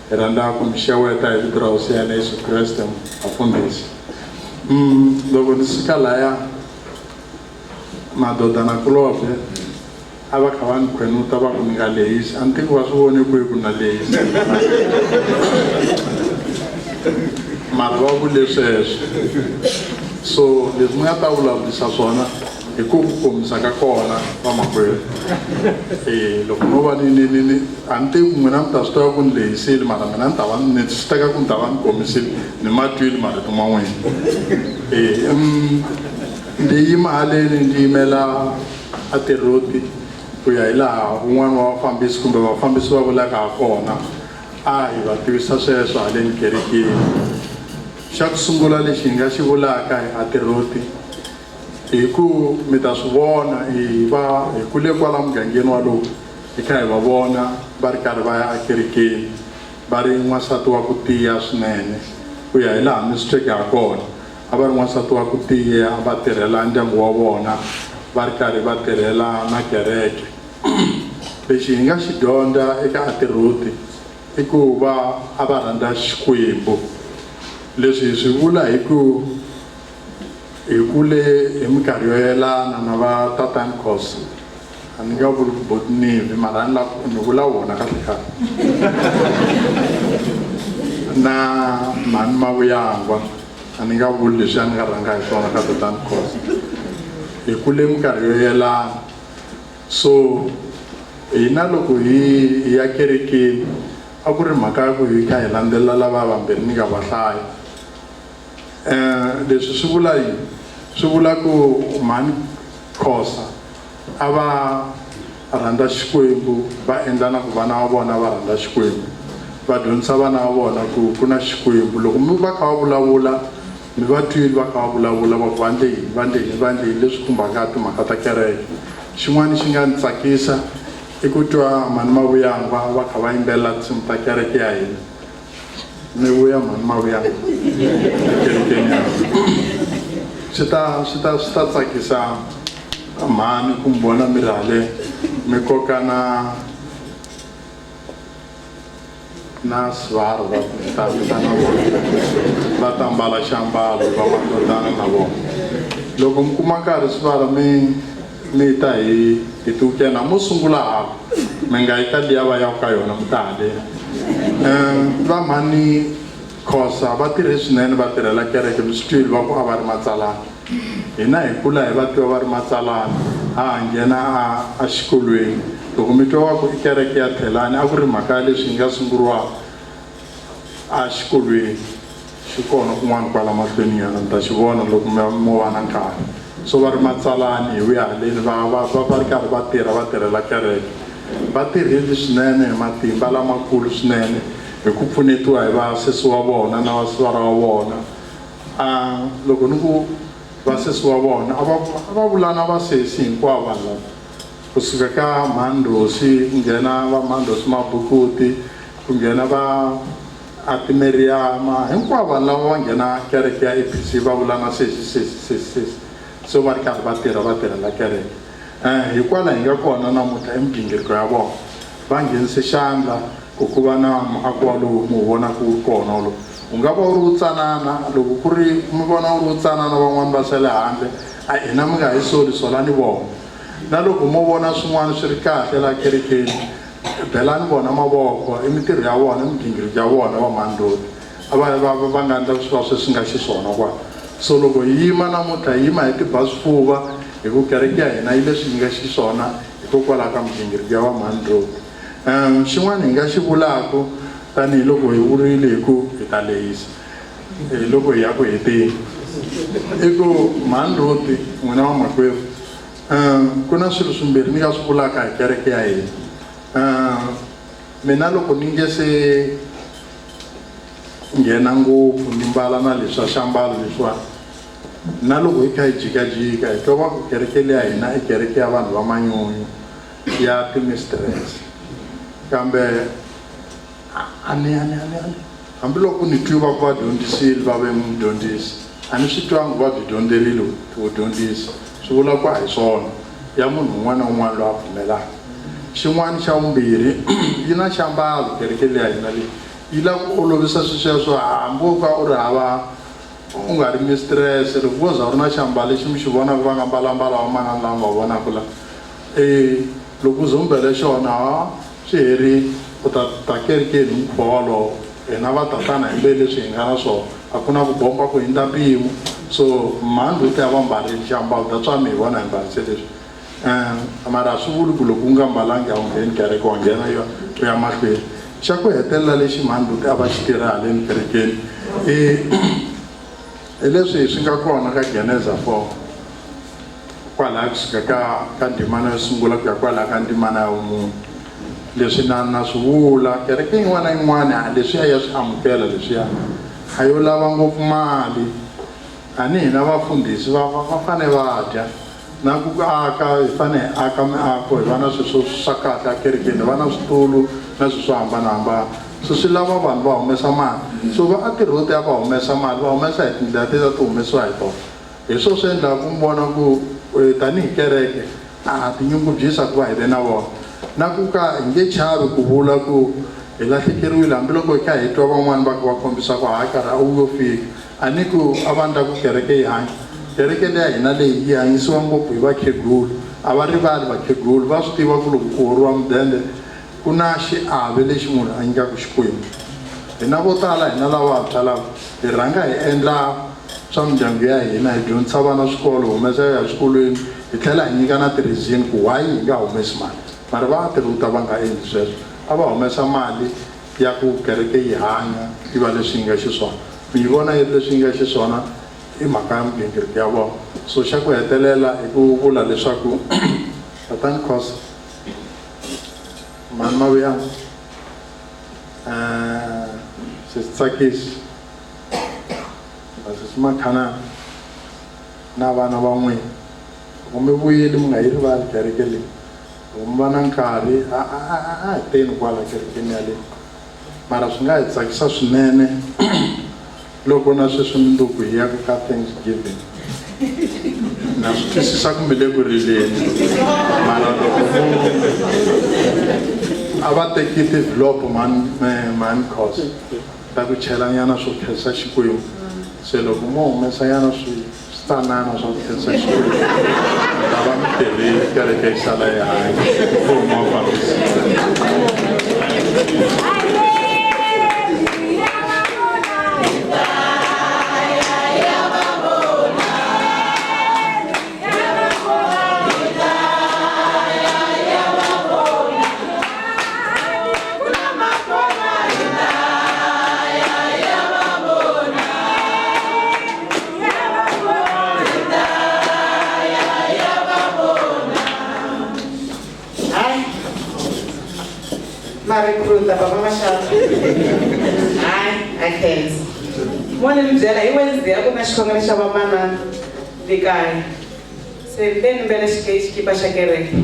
Hi rhandza ku mi xeweta hi vito ra Hosi ya hina Yesu Kreste, vafundhisi. Loko ni suka laya madodanakulobye a va kha va ni khwenuta va ku ni nga lehisi, a ni tivi va swi vone kwihi ku na lehisi, mara va vule sweswo. So leswi mi nga ta vulavurisa swona hi ku ku komisa ka kona vamakwerhu. Loko no va ni ni ni ni a ni tivi ku n'wina mi ta swi tiva ku ni lehisile, mara mina ni ta va ni swi teka ku ni ta va ni komisile, ni ma twile marito ma n'wina. Ndzi yima haleni ndzi yimela a tiroti ku ya hi laha un'wana wa vafambisi kumbe vafambisi va vulaka ha kona, a hi va tivisa sweswo haleni kerekeni. Xa ku sungula lexi hi nga xi vulaka hi atiroti hi ku mi ta swi vona hi va hi kule kwala mugangeni walowu hi kha hi va vona va ri karhi va ya ekerekeni va ri n'wansati wa ku tiya swinene ku ya hi laha mi swi tweke ha kona. A va ri n'wansati wa ku tiya, va tirhela ndyangu wa vona va ri karhi va tirhela na kereke. Lexi hi nga xi dyondza eka Atiroti i ku va a va rhandza Xikwembu. Leswi hi swi vula hi ku hi kule hi minkarhi yo yelana na va tatani Khosa. A ni nga vuli ku botinivi, mara a ni lava ni vula wona kahle kahle. Na mhani Mavuyangwa, a ni nga vuli leswi a ni nga rhanga hi swona ka tatani Khosa. Hi kule minkarhi yo yelana. So hina loko hi hi ya kerekeni a ku ri mhaka ya ku hi kha hi landzelela lava vambirhi ni nga va hlaya. Leswi swi vula yini? Swi vula ku mhani Khosa a va rhandza Xikwembu, va endla na ku vana va vona va rhandza Xikwembu, va dyondzisa vana va vona ku ku na Xikwembu. Loko mi va kha va vulavula, mi va twile va kha va vulavula va ku va endle yini, va endle yini, va endle yini leswi khumbaka timhaka ta kereke. Xin'wana xi nga ni tsakisa i ku twa mhani Mavuyangwa va kha va yimbelela tinsimu ta kereke ya hina. Mi vuya mhani Mavuyangwa ekerekeni ya swi ta swi ta swi ta tsakisa mhani ku mi vona mi ri hale mi koka na Na sivara va ta ta na vona va ta mbala xiambalo va madodana na vona. Loko mi kuma nkarhi sivara mi mi ta hi hi tiwukena mo sungula hala mi nga yi ka liya va yaka ka yona mi ta haleni. Va mhani Khosa va tirhe swinene va tirhela kereke mi swi twile va ku a va ri matsalana. Hina hi kula hi va tiva va ri matsalana ha ha nghena a a xikolweni. Loko mi twa va ku i kereke ya Thelani a ku ri mhaka ya leswi yi nga sunguriwa a xikolweni. Xi kona kun'wana kwala mahlweni nyana mi ta xi vona loko mi mo va na nkarhi. So va ri matsalani hi vuya haleni va va va va ri karhi va tirha va tirhela kereke. Va tirhile swinene hi matimba lamakulu swinene hi ku pfunetiwa hi vasesi wa vona na vasivara wa vona. A loko ni ku vasesi wa vona a va a va vulana vasesi hinkwavo vanhu lava. Kusuka ka mhani Rosi ku nghena va mhani Rosi Mabukuti ku nghena va Atimeriyama hinkwavo vanhu lava va nghena kereke ya APC va vulana sesi sesi sesi sesi so va ri karhi va tirha va tirhela kereke. Hi kwala hi nga kona namuntlha i migingiriko ya vona. Va nghenise xandla ku ku va na muako walowu mi wu vonaka wu ri kona wolowo. Wu nga va wu ri wutsanana, loko ku ri mi vona wu ri wutsanana van'wana va sele handle, a hina mi nga hi soli, solani vona. Na loko mo vona swin'wana swi ri kahle laha kerekeni, belani vona mavoko, i mintirho ya vona, i migingiriko ya vona va mhandloti. A va va va nga endla swi va sweswi nga xiswona kwala. So loko hi yima namuntlha hi yima hi tiba swifuva hi ku kereke ya hina yi leswi yi nga xiswona hikokwalaho ka migingiriko ya va mhandloti. Xin'wana hi nga xi vulaka tanihiloko hi vurile hi ku hi ta lehisa hi loko hi ya ku heteni i ku mhandloti n'wina vamakwerhu ku na swilo swimbirhi ni nga swi vulaka hi kereke ya hina. Mina loko ni nge se nghena ngopfu ni mbala na leswa xiambalo leswiwani na loko hi kha hi jikajika hi twa va ku kereke leya hina i kereke ya vanhu va manyunyu ya ti-mistress kambe a ni a ni a ni a ni hambiloko ni twi va ku va dyondzisile va ve mudyondzisi a ni swi twangi va byi dyondzerile vudyondzisi swi vula ku a hi swona ya munhu un'wana na un'wana loyi a pfumelaka. Xin'wana xa vumbirhi yi na xiambalo kereke leya hina leyi yi lava ku olovisa swilo sweswo hambi wo ka u ri hava u nga ri mistress loko vo za u ri na xiambalo lexi mi xi vonaka va nga mbalambala va manana lava mi va vonaka la e loko u ze u mbele xona ha swi herile u ta ta kerekeni hi mukhuva wolowo hina va tatana hi mbele leswi hi nga na swona a ku na ku bomba ku hundza mpimo so mhani u ta va mbarile xiambalo that's why mi hi vona hi mbarise leswi mara a swi vuli ku loko u nga mbalangi a wu ngheni kereke wa nghena yo u ya mahlweni xa ku hetelela lexi mhani buti a va xi tirha haleni kerekeni i hi leswi swi nga kona ka Geneza 4 kwalaya kusuka ka ka ndzimana yo sungula ku ya kwalaya ka ndzimana ya vumune leswi na na swi vula kereke yin'wana na yin'wana leswiya ya swi amukela leswiya a yo lava ngopfu mali a ni hina vafundhisi va va va fane va dya na ku aka hi fane hi aka miako hi va na swilo swo swa kahle ekerekeni hi va na switulu na swilo swo hambanahambana so swi lava vanhu va humesa mali so va atirhoti a va humesa mali va humesa hi tindlela leti ta ti humesiwa hi tona hi swo swi endlaka ku mi vona ku tanihi kereke a ha tinyungubyisa ku va hi ve na vona na ku ka hi nge chavi ku vula ku hi lahlekeriwile hambiloko hi kha hi twa van'wani va va kombisa ku hayi karhi a wu yo fika a ni ku a va endla ku kereke yi hanya kereke leya hina leyi yi hanyisiwa ngopfu hi vakhegulu a va rivali vakhegulu va swi tiva ku loko ku horiwa mudende ku na xiave lexi munhu a nyikaka Xikwembu hina vo tala hina lavantshwa lava hi rhanga hi endla swa mindyangu ya hina hi dyondzisa vana swikolo humesa ya swikolweni hi tlhela hi nyika na ti-reason ku why hi nga humesi mali mara va tirhuta va nga endli sweswo a va humesa mali ya ku kereke yi hanya yi va leswi yi nga xiswona mi yi vona yi ri leswi yi nga xiswona i mhaka ya migingiriko ya vona so xa ku hetelela hi ku vula leswaku tatani Khosa mhani Mavuyana sesi Tsakisi vasesi Makhanani na vana va n'wina loko mi vuyile mi nga yi rivali kereke leyi loko mi va na nkarhi a a a a hi teni kwala kerekeni yaleyo mara swi nga hi tsakisa swinene loko na sweswi mundzuku hi ya ku ka Thanksgiving na swi twisisa ku mi le ku rileni mara loko mo A va teki ti-vlog mhani cos ta ku chelanyana swo khensa Xikwembu. Se loko mo humesanyana swi switanana swa ku khensa Xikwembu, ta va mi tirhile kereke yi sala yi hanya. Mfumo wa fambisa. Hayi. Ma recruiter baba Mashava. Hayi, a khensa. Mo ni mi byela hi Wednesday a ku na xikhongelo xa vamanana le kaya. Se ni te ni mbele xikipa xa kereke.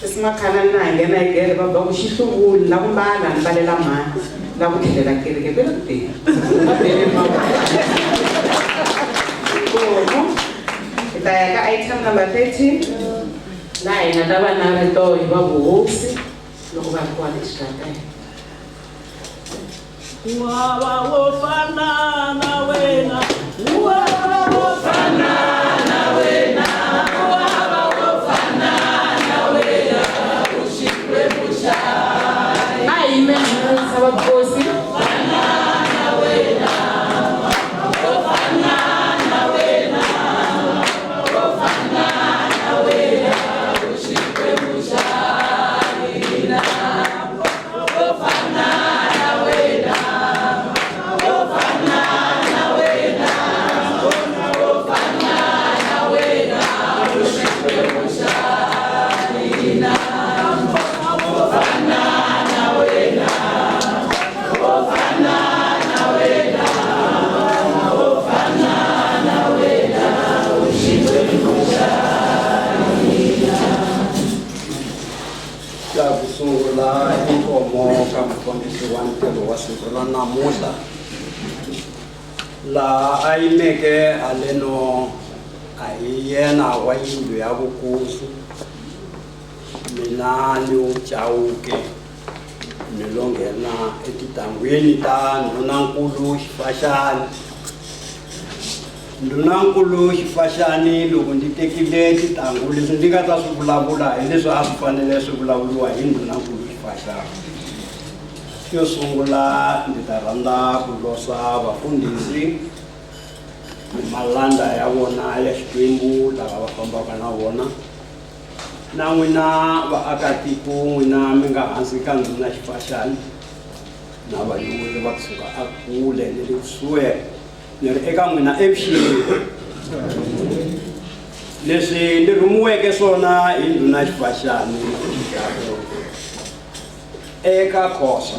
Sesi Makhanani na ha nghena hi gere va ba ku xi hluvuli la ku mbala ni mbalela mhani la ku tlhelela kereke ve le ku teni. Va bele mavoko. Koho hi ta ya ka item number 13 laha hi nga ta va na rito hi va vuhosi loko va ri kwale exikarhi ka hina. Wa wo fana na wena, wa wo fana na wena, wa wo fana na wena, u Xikwembu xa A hi yimeni hi vutisa vakosi. Fana na wena, wo fana na wena, wo fana na wena, u Xikwembu xa hina. Wo fana na wena, wo fana na wena, wo fana na wena, u Xikwembu xa hina. Wo fana na wena, wo fana na wena, wo fana na wena, u Xikwembu xa hina. Xa ku sungula inkomo ka mufambisi wa ntirho wa siku ra namuntlha laha a yimeke haleno a hi yena wa yindlu ya vukosi mina ni wu Chauke ni lo nghena etitangwini ta ndhunankulu Xifaxani. Ndhunankulu Xifaxani loko ndzi tekile titangu leswi ndzi nga ta swi vulavula hi leswi a swi fanele swi vulavuriwa hi ndhunankulu Xifaxani. Xo sungula ndzi ta rhandza ku losa vafundhisi ni malandza ya vona ya Xikwembu lava va fambaka na vona na n'wina vaakatiko n'wina mi nga hansi ka ndhuna Xifaxani na vayuweri va kusuka a kule ni le kusuhi ni ri eka n'wina evuxeni. Leswi ni rhumiweke swona hi ndhuna Xifaxani eka Khosa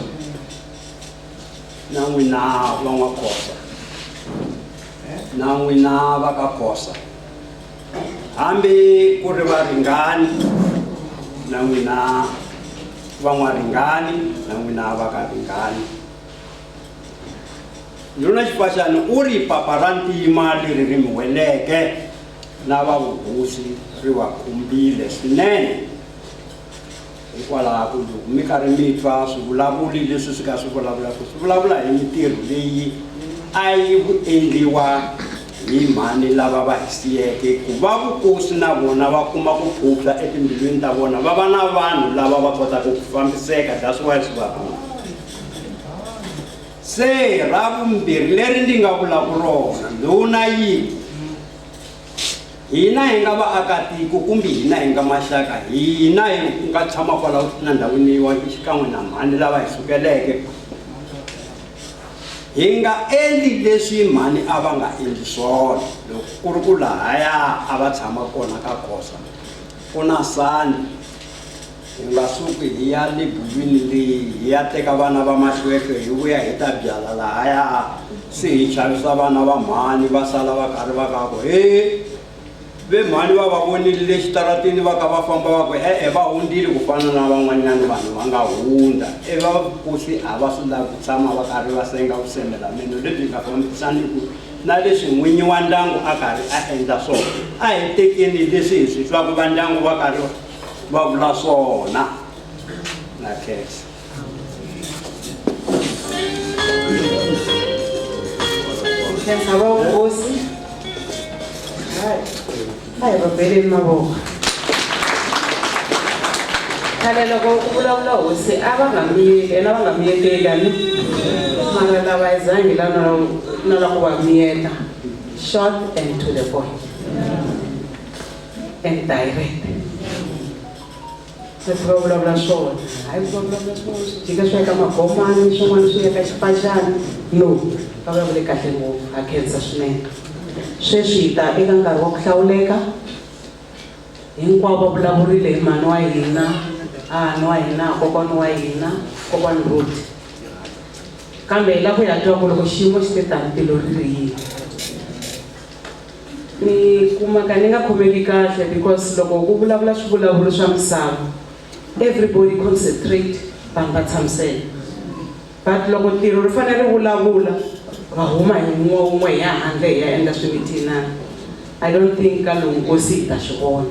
na n'wina van'wakhosa na n'wina va ka Khosa hambi ku ri varingani na n'wina van'waringani na n'wina va ka Ringani. Ndhuna Xifaxani u ri papa ra ntima leri ri mi weleke na va vuhosi ri va khumbile swinene. Hikwalaho ku loko mi karhi mi twa swivulavuli leswi swi ka swi vulavulaka swi vulavula hi mintirho leyi a yi endliwa hi mhani lava va hi siyeke ku va vukosi na vona va kuma ku phuphya etimbilwini ta vona va va na vanhu lava va kotaka ku fambiseka. That's why swi va kona. Se ra vumbirhi leri ndzi nga vulaka rona ndhuna yi hina hi nga vaakatiko kumbe hina hi nga maxaka hina hi nga tshama kwala na ndhawini yiwa xikan'we na mhani lava hi sukeleke hi nga endli leswi mhani a va nga endli swona loko ku ri ku lahaya a va tshama kona ka Khosa ku na sani hi nga suki hi ya le bulwini leyi hi ya teka vana va mahlwehlwe hi vuya hi ta byala lahaya se hi chavisa vana va mhani va sala va karhi va ka ku he ve mhani va va vonile le xitaratini va ka va famba va ku e-e va hundzile ku fana na van'wanyana vanhu va nga hundza e va kosi a va swi lavi ku tshama va karhi va senga vusemela meno lebyi nga fambisaniku na leswi n'winyi wa ndyangu a karhi a endla swona. A hi tekeni leswi hi swi twaka va ndyangu va karhi va vula swona. Na khensa. Khensa va vukosi. Hayi, a hi va beleni mavoko. Khale loko ku vulavula hosi a va nga miyeli ene a va nga miyeteli ani mara lava hi zangi la na la ku va miyeta. Short and to the point and direct. Leswi va vulavula swona, hayi ku va vulavula swin'wana swi jika swi ya ka magomani, swin'wana swi ya ka xipacana. No, va vulavule kahle ngopfu, ha khensa swinene. Sweswi hi ta eka nkarhi wa ku hlawuleka. Hinkwavo va vulavurile hi mhani wa hina, hahani wa hina, kokwani wa hina, kokwani Ruth. Kambe hi lava ku ya twa ku loko xiyimo xi te tani tilo ri ri yini. Ni kumaka ni nga khomeki kahle because loko ku vulavula swivulavulo swa misava, everybody concentrate, vanhu va tshamiseka. But loko ntirho ri fanele ri vulavula, va huma hi wun'we wun'we hi ya handle hi ya endla swimithinana. I don't think ka lowu nkosi hi ta swi vona.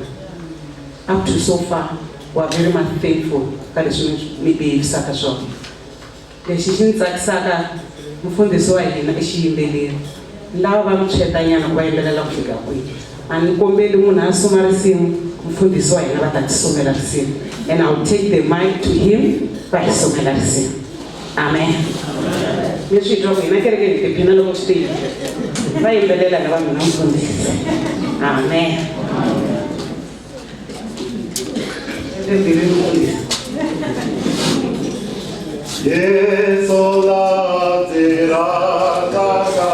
Up to so far, we are very much thankful ka leswi mi behavisaka swona. Lexi xi ni tsakisaka, mufundhisi wa hina i xiyimbeleri. Lava va mi tshwetanyana ku va yimbelela ku fika kwihi. A ni kombeli munhu a suma risimu, mufundhisi wa hina va ta ti sumela risimu. And I will take the mic to him, va hi sumela risimu. Amen. Mi swi twa ku hina kerekeni hi tiphina loko swi tile. Va yimbelela na va mina mufundhisi. Amen. Embilwini mufundhisi. Yesu la ndzi rhandzaka.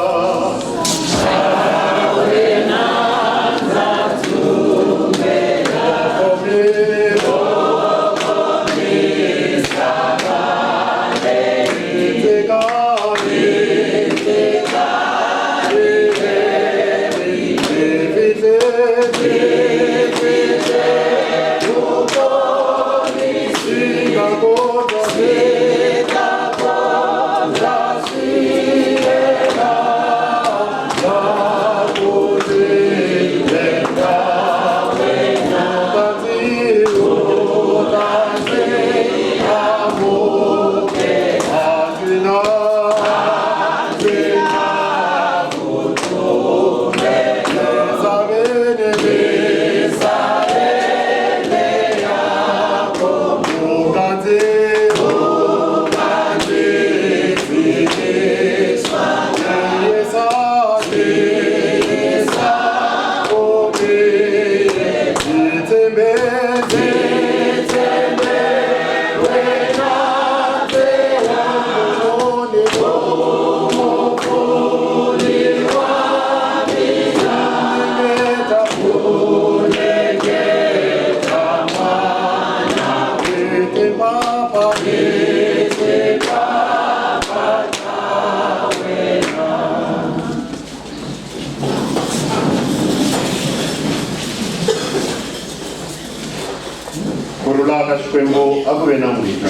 Ku rhula ka Xikwembu a ku ve na n'wina.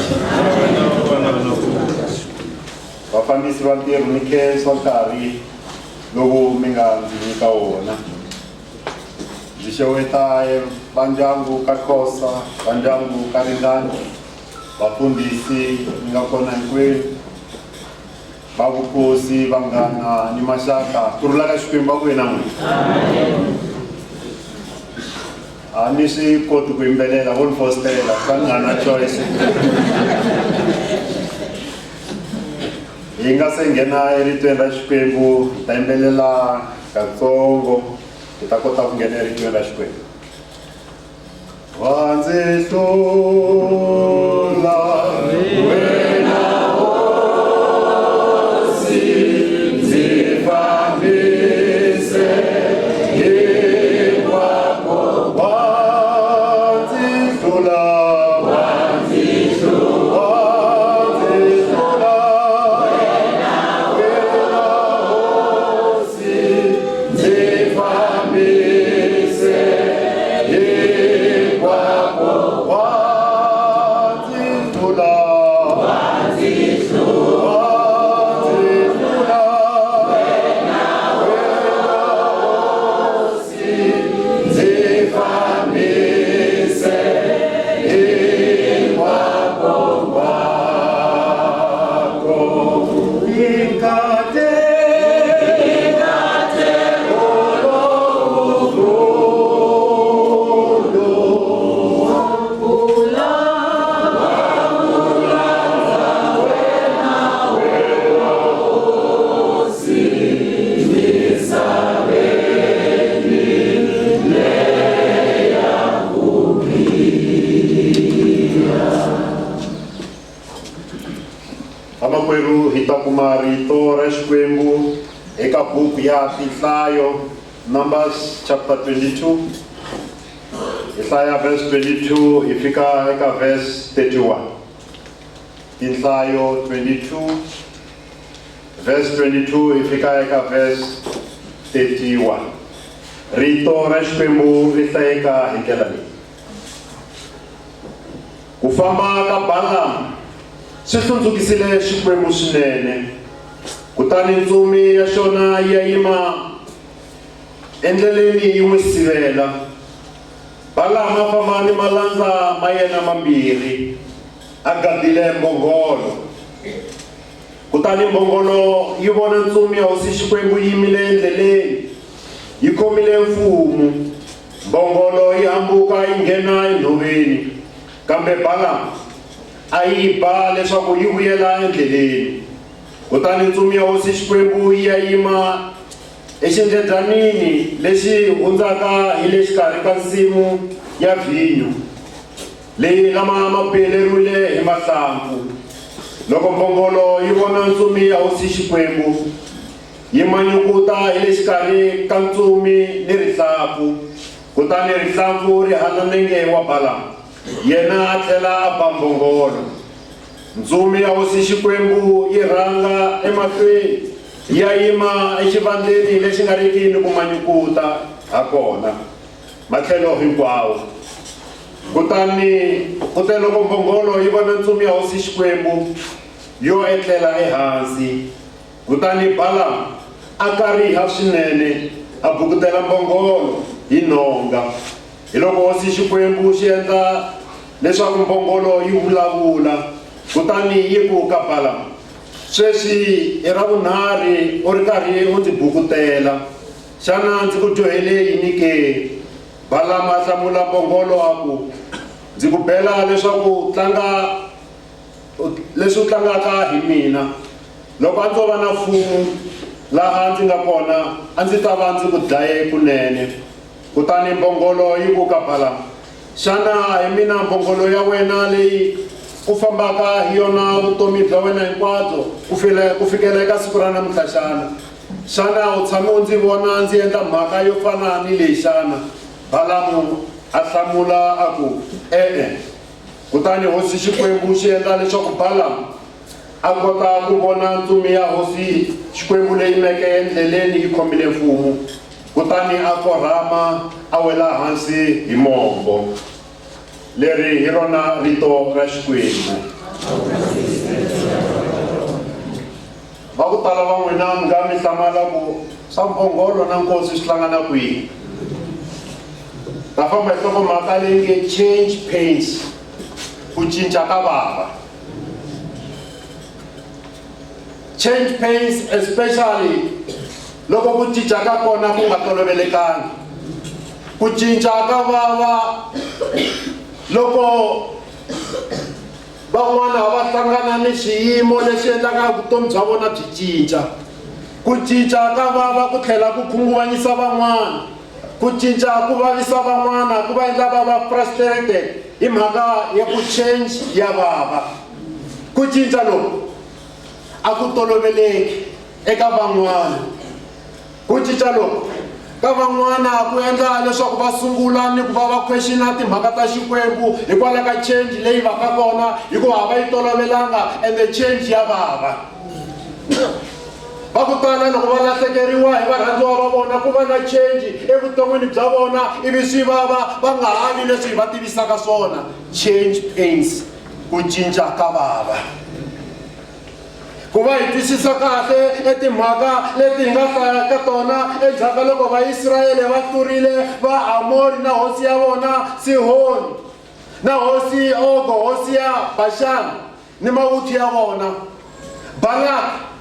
Vafambisi va ntirho ni khensa nkarhi lowu mi nga ndzi nyika wona. Ndzi xeweta va ndyangu ka Khosa, va ndyangu ka Ringani, vafundhisi mi nga kona hinkwenu, va vukosi, vanghana ni maxaka. Ku rhula ka Xikwembu a ku ve na n'wina. A ni swi koti ku yimbelela, vo ni fositela, ka ni nga na choice. Hi nga se nghena eritweni ra Xikwembu, hi ta yimbelela katsongo, hi ta kota ku nghena eritweni ra Xikwembu. Wa ndzi hlula wena Hosi, ndzi fambise hinkwako. Wa ndzi hlula, wa ndzi hlula, wa ndzi hlula wena Hosi, ndzi fambise hinkwako. Wa ndzi hlula, wa ndzi hlula, wa ndzi hlula wena Hosi, ndzi fambise Hi ta kuma rito ra Xikwembu eka buku ya Tinhlayo, Numbers chapter 22. Hi hlaya verse 22 hi fika eka verse 31. Tinhlayo 22 verse 22 hi fika eka verse 31. Rito ra Xikwembu ri hlayeka hi ndlela leyi. Ku famba ka Balaam swi hlundzukisile Xikwembu swinene, kutani ntsumi ya xona yi ya yima endleleni yi n'wi sivela. Balaam a famba ni malandza ma yena mambirhi, a gadile mbhongolo. Kutani mbhongolo yi vona ntsumi ya hosi Xikwembu yi yimile endleleni, yi khomile mfumu. Mbhongolo yi hambuka yi nghena enhoveni, kambe Balaam a yi ba leswaku yi vuyela endleleni. Kutani ntsumi ya hosi Xikwembu yi ya yima exindledyanini lexi hundzaka hi le xikarhi ka nsimu ya vhinyo, leyi lama ma biyeleriwile hi mahlampfu. Loko mbhongolo yi vona ntsumi ya hosi Xikwembu, yi manyukuta hi le xikarhi ka ntsumi ni rihlampfu, kutani rihlampfu ri hala nenge wa Balaam, yena a tlhela a ba mbhongolo. Ntsumi ya hosi Xikwembu yi rhanga emahlweni yi ya yima exivandleni lexi nga riki ni ku manyukuta ha kona, matlhelo hinkwawo. Kutani kuteloko mbhongolo yi vona ntsumi ya hosi Xikwembu yo etlela ehansi, kutani Balaam a kariha swinene, a bukutela mbhongolo hi nhonga. Hiloko hosi Xikwembu xi endla leswaku mbhongolo yi vulavula, kutani yi ku ka Balaam, Sweswi i ra vunharhu u ri karhi u ndzi bukutela. Xana ndzi ku dyohele yini ke? Balaam a hlamula mbhongolo a ku, Ndzi ku bela leswaku u tlanga leswi u tlangaka hi mina. Loko a ndzo va na fumu laha ndzi nga kona, a ndzi ta va ndzi ku dlaye kunene. Kutani mbhongolo yi ku ka Balaam, Xana a hi mina mbhongolo ya wena leyi u fambaka hi yona vutomi bya wena hinkwabyo ku fikela eka siku ra namuntlha xana? Xana u tshame u ndzi vona ndzi endla mhaka yo fana ni leyi xana? Balaamu a hlamula a ku, E-e. Kutani hosi Xikwembu xi endla leswaku Balaamu a kota ku vona ntsumi ya hosi Xikwembu leyi yimeke endleleni yi khomile mfumo, kutani a korhama a wela hansi hi mombo. Leri hi rona rito ra Xikwembu. Va ku tala va n'wina mi nga mi hlamala ku swa mbhongolo na nkosi swi hlangana kwihi. Ta famba hi nhlokomhaka leyi nge change pains, ku cinca ka vava. Change pains especially loko ku cinca ka kona ku nga tolovelekangi. Ku cinca ka vava loko van'wana va hlangana ni swiyimo leswi endlaka vutomi bya vona byi cinca. Ku cinca ka vava ku tlhela ku khunguvanyisa van'wana. Ku cinca ku vavisa van'wana, ku va endla va va frustrated hi mhaka ya ku change ya vava. Ku cinca loku a ku toloveleki eka van'wana. Ku cinca loku ka van'wana ku endla leswaku va sungula ni ku va va questiona timhaka ta Xikwembu hikwalaho ka change leyi vaka kona, hikuva a va yi tolovelanga ende change ya vava. Va ku tala loko va lahlekeriwa hi varhandziwa va vona ku va na change evuton'wini bya vona ivi swi vava va nga ha vi leswi hi va tivisaka swona. Change pains, ku cinca ka vava. Ku va hi twisisa kahle etimhaka leti hi nga hlaya ka tona endzhaku ka loko Vaisrayele va hlurile Vaamori na hosi ya vona Sihoni na hosi Ogo hosi ya Baxani ni mavuthu ya vona. Balak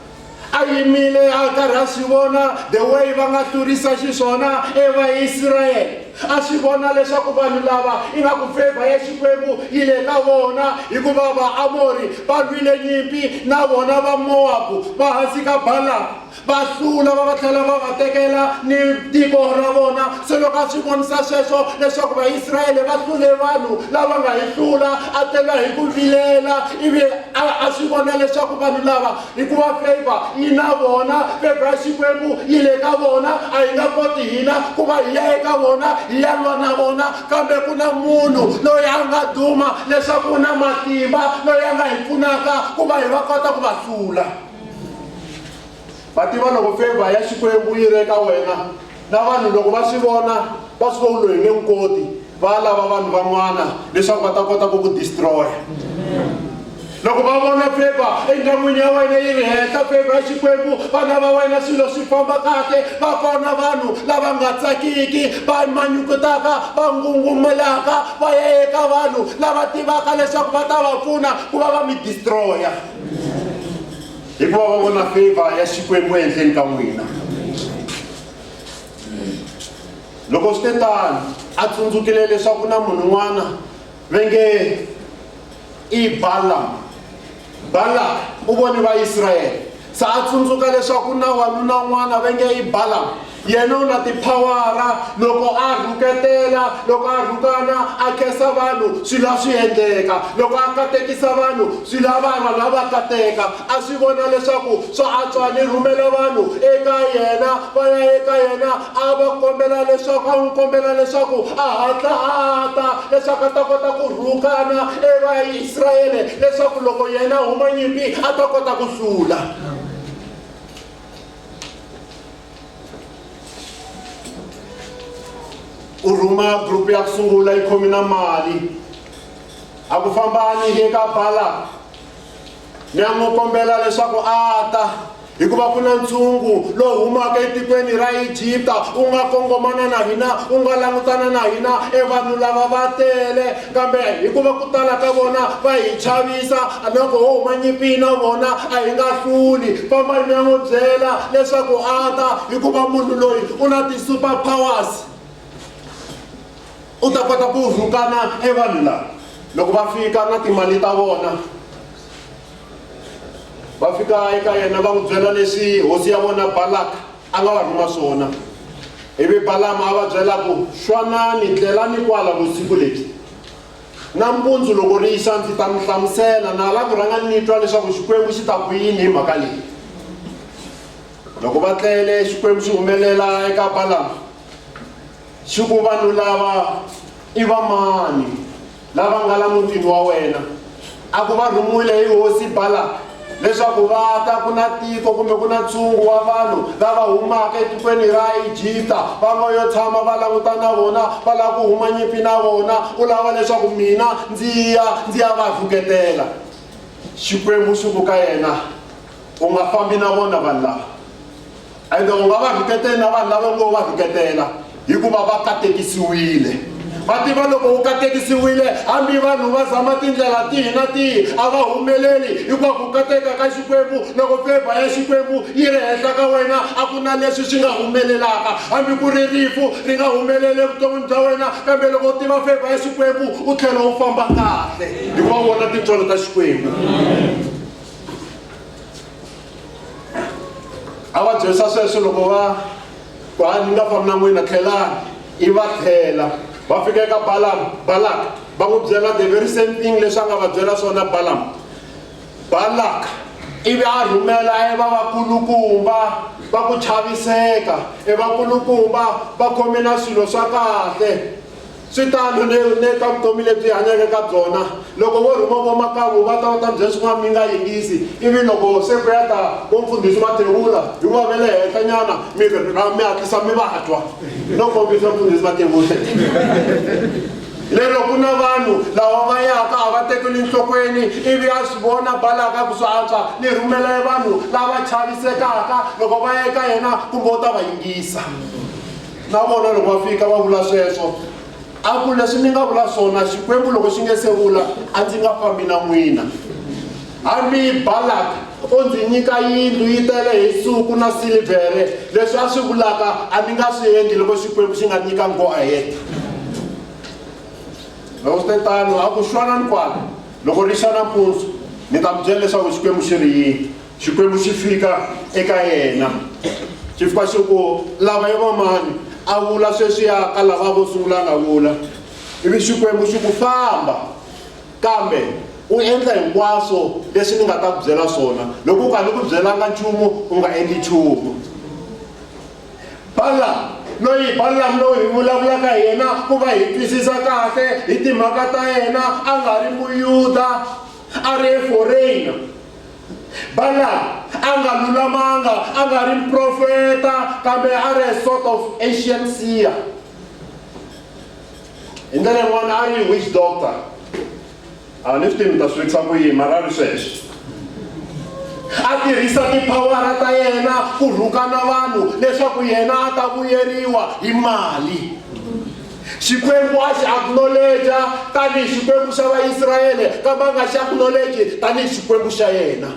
a yimile a karhi a swi vona the way va nga hlurisa xiswona eVaisrayele. A swi vona leswaku vanhu lava ingaku favor ya Xikwembu yi le ka vona, hikuva Vaamori va lwile nyimpi na vona Vamowabu va hansi ka Balak. Va hlula va va tlhela va va tekela ni tiko ra vona. Se loko a swi vonisa sweswo leswaku Vaisrayele va hlule vanhu lava nga hi hlula, a tela hi ku vilela ivi a a swi vona leswaku vanhu lava hikuva favor yi na vona, favor ya Xikwembu yi le ka vona, a hi nga koti hina ku va hi ya eka vona hi ya lwa na vona, kambe ku na munhu loyi a nga duma leswaku u na matimba loyi a nga hi pfunaka ku va hi va kota ku va hlula. Va tiva loko favor ya Xikwembu yi ri eka wena na vanhu loko va swi vona va swi vona loyi nge n'wi koti va lava vanhu van'wana leswaku va ta kota ku ku destroy. Loko va vona favor endyangwini ya wena yi ri henhla, favor ya Xikwembu, vana va wena swilo swi famba kahle, va kona vanhu lava nga tsakiki, va manyukutaka, va ngungumelaka, va ya eka vanhu lava tivaka leswaku va ta va pfuna ku va va mi destroy-a. Hikuva va vona favor ya Xikwembu ehenhleni ka n'wina. Loko swi te tano, a tsundzukile leswaku na munhu un'wana ve nge i Balaam. Balak u vone Vaisrayele. Se a tsundzuka leswaku na wanuna un'wana ve nge i Balaam. Yena u na tiphawara, loko a rhuketela, loko a rhukana, a khensa vanhu, swilo a swi endleka. Loko a katekisa vanhu, swilo a va vanhu a va kateka. A swi vona leswaku swa antswa ni rhumela vanhu eka yena, va ya eka yena, a va kombela leswaku, a n'wi kombela leswaku a hatla a ta, leswaku a ta kota ku rhukana eVaisrayele, leswaku loko yena a huma nyimpi a ta kota ku hlula. U rhuma group ya ku sungula yi khomi na mali a ku fambani eka Balak ni ya n'wi kombela leswaku a ta hikuva ku na ntshungu lowu humaka etikweni ra Egipta wu nga kongomana na hina wu nga langutana na hina e vanhu lava va tele kambe hikuva ku tala ka vona va hi chavisa loko ho huma nyimpi na vona a hi nga hluli. Famba mi ya n'wi byela leswaku a ta hikuva munhu loyi u na ti-super powers u ta kota ku rhukana e vanhu lava. Loko va fika na timali ta vona va fika eka yena va n'wi byela leswi hosi ya vona Balak a nga va rhuma swona. Ivi Balama a va byela ku, Xwanani, tlelani kwala vusiku lebyi. Nampundzu loko ri xa ndzi ta mi hlamusela, na lava ku rhanga ni twa leswaku Xikwembu xi ta ku yini hi mhaka leyi. Loko va tlele, Xikwembu xi humelela eka Balama, xi ku, Vanhu lava i vamani lava nga la mutini wa wena? A ku va rhumiwile hi hosi Balak leswaku va ta, ku na tiko kumbe ku na ntshungu wa vanhu lava humaka etikweni ra Egipta, va ngo yo tshama va languta na vona, va lava ku huma nyimpi na vona, u lava leswaku mina ndzi ya ndzi ya va rhuketela. Xikwembu xi ku ka yena, U nga fambi na vona vanhu lava, ende u nga va rhuketeli na vanhu lava ngo va rhuketela, hikuva va katekisiwile. Va tiva loko u katekisiwile, hambi vanhu va zama tindlela tihi na tihi, a va humeleli, hikuva ku kateka ka Xikwembu, loko favor ya Xikwembu yi ri henhla ka wena, a ku na leswi swi nga humelelaka. Hambi ku ri rifu ri nga humeleli evuton'wini bya wena, kambe loko u tiva favor ya Xikwembu, u tlhela u famba kahle, hikuva u vona tintswalo ta Xikwembu. A va byerisa sweswo loko va ku a ni nga fambi na n'wina, tlhelani. I va tlhela va fika eka Balaam, Balak, va n'wi byela the very same thing leswi a nga va byela swona Balaam. Balak ivi a rhumela e va vakulukumba va ku chaviseka, e vakulukumba va khome na swilo swa kahle. Swi tano ne, ne ka vutomi lebyi hi hanyaka ka byona. Loko vo rhuma vo makamu va ta va ta mi byela swin'wana mi nga yingisi, ivi loko se ku ya ta vo mfundhisi Mathebula, hikuva va le henhla nyana, mi mi hatlisa mi va twa. No kombisa mfundhisi Mathebula. Lero ku na vanhu lava va yaka a va tekeli enhlokweni, ivi a swi vona Balaka ku swi antswa ni rhumela vanhu lava chavisekaka, loko va ya eka yena kumbe u ta va yingisa. Na vona loko va fika va vula sweswo, a ku, Leswi mi nga vula swona, Xikwembu loko xi nge se vula, a ndzi nga fambi na n'wina. Hambi Balak o ndzi nyika yindlu yi tele hi nsuku na silivhere, leswi a swi vulaka a ni nga swi endli loko Xikwembu xi nga nyika go ahead. Loko swi te tano, a ku, Xwanani kwala, loko ri xa nampundzu, mi ta mi byela leswaku Xikwembu xi ri yini. Xikwembu xi fika eka yena xi fika xi ku lava i vamani a vula sweswiya ka lava vo sungula a nga vula ivi Xikwembu xi ku famba kambe u endla hinkwaswo leswi ni nga ta ku byela swona loko u ka ni ku byelanga nchumu u nga endli nchumu. Balaam loyi Balaam loyi hi vulavulaka hi yena ku va hi twisisa kahle hi timhaka ta yena a nga ri Muyuda a ri foreigner. Balaam a nga lulamanga a nga ri muprofeta kambe a ri a sort of ancient seer. Hi ndlela yin'wana a ri witch doctor. A ni swi tivi ni ta swi vekisa ku yini mara a ri sweswo. A tirhisa tiphawara ta yena ku rhukana vanhu leswaku yena a ta vuyeriwa hi mali. Xikwembu a xi acknowledge tanihi Xikwembu xa Vaisrayele kambe a nga xi acknowledge tanihi Xikwembu xa yena.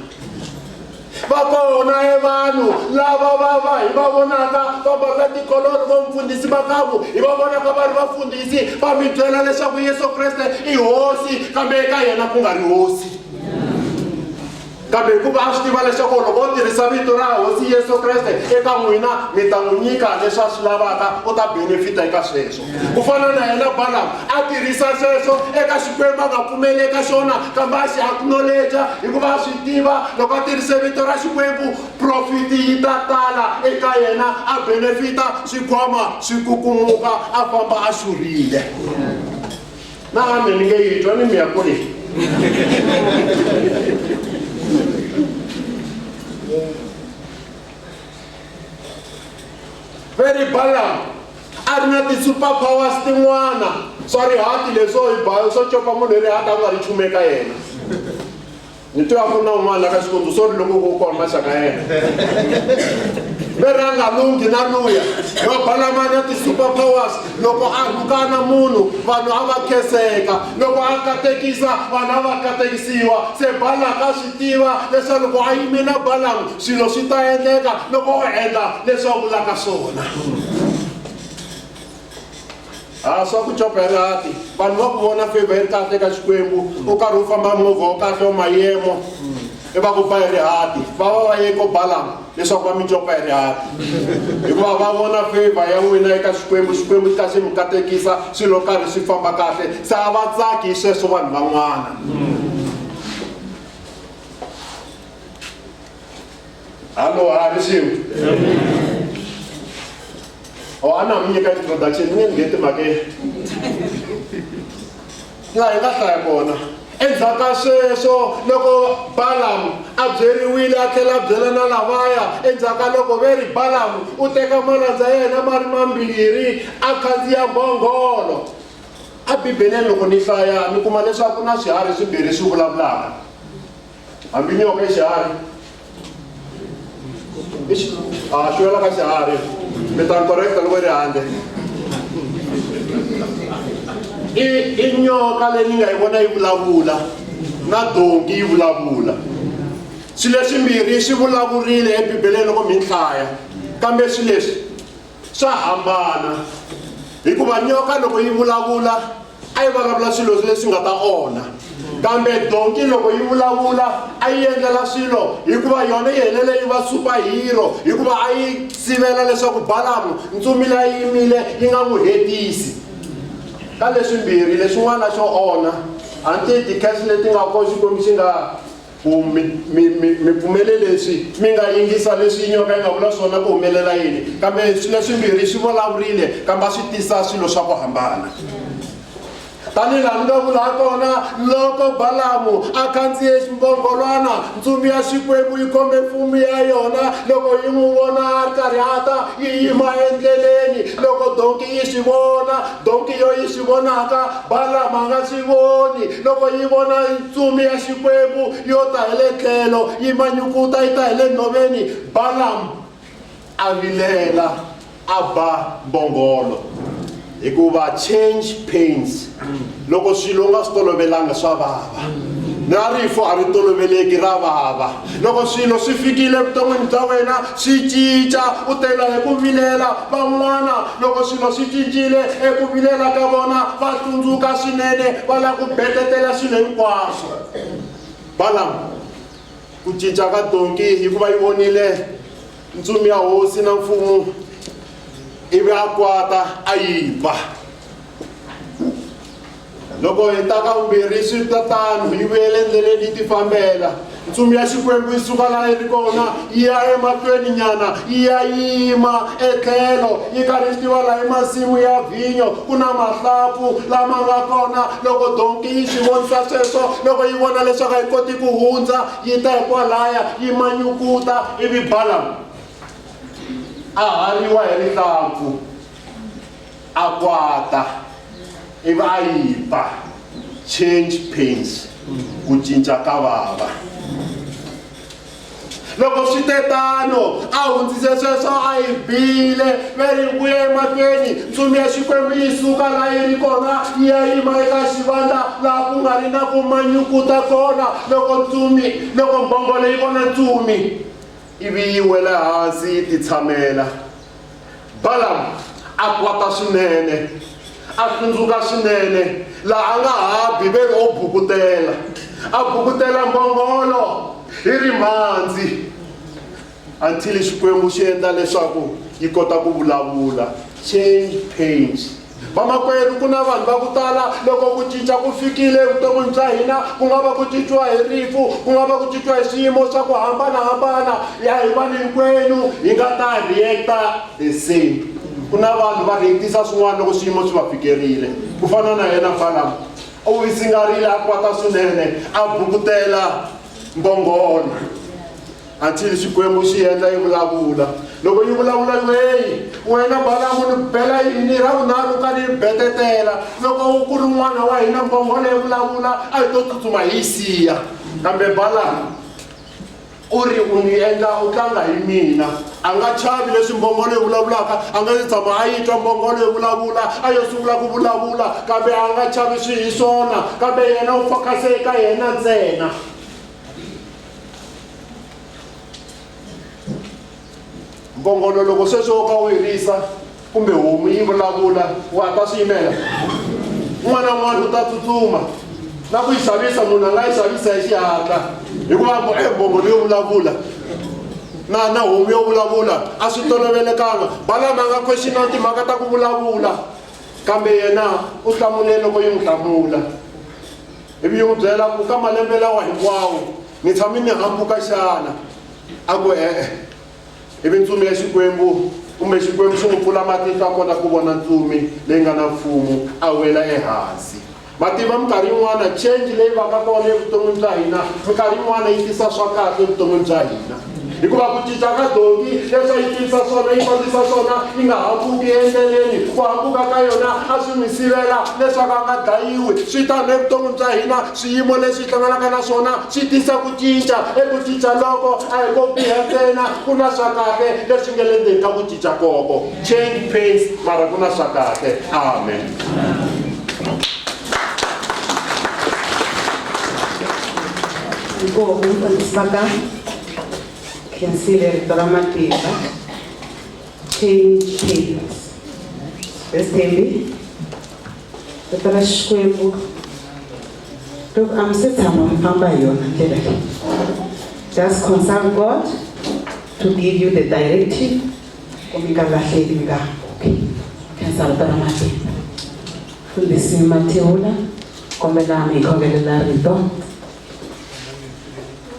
Va kona e vanhu lava va va hi va vonaka va mbala tikoloro vo mfundhisi Makamu hi va vonaka va ri vafundhisi va mi byela leswaku Yesu Kreste i hosi kambe eka yena ku nga ri hosi. Kambe hikuva a swi tiva leswaku loko o tirhisa vito ra Hosi Yesu Kreste eka n'wina mi ta n'wi nyika leswi a swi lavaka u ta benefita eka sweswo. Ku fana na yena Balaam a tirhisa sweswo eka Xikwembu a nga pfumeli eka xona kambe a xi acknowledge hikuva a swi tiva loko a tirhise vito ra Xikwembu profit yi ta tala eka yena a benefita swikhwama swi kukumuka a famba a xurhile. Na amen ni nge yi twa ni mi ya kule. Very Balaam a ri na ti-super powers tin'wana swa rihati leswo hi ba swo copa munhu hi rihati a ku nga ri nchumu eka yena ni twa ku na un'wana la ka xikundzu swo ri loko ku kona maxaka ya yena ve ri a nga lunghi na luya va Balaam a na ti-super powers loko a rhukana munhu vanhu a va khenseka loko a katekisa vanhu a va katekisiwa se Balak a swi tiva leswaku loko a yime na Balaam swilo swi ta endleka loko o endla leswi a vulaka swona. Ha swa ku copa hi rihati vanhu va ku vona favor yi ri kahle eka Xikwembu u karhi u famba movha wa kahle wa mayemo i va ku ba hi rihati va va va ye ko Balaam leswaku va mi copa hi rihati hikuva va vona favor ya n'wina eka Xikwembu Xikwembu xi ta xi mi katekisa swilo karhi swi famba kahle se a va tsaki hi sweswo vanhu van'wana. Hallo, ha ri swin'we? O a na mi nyika introduction ni nge ni nge timhakeni. Laha hi nga hlaya kona. Endzhaku ka sweswo loko Balamu a byeriwile a tlhela a byela na lavaya endzhaku ka loko ve ri Balamu u teka malandza ya yena ma ri mambirhi a khandziya mbhongolo. A Bibeleni loko ni hlaya ni kuma leswaku ku na swiharhi swimbirhi swi vulavulaka. Hambi nyoka i xiharhi. I xi a xi wela ka xiharhi. Mi ta ni correcta loko yi ri handle. I i nyoka leyi ni nga yi vona yi vulavula na donki yi vulavula. Swilo leswimbirhi swi vulavurile eBibeleni loko mi hlaya. Kambe swilo leswi swa hambana hikuva nyoka loko yi vulavula a yi vulavula swilo leswi nga ta onha kambe donki loko yi vulavula a yi endlela swilo hikuva yona yi helele yi va superhero hikuva a yi sivela leswaku Balamu ntsumi leyi a yi yimile yi nga n'wi hetisi ka leswimbirhi leswin'wana xo onha a ni tivi ti-curse leti nga kona Xikwembu xi nga ku mi mi mi mi pfumele leswi mi nga yingisa leswi nyoka yi nga vula swona ku humelela yini kambe swilo leswimbirhi swi vulavurile kambe a swi tisa swilo swa ku hambana tanihi laha mi nga vula ha kona loko Balamu a khandziye ximbongolwana ntsumi ya Xikwembu yi khombe mfumo ya yona loko yi n'wi vona a ri karhi a ta yi yima endleleni loko donki yi swi vona donki yo yi swi vonaka Balamu a nga swi voni loko yi vona Ntsumi ya Xikwembu yo ta hi le tlhelo, yi manyukuta yi ta hi le nhoveni. Balamu a vilela, a ba mbhongolo, hikuva change pains. Loko swilo u nga swi tolovelanga swa vava. Na rifu a ri toloveleki, ra vava. Loko swilo swi fikile evuton'wini bya wena swi cinca, u tela hi ku vilela. Van'wana loko swilo swi cincile eku vilela ka vona va hlundzuka swinene, va lava ku betetela swilo hinkwaswo. Balamu. Ku cinca ka donki hikuva yi vonile ntsumi ya hosi na mfumo ivi a kwata a yi ba. Loko hi ta ka vumbirhi swi ta tano yi vuyele endleleni yi ti fambela. Ntsumi ya Xikwembu yi suka laha yi ri kona yi ya emahlweni nyana yi ya yima etlhelo yi karhi yi tiva laha i masimu ya vhinyo ku na mahlapfu lama nga kona. Loko donki yi swi vonisa sweswo, loko yi vona leswaku a yi koti ku hundza yi ta hikwalaya yi manyukuta ivi Balamu a hariwa hi rihlampfu a kwata ivi a yi ba. Change pains, ku cinca ka vava. Loko swi te tano a hundzise sweswo a yi bile ve ri ku ya emahlweni ntsumi ya Xikwembu yi suka laha yi ri kona yi ya yima eka xivandla laha ku nga ri na ku manyukuta kona. Loko ntsumi loko mbhongolo yi vona ntsumi ivi yi wela hansi yi titshamela. Balamu a kwata swinene a hlundzuka swinene laha a nga ha bi ve ri o bukutela a bukutela mbhongolo hi rimhandzi until Xikwembu xi endla leswaku yi kota ku vulavula. Change pains. Vamakwerhu, ku na vanhu va ku tala loko ku cinca ku fikile evuton'wini bya hina, ku nga va ku cinciwa hi rifu, ku nga va ku cinciwa hi swiyimo swa ku hambanahambana, ya hi vanhu hinkwenu hi nga ta react-a the same. Ku na vanhu va react-isa swin'wana loko swiyimo swi va fikerile. Ku fana na yena Balamu, u visingarile a kwata swinene a bukutela mbhongolo until Xikwembu xi endla yi vulavula. Loko yi vulavula yi ku, heyi wena Balamu ni bela yini ra vunharhu ka ni betetela. Loko ku ri n'wana wa hina mbhongolo yi vulavula a hi to tsutsuma hi yi siya. Kambe Balamu u ri u ni endla u tlanga hi mina. A nga chavi leswi mbhongolo yi vulavulaka, a nga se tshama a yi twa mbhongolo yi vulavula, a yo sungula ku vulavula kambe a nga chavi swi hi swona, kambe yena u focus-e eka yena ntsena. Mbhongolo loko sweswo wo ka u yi risa kumbe homu yi vulavula wa ta swi yimela. Un'wana na un'wana u ta tsutsuma na ku yi xavisa, munhu a nga yi xavisa hi xihatla hikuva ku mbhongolo yo vulavula na na homu yo vulavula a swi tolovelekanga. Balamu a nga question-a timhaka ta ku vulavula kambe yena u hlamule loko yi n'wi hlamula. Ivi yi n'wi byela ku ka malembe lawa hinkwawo ni tshame ni hambuka xana? A ku e-e. Ivi ntsumi ya Xikwembu kumbe Xikwembu xi n'wi pfula matihlo a kota ku vona ntsumi leyi nga na mfumo a wela ehansi. Ma tiva minkarhi yin'wana change leyi vaka kona evuton'wini bya hina minkarhi yin'wana yi tisa swa kahle evuton'wini bya hina. Hikuva ku cinca ka donki leswi a yi tivisa swona yi fambisa swona yi nga hambuki endleleni, ku hambuka ka yona a swi n'wi sivela leswaku a nga dlayiwi. Swi tano evuton'wini bya hina, swiyimo leswi hi hlanganaka na swona swi tisa ku cinca. Eku cinca loko a hi ko biha ntsena, ku na swa kahle leswi nga le ndzeni ka ku cinca koko. Change pains, mara ku na swa kahle. Amen. Inkomu mfundhisi va ka khensile rito ra matimba change pains Besithembi rito ra Xikwembu loko a mi se tshama mi famba hi yona ndlela leyi just consult God to give you the directive ku mi nga lahleki mi nga hambuki. Khensa rito ra matimba. Mfundhisi Mathewula kombela mi hi khongelela rito.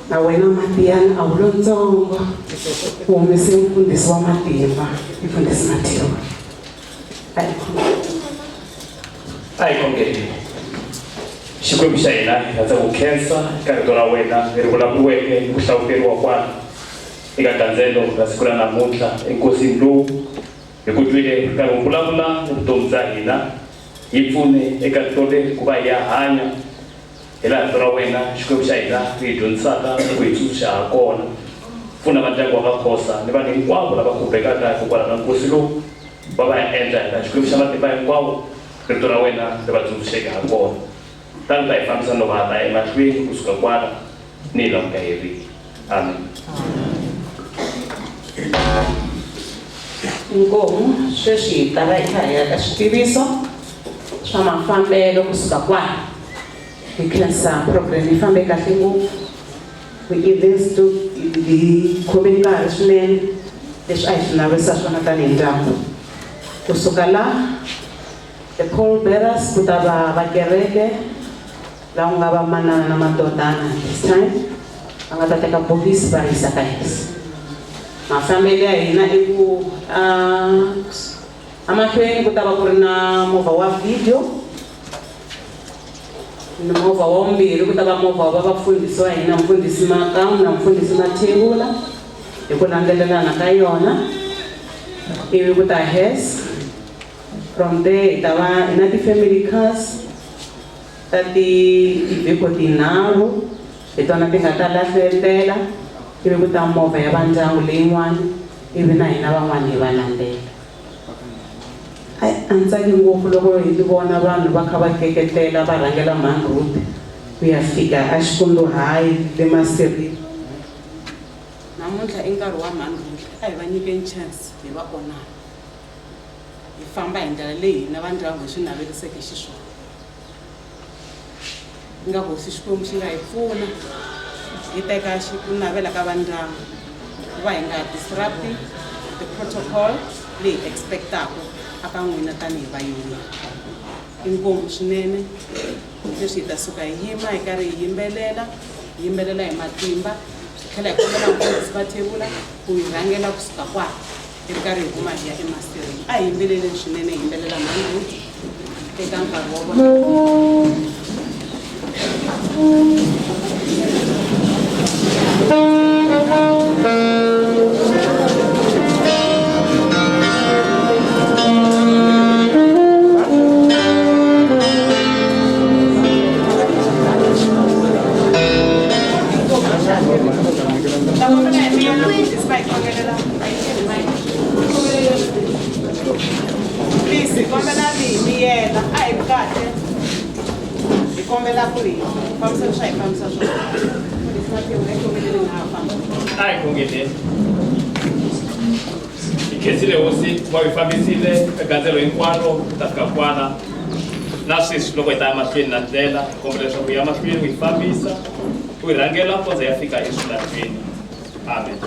Na wena Matiyana a wu lontsongo u humese mfundhisi wa matimba mfundhisi Mathewula. A hi khongeleni. A hi khongeleni. Xikwembu xa hina hi rhandza ku khensa eka rito ra wena leri vulavuriweke ni ku hlawuteriwa kwala eka gandzelo ra siku ra namuntlha enkosini lowu hi ku twile ri karhi wu vulavula ni vutomi bya hina. Hi pfune eka rito leri ku va hi ya hanya hi laha rito ra wena Xikwembu xa hina ri hi dyondzisaka ni ku hi tsundzuxa ha kona. Pfuna va ndyangu wa ka Khosa ni vanhu hinkwavo lava khumbekaka hikokwalaho ka nkosi lowu va va ya endla hi laha Xikwembu xa matimba hinkwawo rito ra wena ri va tsundzuxeke ha kona. Tani ta hi fambisa no va ta emahlweni kusuka kwala ni hi laha ku nga heriki. Amen. Inkomu sweswi hi ta va hi kha hi ya ka switiviso swa mafambelo kusuka kwala. Hi khensa program yi fambe kahle ngopfu. We even stood hi khome nkarhi swinene leswi a hi swi naverisa swona tanihi ndyangu. Kusuka la the pall bearers ku ta va va kereke laha ku nga va manana na madodana this time va nga ta teka bokisi va ri yisa ka hisi. Mafambelo ya hina i ku emahlweni ku ta va ku ri na movha wa video, ni movha wa vumbirhi ku ta va movha wa vafundhisi wa hina, mfundhisi Makamu na mfundhisi Mathebula hi ku landzelelana ka yona, ivi ku ta hearse. From there hi ta va hi na ti-family cars ta ti-vehicle tinharhu, hi tona ti nga ta lahletela, ivi ku ta movha ya va ndyangu leyin'wana, ivi na hina van'wana hi va landzela. Ai, a ni tsaki ngopfu loko hi vona vanhu va kha va keketela va rhangela mhani Ruth ku ya fika a Xikundu High le Maserini. Namuntlha i nkarhi wa mhani Ruth, a hi va nyikeni chance hi va onana, hi famba hi ndlela leyi hina va ndyangu hi swi naveriseke xiswona. Ingaku hosi Xikwembu xi nga hi pfuna hi teka ku navela ka va ndyangu ku va hi nga disrupt the protocol leyi hi expectaku aka n'wina tanihi vayimeri. Inkomu swinene leswi hi ta suka hi yima hi karhi hi yimbelela, hi yimbelela hi matimba, hi tlhela hi kombela mfundhisi Mathebula ku hi rhangela kusuka kwala hi ri karhi hi huma hi ya emastereni. A hi yimbeleleni swinene, hi yimbelela mhani Ruth eka nkarhi wa vona. Please, hi kombela mi hi miyela, a hi kahle, hi kombela ku ri fambisa swa hi fambisa swona. Mfundhisi Mathebula, hi kombeleni na ha famba. A hi khongeleni. Hi khensile hosi ku va hi fambisile ka gandzelo hinkwaro ku ta fika kwala, na sweswi loko hi ta ya mahlweni na ndlela, hi kombela leswaku hi ya mahlweni u hi fambisa, u hi rhangela kondza ya fika eswilahlweni. Amen.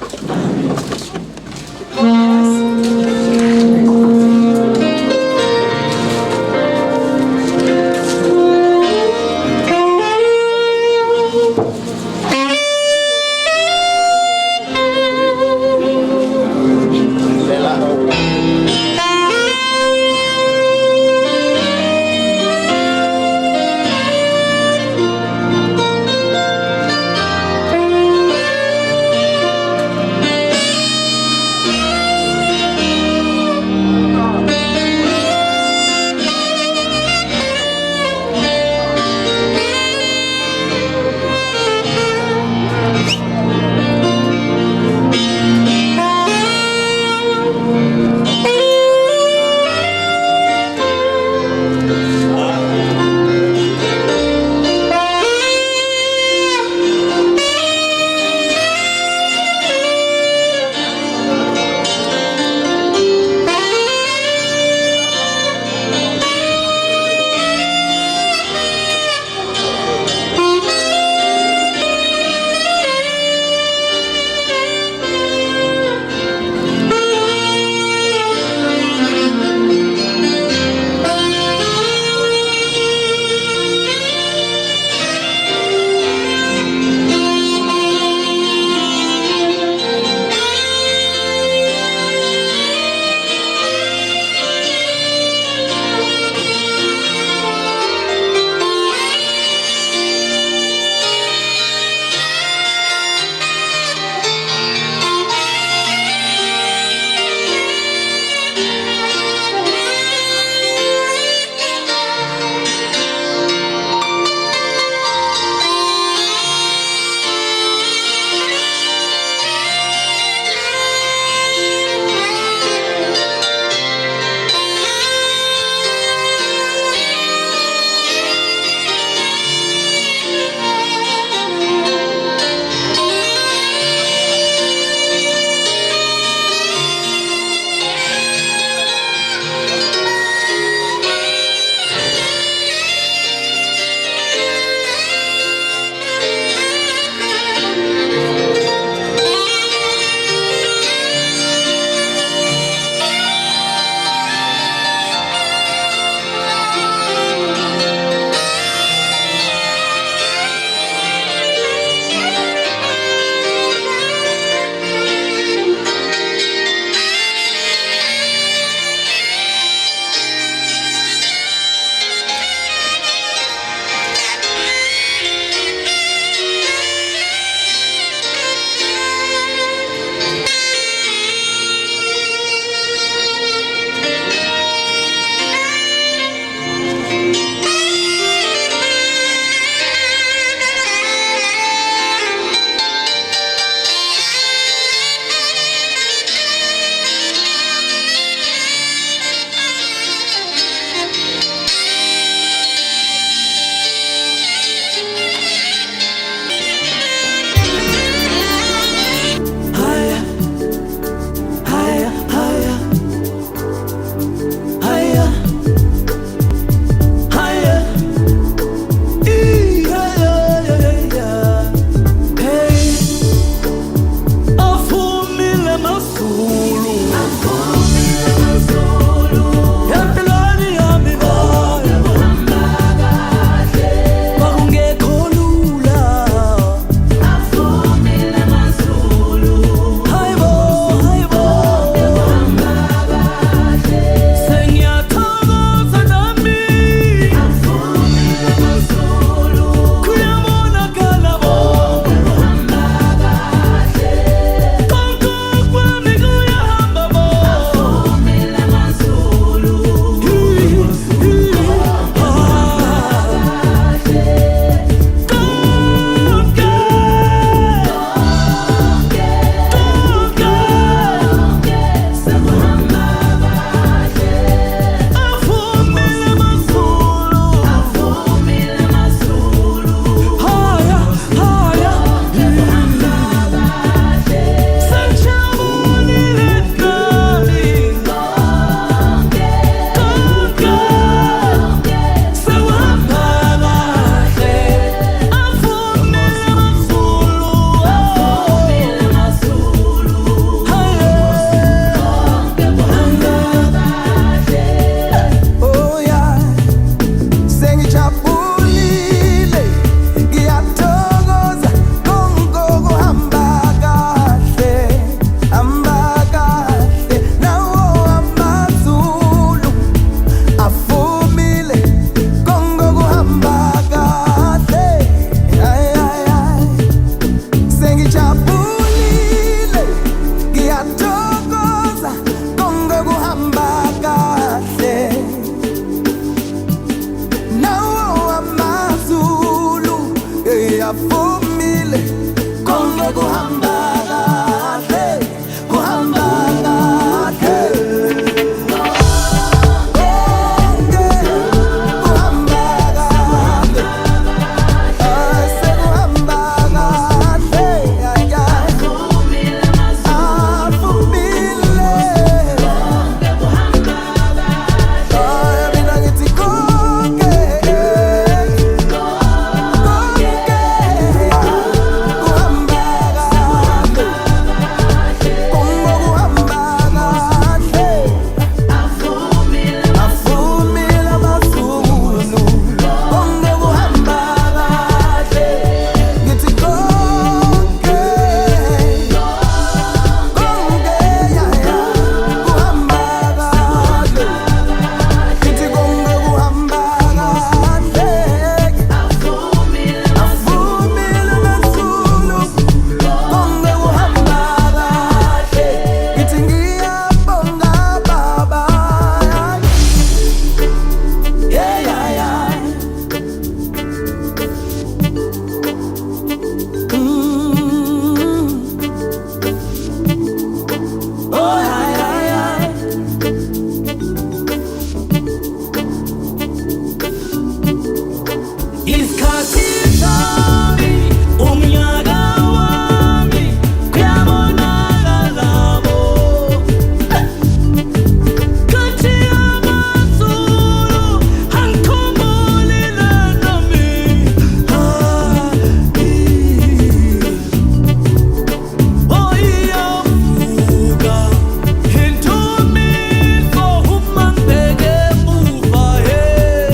Afumile konke kuhamba kahle, kuhamba kahle. Konke kuhamba kahle, sekuhamba kahle. Afumile mina ngithi konke, kuhamba kahle, konke kuhamba kahle. Afumile amazulu, konke kuhamba kahle. Ngithi konke, konke kuhamba kahle. Ngithi konke kuhamba kahle. Afumile amazulu, konke kuhamba kahle. Ngithi ngiyabonga Baba. Yeah, yeah, yeah. Oh, yeah, yeah, yeah. Isikhathi sami, umnyaka wami, kuyabonakala bo. Kathi amazulu angikhumbulile nami. Oh, iyavuka intumiso uma ngibheke emuva, hey.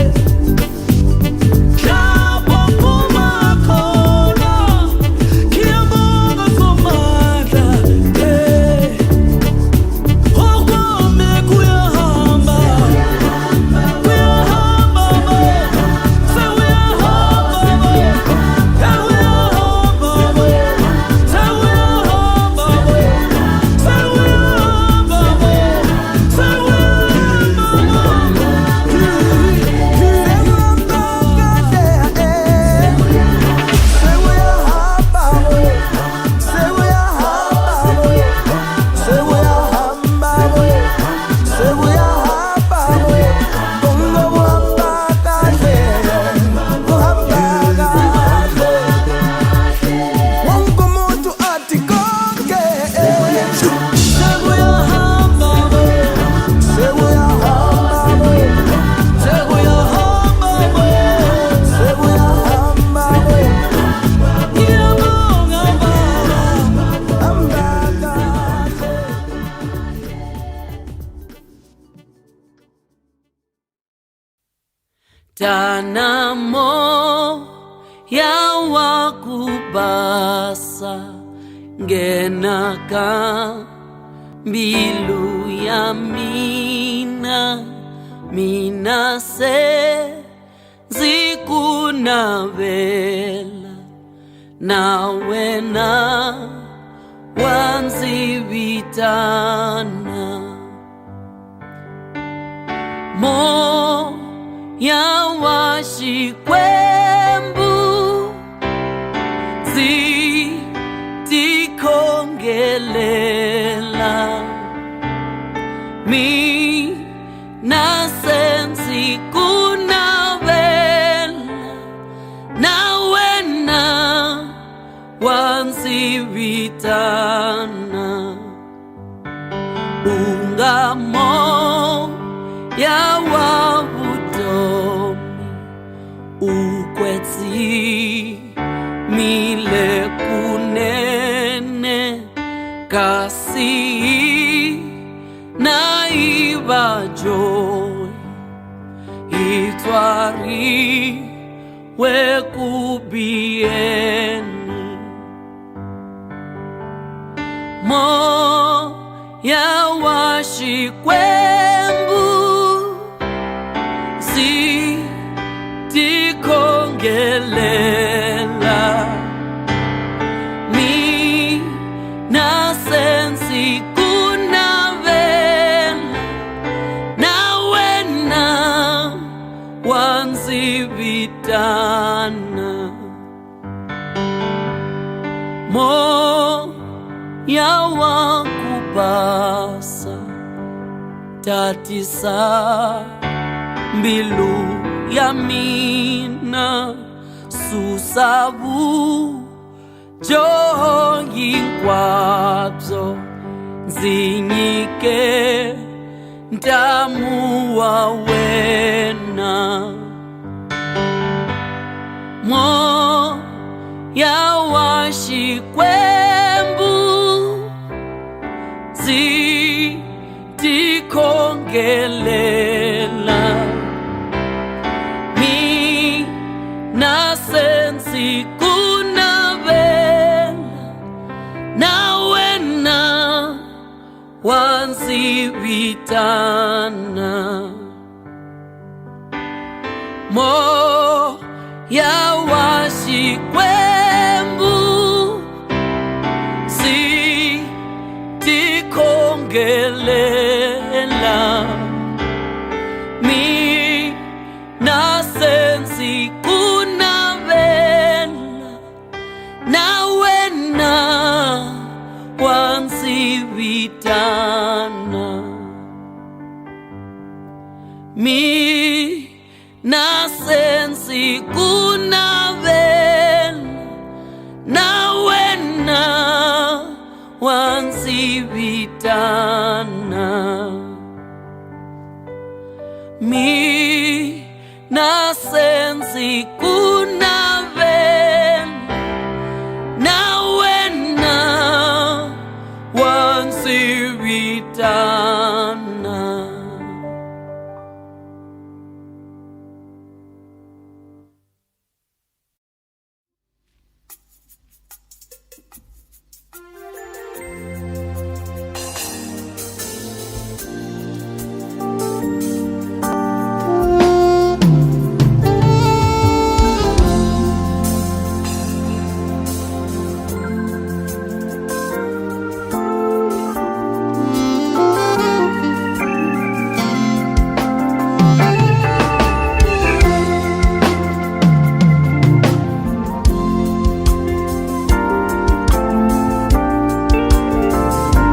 Lapho phuma khona, ngiyabonga Somandla, hey. Okwami kuyahamba, kuyahamba, sekuyahamba, sekuyahamba, sekuyahamba, sekuyahamba, Wonke umuntu athi konke sekuyahamba, sekuyahamba, sekuyahamba, sekuyahamba. Ngiyabonga Baba. Tanamo yawakubasa ngenaka mbilu ya mina, mina se zikunavela na wena wanzivitana moya wa Xikwembu ndzi tikhongelela mina se ndzi ku navela na wena wa ndzi vitana u nga moya wa vutomi u kwetsimile kunene kasi na iva joy hi tswariwe ku biyeni moya wa Xikwembu ndzi tikhongelela mina se ndzi ku navela na wena wa ndzi vitana. Moya wa ku basa tatisa mbilu ya mina susa vudyoho hinkwabyo ndzi nyike ntamu wa wena. Moya wa Xikwembu ndzi tikhongelela mina se ndzi ku navela na wena wa ndzi vitana. Moya wa Xikwembu ndzi tikhongelela mina se ndzi ku navela na wena wa ndzi vitana. Mina se ndzi ku navela na wena wa ndzi vitana. Mina se ndzi ku navela na wena wa ndzi vitana.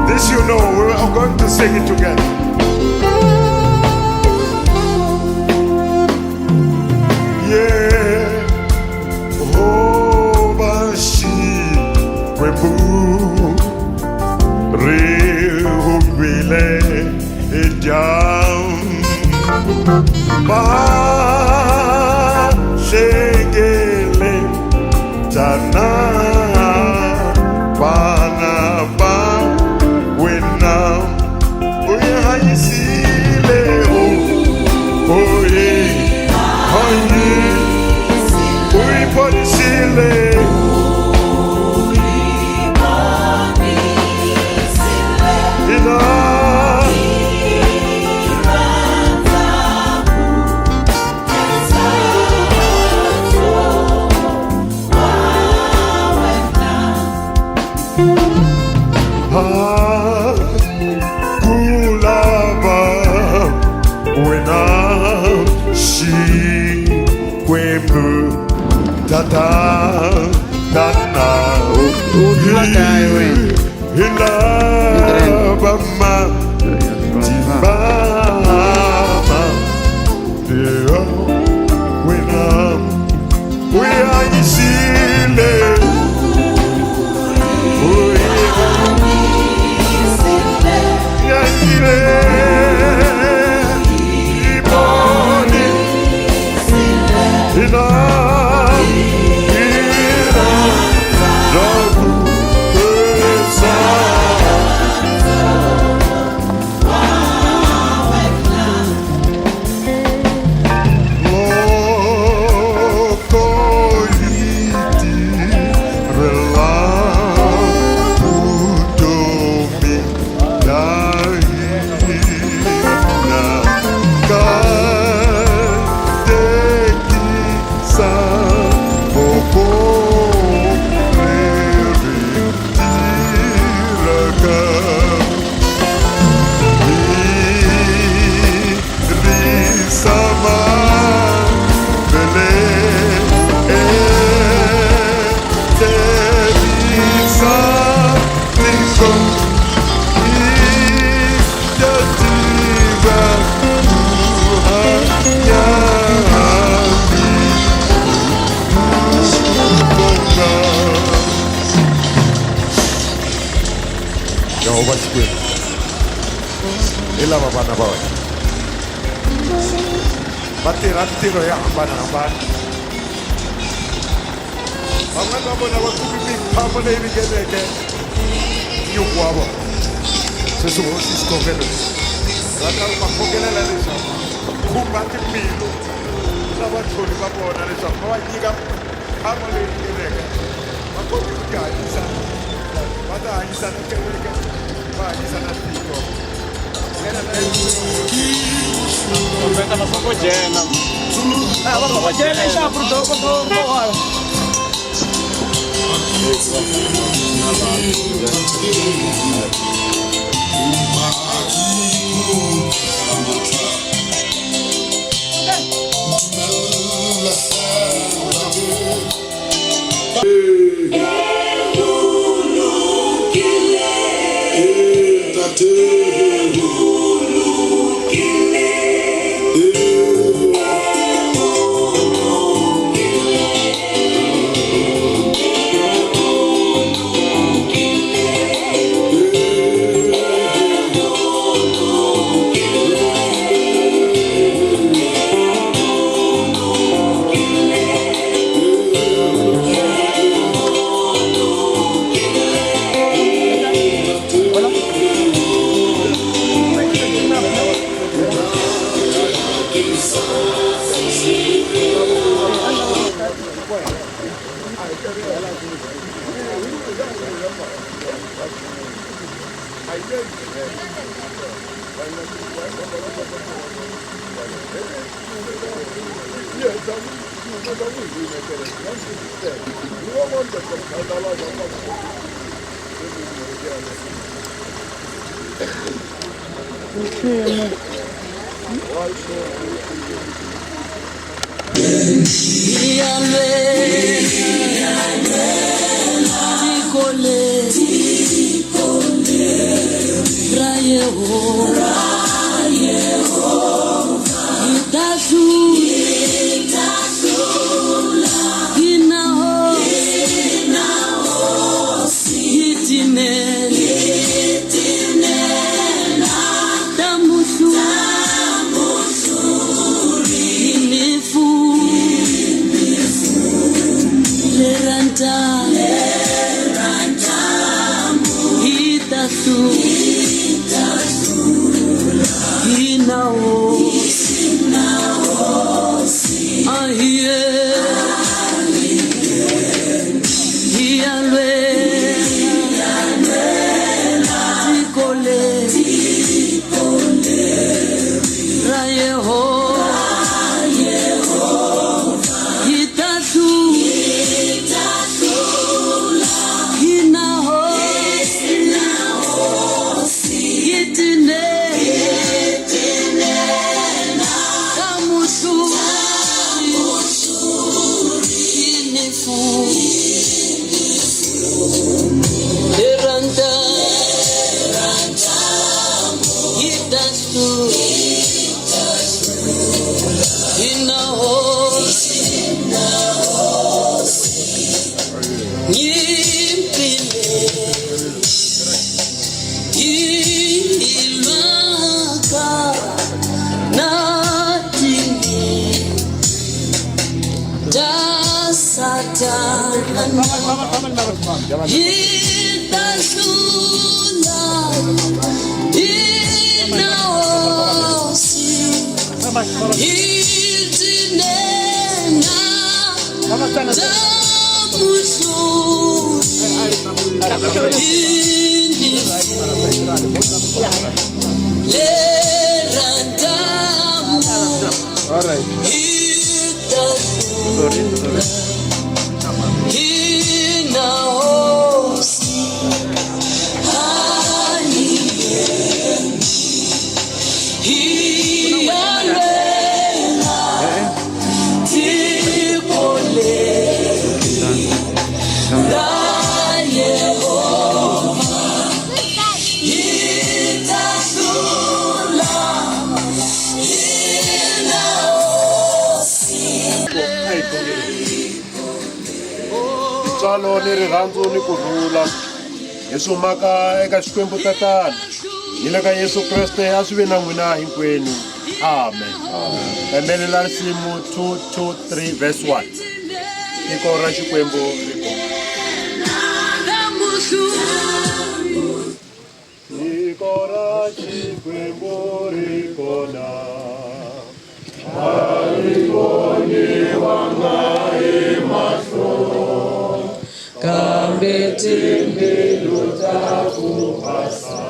This you know, we are going to sing it together. Yeah, oh, bashi, kwembu, rehumbile, ejam, ba, shengele, jana, bana, ba, wena, uyahanyisile, oh, oh, yeah, oh, yeah, uyiponisile. Ina, ah, kulava wena Xikwembu tata tana hilava matimba wena uyanyisile. Ina, ina, Yehovha Xikwembu hi lava vana va wena va tirha mintirho yo hambanahambana van'wani va vona va kumi miphamo leyi ringeneke nyuku wa vona sweswi hosi xikhongelo lexi va ta va khongelela leswaku khumba timbilu ta vathori va vona leswaku va va nyika mphamo leyi ringeneke va koti ku tihanyisa va ta hanyisa na kereke va hanyisa na tiko. Tintswalo ni rirhandzu ni ku rhula Leswi humaka eka Xikwembu Tatana ni le ka Yesu Kreste a swi ve na n'wina hinkwenu. Amen. Pembelela risimu 223 verse 1. Tiko ra Xikwembu ri kona. Tiko ra Xikwembu ri kona. A ri voniwanga hi mahlo, kambe timbilu ta ku basa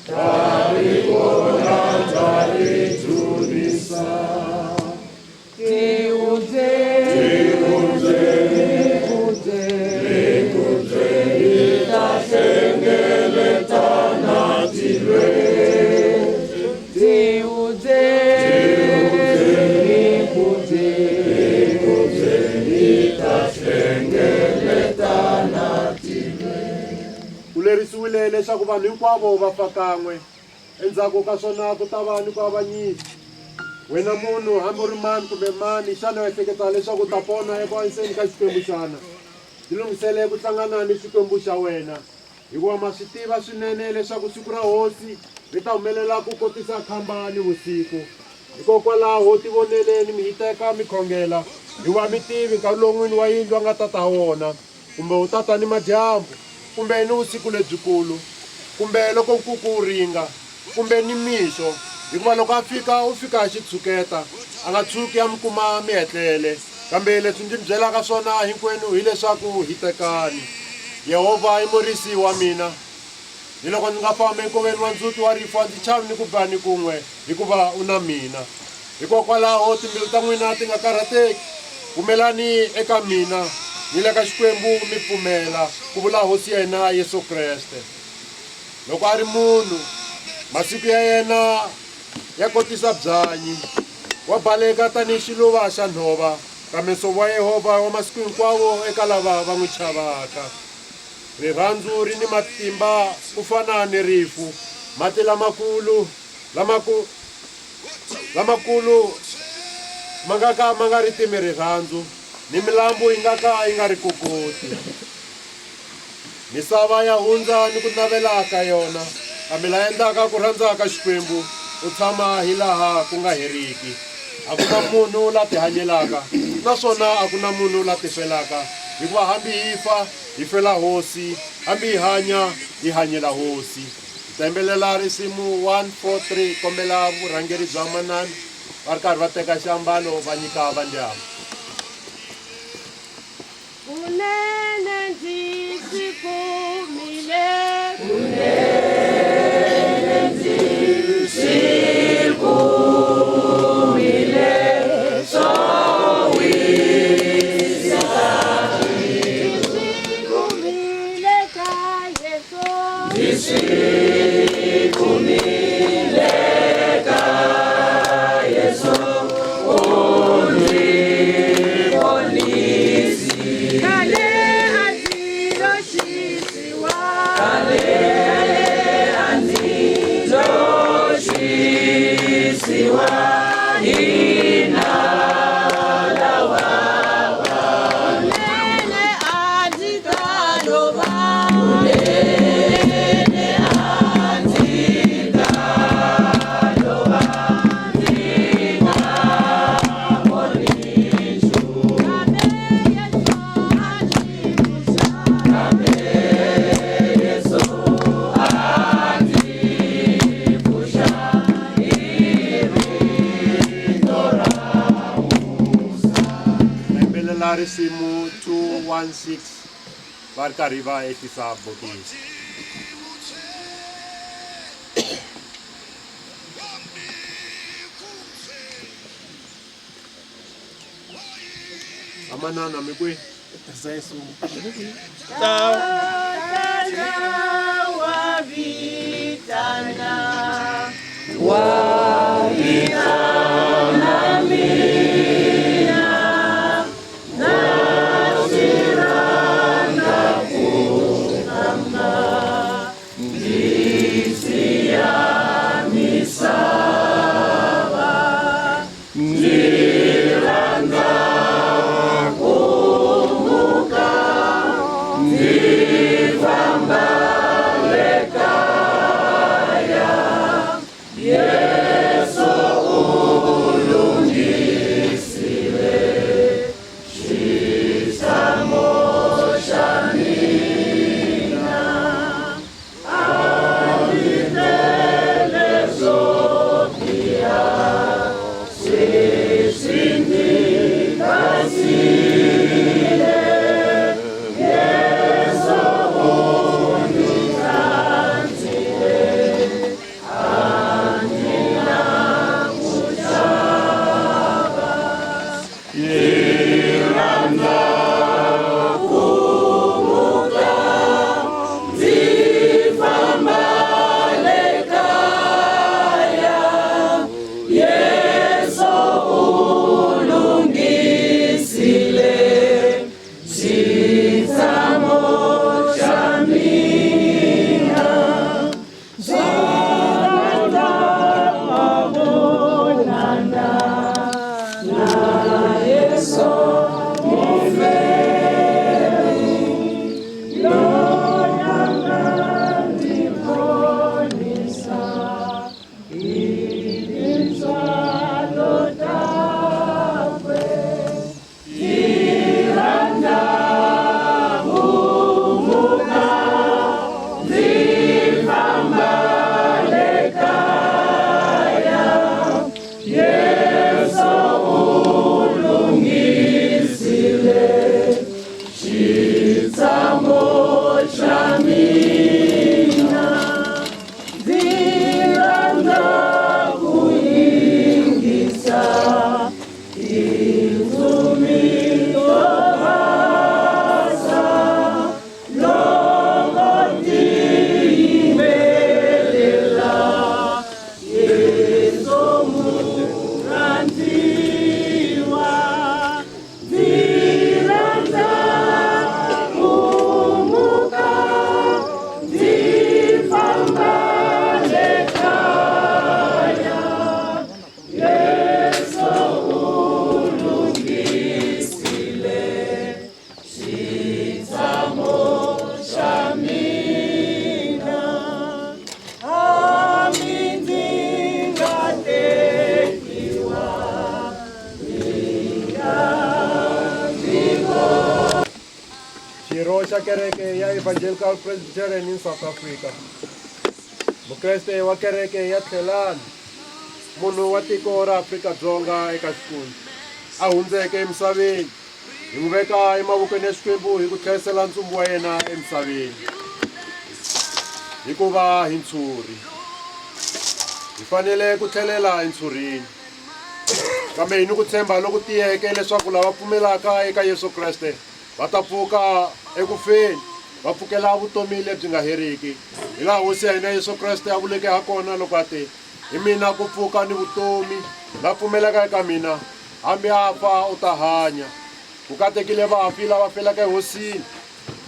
ta ri vona, ta ri dzunisa. Tiudze, tiudze, tiudze, tiudze, ta hlengeletana tilweni. Tiudze, tiudze, tiudze, ta hlengeletana tilweni. Ku lerisiwile leswaku vanhu hinkwavo va fa kan'we, endzhaku ka swona ku ta va ni ku avanyisa. Wena munhu, hambi u ri mani kumbe mani, xana u ehleketa leswaku u ta pona eku avanyiseni ka Xikwembu xana? Tilunghisele ku hlangana ni Xikwembu xa wena, hikuva ma swi tiva swinene leswaku siku ra Hosi ri ta humelela ku kotisa khamba ni vusiku. Hikokwalaho tivoneleni, mi hiteka, mi khongela, hikuva a mi tivi nkarhi lowu n'wini wa yindlu a nga ta ta ha wona, kumbe u ta ta nimadyambu, kumbe ni vusiku lebyikulu, kumbe loko nkuku wu ringa, kumbe nimixo, hikuva loko a fika, u fika hi xitshuketa, a nga tshuki a mi kuma mi etlele. Kambe leswi ndzi mi byelaka swona hinkwenu hileswaku hitekani. Yehovha i murisi wa mina, ni loko ndzi nga famba enkoveni wa ndzhuti wa rifu, a ndzi chavi ni ku ba ni kun'we, hikuva u na mina. Hikokwalaho timbilu ta n'wina ti nga karhateki, pfumelani eka mina ni le ka Xikwembu mi pfumela, ku vula Hosi ya hina Yesu Kreste. Loko a ri munhu, masiku ya yena ya kotisa byanyi, wa baleka tanihi xiluva xa nhova, kambe nsovo wa Yehovha wa masiku hinkwawo eka lava va n'wi chavaka. Rirhandzu ri ni matimba ku fana ni rifu, mati lamakulu lamaku lamakulu ma nga ka ma nga ri timi rirhandzu, ni milambu yi nga ka yi nga ri kukoti. Misava ya hundza ni ku navela ka yona, kambe la endlaka ku rhandza ka Xikwembu u tshama hilaha ku nga heriki. A ku na munhu la tihanyelaka, naswona a ku na munhu la tifelaka, hikuva hambi hi fa, hi fela Hosi, hambi hi hanya, hi hanyela Hosi. Hi ta yimbelela risimu 143, kombela vurhangeri bya manana va ri karhi va teka xiambalo va nyika va ndyangu. Kunene ndzi swi kumile. Kunene ndzi swi kumile swo wisa. Ndzi swi kumile ka Yesu. Ndzi swi kumile ka Yesu. U ndzi ponisi. Khale a ndzi lo xisiwa. Khale a ndzi lo xisiwa hi nala wa Kunene a ndzi ta lova. Kunene a ndzi ta lova. Ndzi nga voni nchumu. Kambe Yesu a ndzi pfuxa. Kambe Yesu a ndzi pfuxa hi rito ra musa. Yimbelela risimu 216 va ri karhi va ehlisa bokisi. Amanana mi kwihi? Tatana wa vitana. Wa vitana mina, na swi rhandza ku famba, ndzi siya misava, ndzi rhandza ku muka, ndzi Xirho xa kereke ya Evangelical Presbyterian in South Africa. Mukreste wa kereke ya Tlhelani, munhu wa tiko ra Afrika-Dzonga eka Xikwembu, a hundzeke emisaveni. Hi n'wi veka emavokweni ya Xikwembu hi ku tlherisela ntsumbu wa yena emisaveni. Hikuva hi ntshuri. Hi fanele ku tlhelela entshurini. Kambe hi ni ku tshemba loku tiyeke leswaku lava pfumelaka eka Yesu Kreste va ta pfuka eku feni, va pfukela vutomi lebyi nga heriki, hilaha Hosi ya hina Yesu Kreste a vuleke hakona loko a te, Hi mina ku pfuka ni vutomi, la pfumelaka eka mina, hambi a fa u ta hanya. Ku katekile vafi lava felaka eHosini,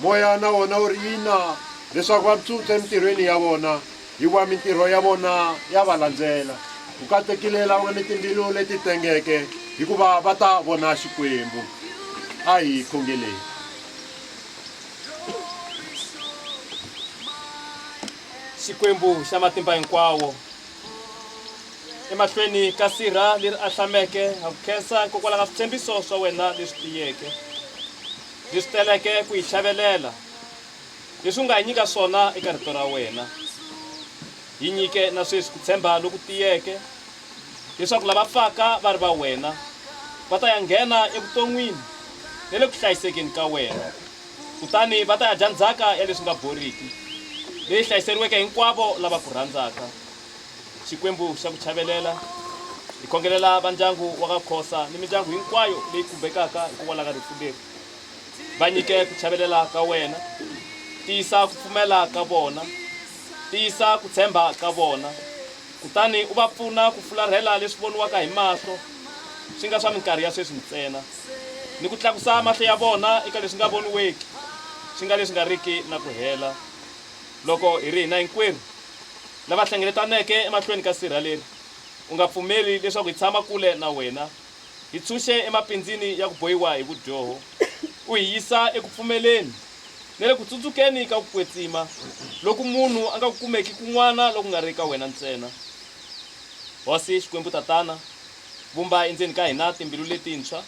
moya na wona wu ri ina, leswaku va phyuphya emintirhweni ya vona, hikuva mintirho ya vona ya va landzela. Ku katekile lava nga ni timbilu leti tengeke, hikuva va ta vona Xikwembu. A hi khongeleni. Xikwembu xa matimba hinkwawo, emahlweni ka sirha leri ahlameke, ha ku khensa hikokwalaho ka switshembiso swa wena leswi tiyeke, leswi teleke ku hi chavelela, leswi u nga hi nyika swona eka Rito ra wena. Hi nyike na sweswi ku tshemba loku tiyeke, leswaku lava faka va ri va wena va ta ya nghena evuton'wini ni le ku hlayisekeni ka wena, kutani va ta ya dya ndzhaka ya leswi nga boriki, leyi hlayiseriweke hinkwavo lava ku rhandzaka. Xikwembu xa ku chavelela, hi khongelela va ndyangu wa ka Khosa ni mindyangu hinkwayo leyi khumbekaka hikokwalaho ka rifu leri. Va nyike ku chavelela ka wena, tiyisa ku pfumela ka vona, tiyisa ku tshemba ka vona, kutani u va pfuna ku fularhela leswi voniwaka hi mahlo, swi nga swa minkarhi ya sweswi ntsena, ni ku tlakusa mahlo ya vona eka leswi nga voniweki, swi nga leswi nga riki na ku hela. Loko hi ri hina hinkwerhu lava hlengeletaneke emahlweni ka sirha leri, u nga pfumeli leswaku hi tshama kule na wena. Hi tshunxe emapindzini ya ku bohiwa hi vudyoho, u hi yisa eku pfumeleni ni le ku tsundzukeni ka ku kwetsima, loku munhu a nga ku kumeki kun'wana loku nga ri ka wena ntsena. Hosi Xikwembu Tatana, vumba endzeni ka hina timbilu letintshwa,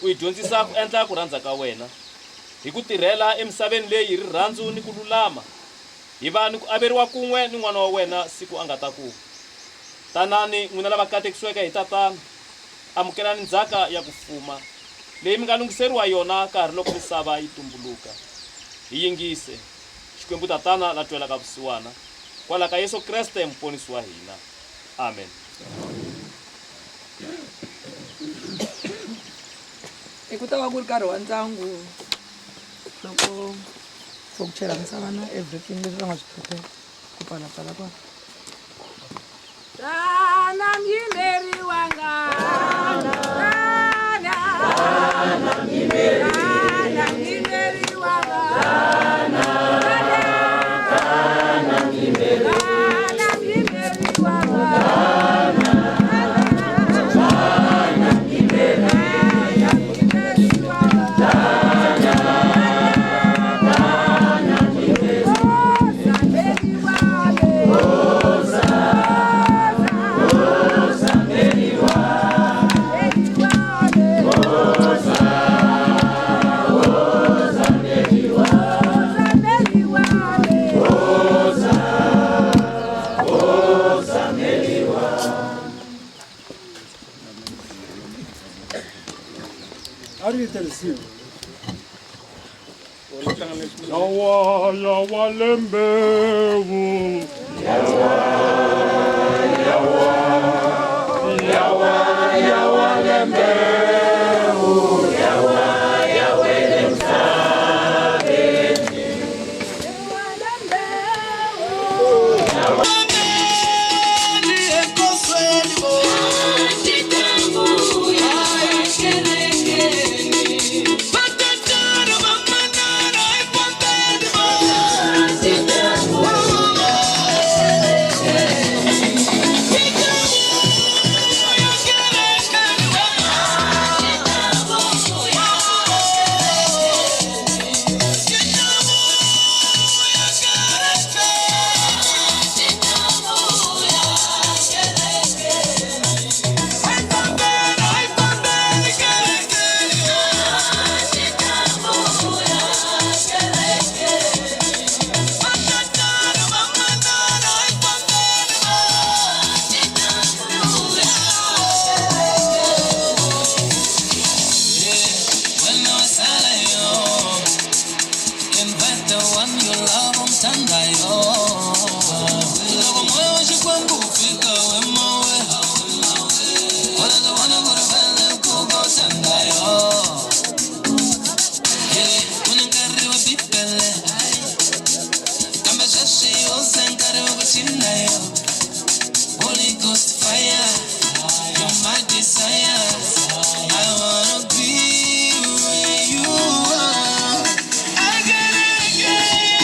u hi dyondzisa ku endla ku rhandza ka wena, hi ku tirhela emisaveni leyi hi rirhandzu ni ku lulama, hi va ni ku averiwa kun'we ni N'wana wa wena siku a nga ta ku, Tanani, n'wina lava katekisiweke hi Tatana, amukelani ndzhaka ya ku fuma, leyi mi nga lunghiseriwa yona ka ha ri loko misava yi tumbuluka. Hi yingise, Xikwembu Tatana la twelaka vusiwana, kwalaho ka Yesu Kreste Muponisi wa hina. Amen. I ku ta va ku ri nkarhi wa ndyangu loko for ku chela misava na everything leswi va nga swi prepare ku pfalapfala kona. Tana muyimeri wanga. Tana. Tana muyimeri. Tana muyimeri wanga. Tana. Tana muyimeri. Tana muyimeri wanga. Tana. Tana muyimeri. Tana muyimeri wanga. Tana. Tana muyimeri. Oh, Zambeli wale. Oh, Yawa yawa lembewu yawa yawa yawa yawa lembewu yawa yawa lemhlabeni. the one you love umthandayo. Loko moya wa Xikwembu wu fika wemawe, u ta swi vona ku ri vele ku ko thandayo. Yeah, ku ni nkarhi wa Bibele, kambe sweswi wo se nkarhi wa ku cina yo. Holy Ghost fire, you're my desire. I wanna be where you are. I gotta get it.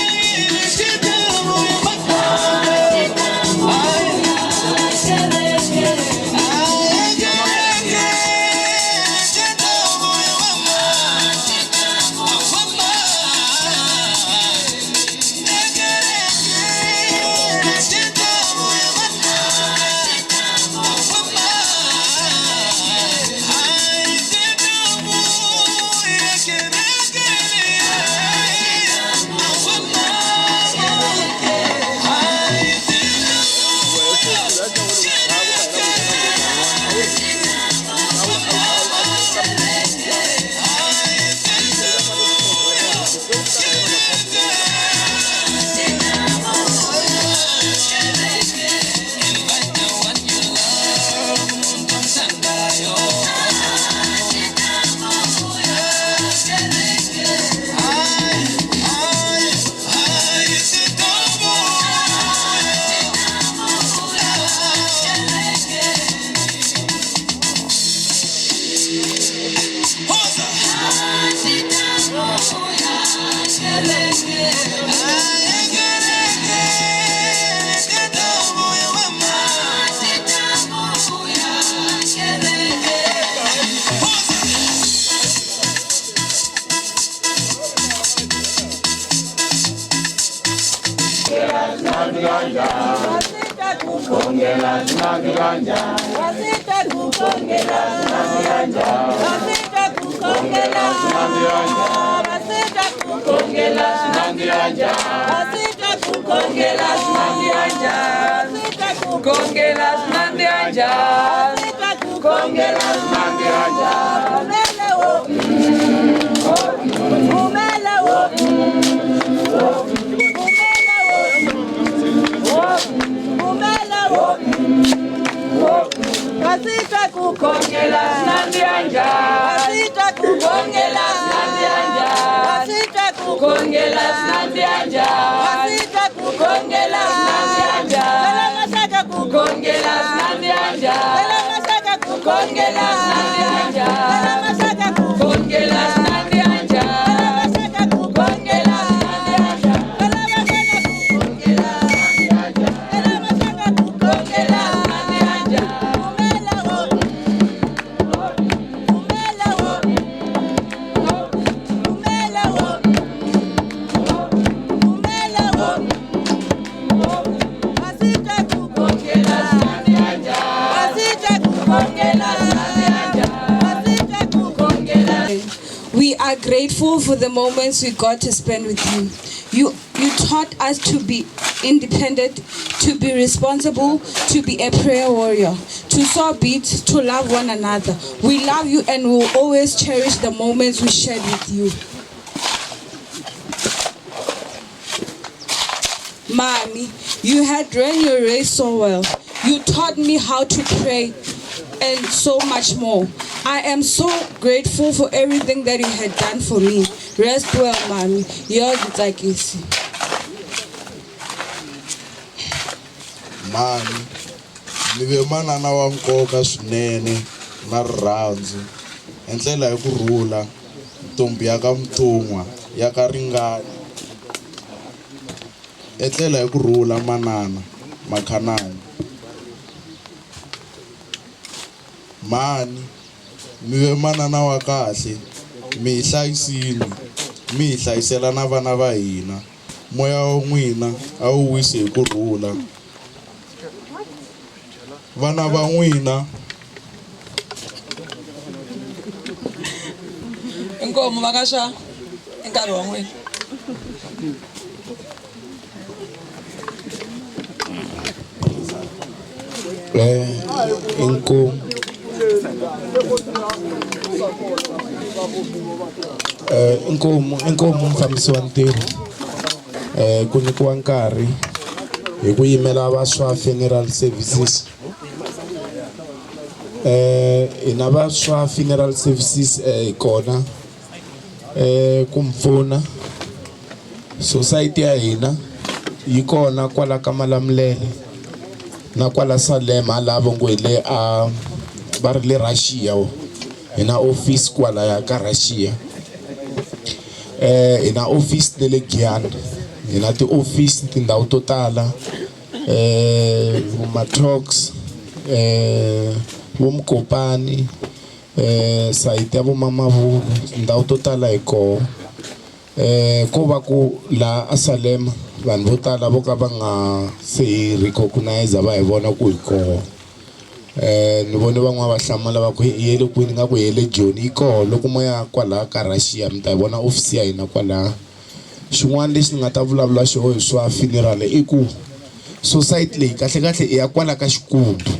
We are grateful for the moments we got to spend with you. You taught us to be independent, to be responsible, to be a prayer warrior, to saw beats, to love one another. We love you and will always cherish the moments we shared with you. Mommy, you had run your race so well. You taught me how to pray and so much more. I am so grateful for everything that you had done for me. Rest well, Mommy. Yours, Ntsakisi. Mami, mi ve manana wa nkoka swinene na rirhandzu hi ndlela ya ku rhula, ntombi ya ka Mthun'wa ya ka Ringani. Etlela hi ku rhula manana Makhanani. Mhani, mi ve manana wa kahle, mi hi hlayisile, mi hi hlayisela na vana va hina. Moya wa n'wina a wu wisi hi ku rhula. Vana va n'wina Inkomu va ka xa i nkarhi wa n'wina. Inkomu. Inkomu, inkomu mufambisi wa ntirho. Ku nyikiwa nkarhi hi ku yimela va swa funeral services. Hina va swa funeral services hi kona ku mi pfuna. Society ya hina yi kona kwala ka Malamulele na kwala Salem hala va ngo hi le a va ri le Russia wo. Hi na office kwalaya ka Russia. Hi na office ne le Giyani. Hi na ti-office tindhawu to tala, vo Matrox, vo Mokopane, sayiti ya vo Mamabolo, tindhawu to tala hi koho. Ko va ku laha a Salem vanhu vo tala vo ka va nga se hi recognize va hi vona ku hi koho. Ni vone van'wana va hlamala va ku hi ye le kwini, nga ku hi ye le Joni. Yi koho loko mo ya kwalaya ka Russia mi ta yi vona office ya hina kwalaya. Xin'wana lexi ni nga ta vulavula xoho hi swa funeral i ku society leyi kahle kahle i ya kwala ka Xikundu.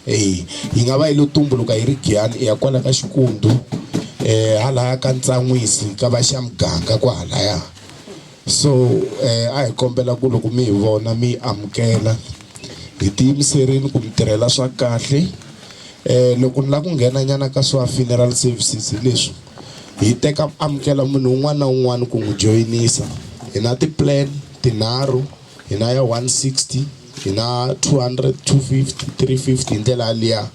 Yi nga va yi lo tumbuluka yi ri Giyani, i ya kwala ka Xikundu, halaya ka Ntsan'wisi ka va xa muganga kwahalaya. So a hi kombela ku loko mi hi vona mi yi amukela, hi tiyimiserile ku mi tirhela swa kahle. Loko ni lava ku nghena nyana ka swa funeral services hi leswi hi teka amukela munhu un'wana na un'wana ku n'wi joyinisa. Hi na ti-plan tinharhu, hi na ya 160, hi na 200, 250, 350 hi ndlela yaliya.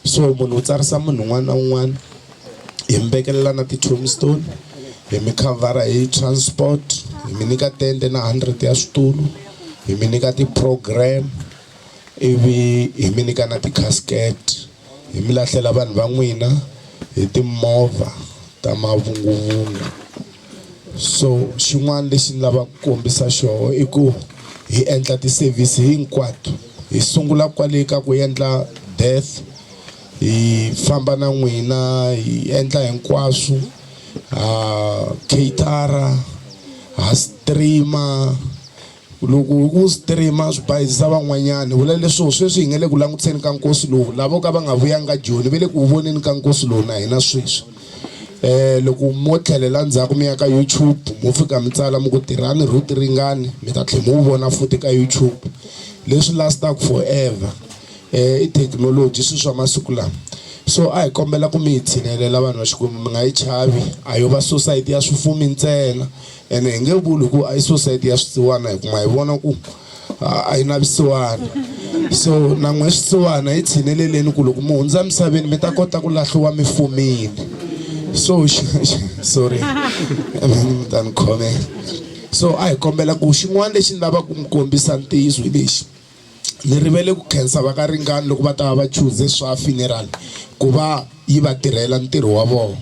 So munhu u tsarisa munhu un'wana na un'wana, hi mi vekelela na ti-tombstone, hi mi khavhara hi transport, hi mi nyika tende na 100 ya switulu, hi mi nyika ti-program, ivi hi mi nyika na ti-casket, hi mi lahlela vanhu va n'wina hi timovha ta mavunguvungu. So xin'wana lexi ni lavaka ku kombisa xoho i ku hi endla ti-service hinkwato. Hi sungula kwale ka ku endla death, hi famba na n'wina hi endla hinkwaswo, ha catera, ha streamer. Loko hi ku streamer swi bayizisa van'wanyana, hi vula leswo sweswi hi nga le ku langutiseni ka nkosi lowu, lavo ka va nga vuyanga Joni va le ku voneni ka nkosi lowu na hina sweswi. Loko mo tlhelela ndzhaku mi ya ka YouTube mo fika mi tsala mi ku Tirhani Ruth Ringani, mi ta tlhela mi wu vona futhi ka YouTube. Leswi lastaka forever i thekinoloji, swilo swa masiku lama. So a hi kombela ku mi hi tshinelela vanhu va Xikwembu, mi nga yi chavi, a yo va society ya swifumi ntsena. Ene hi nge vuli ku a i society ya swisiwana, hi kuma hi vona ku a yi na vusiwana. So na n'we swisiwana hi tshineleleni ku loko mi hundza misaveni mi ta kota ku lahliwa mi fumile. So sorry, mi ta ni khomela. So a hi kombela ku xin'wana lexi ni lavaka ku mi kombisa ntiyiso hi lexi. Ni rivele ku khensa va ka Ringani loko va ta va va chuze swa funeral ku va yi va tirhela ntirho wa vona.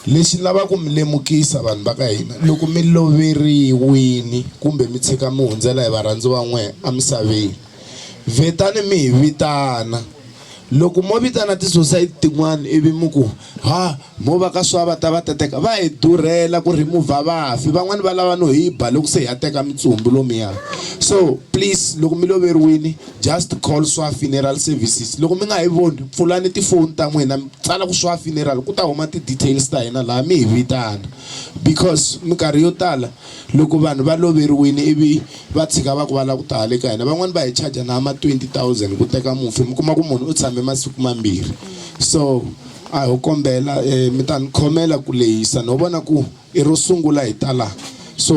Lexi ni lavaka ku mi lemukisa vanhu va ka hina, loko mi loveriwini kumbe mi tshika mi hundzela hi varhandziwa va n'wehe emisaveni, vhetani mi hi vitana. Loko mo vitana ti-society tin'wana ivi mi ku ha mo va ka swa va ta va ta teka, va hi durhela ku remove vafi. Van'wani va lava no hi ba loko se hi ya teka mitsumbu lomuya. So please loko mi loveriwini just call swa funeral services. Loko mi nga hi voni, pfulani tifoni ta n'wina mi tsala ku swa funeral, ku ta huma ti-details ta hina laha mi hi vitana. Because minkarhi yo tala loko vanhu va loveriwini ivi va tshika va ku va lava ku ta hala ka hina, van'wani va hi charge na ma 20,000 ku teka mufi, mi kuma ku munhu u tshame masiku mambirhi. So a ho kombela mi ta ni khomela ku lehisa, no vona ku i ro sungula hi ta laha. So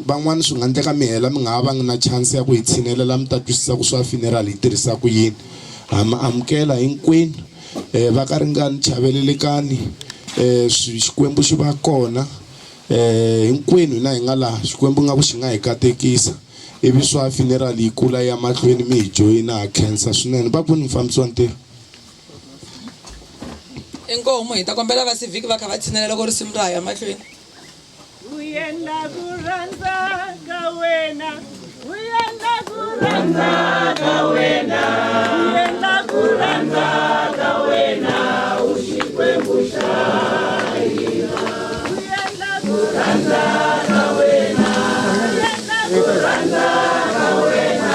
van'wani swi nga endleka mi hela mi nga ha vangi na chance ya ku hi tshinelela mi ta twisisa ku swa funeral hi tirhisa ku yini. Ha mi amukela hinkwenu, va ka Ringani chavelelekani, Xikwembu xi va kona. Hinkwenu hina hi nga laha, Xikwembu nga ku xi nga hi katekisa ivi swa funeral yi kula yi ya mahlweni mi hi joyina. Ha khensa swinene. Va kwini mufambisi wa ntirho? Inkomu, hi ta kombela va civic va kha va tshinela loko risimu ra ha ya mahlweni. U endla ku rhandza ka wena, u endla ku rhandza ka wena, u endla ku rhandza ka wena, u Xikwembu xa hina. U endla ku rhandza ka wena, u endla ku rhandza ka wena,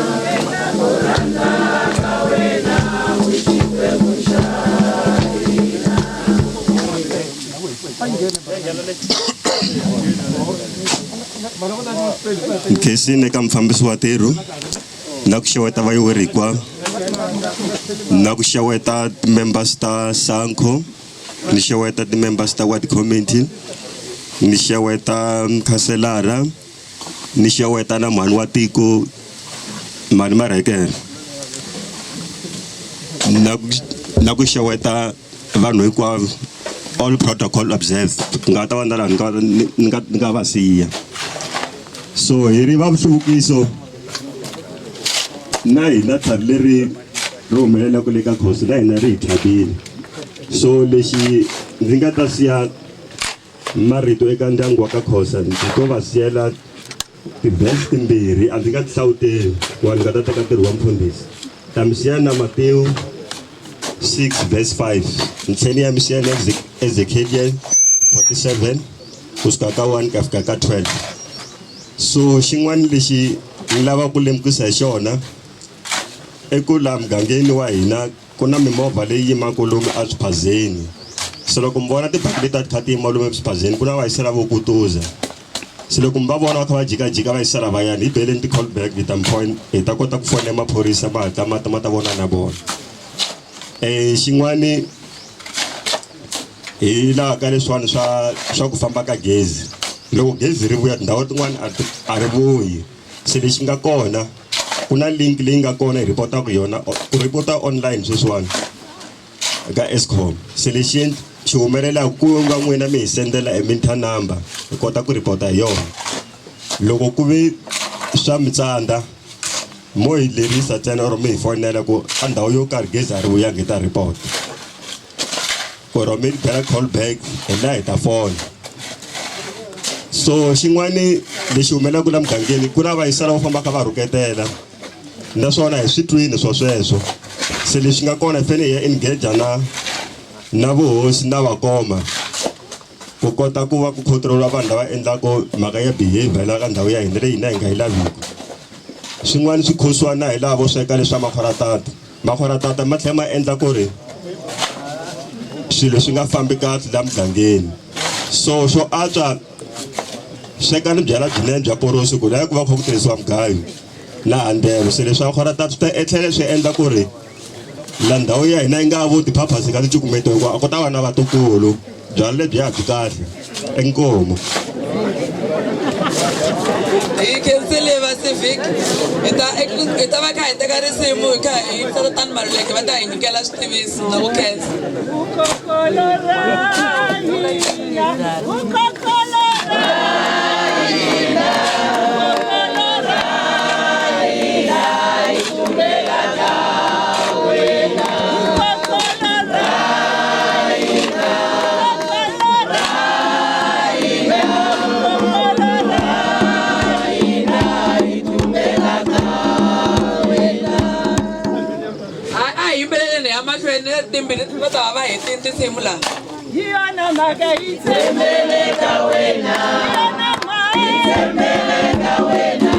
u endla ku rhandza ka wena, u Xikwembu xa hina. Nkhensini eka mufambisi wa ntirho na ku xeweta vayoweri hinkwavo na ku xeweta ti-members ta SANCO ni xeweta ti-members ta ward committee ni xeweta mukhanselara ni xeweta na mhani wa tiko mhani Marekere na ku xeweta vanhu hinkwavo all protocol observed ku nga ta va na laha ni nga ni nga ni nga va siya so hi ri va nhluvukiso na hina tlhari leri ri humelelaka le ka khosi na hina ri hi tlhavile so lexi ndzi nga ta siya marito eka ndyangu wa ka Khosa ndzi to va siyela tivhesi timbirhi a ndzi nga ti hlawuteli wa ni nga ta teka ntirho wa mfundhisi ta mi siya na Matewu 6 verse 5 ni tlhela ni ya mi siya na Ezekiel 47 kusuka ka 1 ka fika ka 12 so xin'wana lexi ni lavaka ku lemukisa hi xona i ku laha mugangeni wa hina ku na mimovha leyi yimaka lomu eswiphazeni se loko mi vona tibaki leti a ti kha ti yima lomu eswiphazeni ku na vayisela vo kutuza se loko mi va vona va kha va jikajika va yisela lavayani hi beleni ti-call back hi ta mi hi ta kota ku fonela maphorisa ma hatla ma ta ma ta vona na vona xin'wani hi laha ka leswiwani swa swa ku famba ka gezi loko gezi ri vuya tindhawu tin'wani a a ri vuyi se lexi nga kona ku na link leyi nga kona hi ripotaka yona ku ripota online sweswiwani ka Eskom se lexi xi humelelaka ku nga n'wina mi hi sendela e meter number hi kota ku ripota hi yona loko ku ve swa mitsandza mo hi lerisa ntsena or mi hi fonela ku ka ndhawu yo karhi gezi a ri vuyangi hi ta report or mi bela call back hi la hi ta fona so xin'wani lexi humelelaka la mugangeni ku na vayisana vo famba kha va rhuketela naswona hi swi twini swo sweswo se lexi nga kona hi fanele hi ya engage na na vuhosi na vakoma ku kota ku va ku control vanhu lava endlaka mhaka ya behavior la ka ndhawu ya hina leyi hina hi nga yi laviki swin'wana swi khosiwa na hi lava vo sweka leswa makhwaratata makhwaratata ma tlhela ma endla ku ri swilo swi nga fambi kahle la mugangeni so xo antswa swekani byalwa byinene bya porosi ku laha ku va kha ku tirhisiwa mugayo na handelo se leswi makhwaratata swi ta etlhela swi endla ku ri la ndhawu ya hina yi nga vo tiphaphasi ka ticukumeto hikuva a ku ta va na vatukulu byalwa lebyiya byi kahle inkomu Hi khensile va civic hi ta hi ta va kha hi teka risimu hi kha hi yimisa tatani Maluleke va ta hi nyikela switiviso na ku khensa. A hi yimbeleleni hi ya mahlweni timbirhi va ta va va hetini tinsimu laha. Hi yona mhaka hi tshembele ka wena. Hi tshembele ka wena.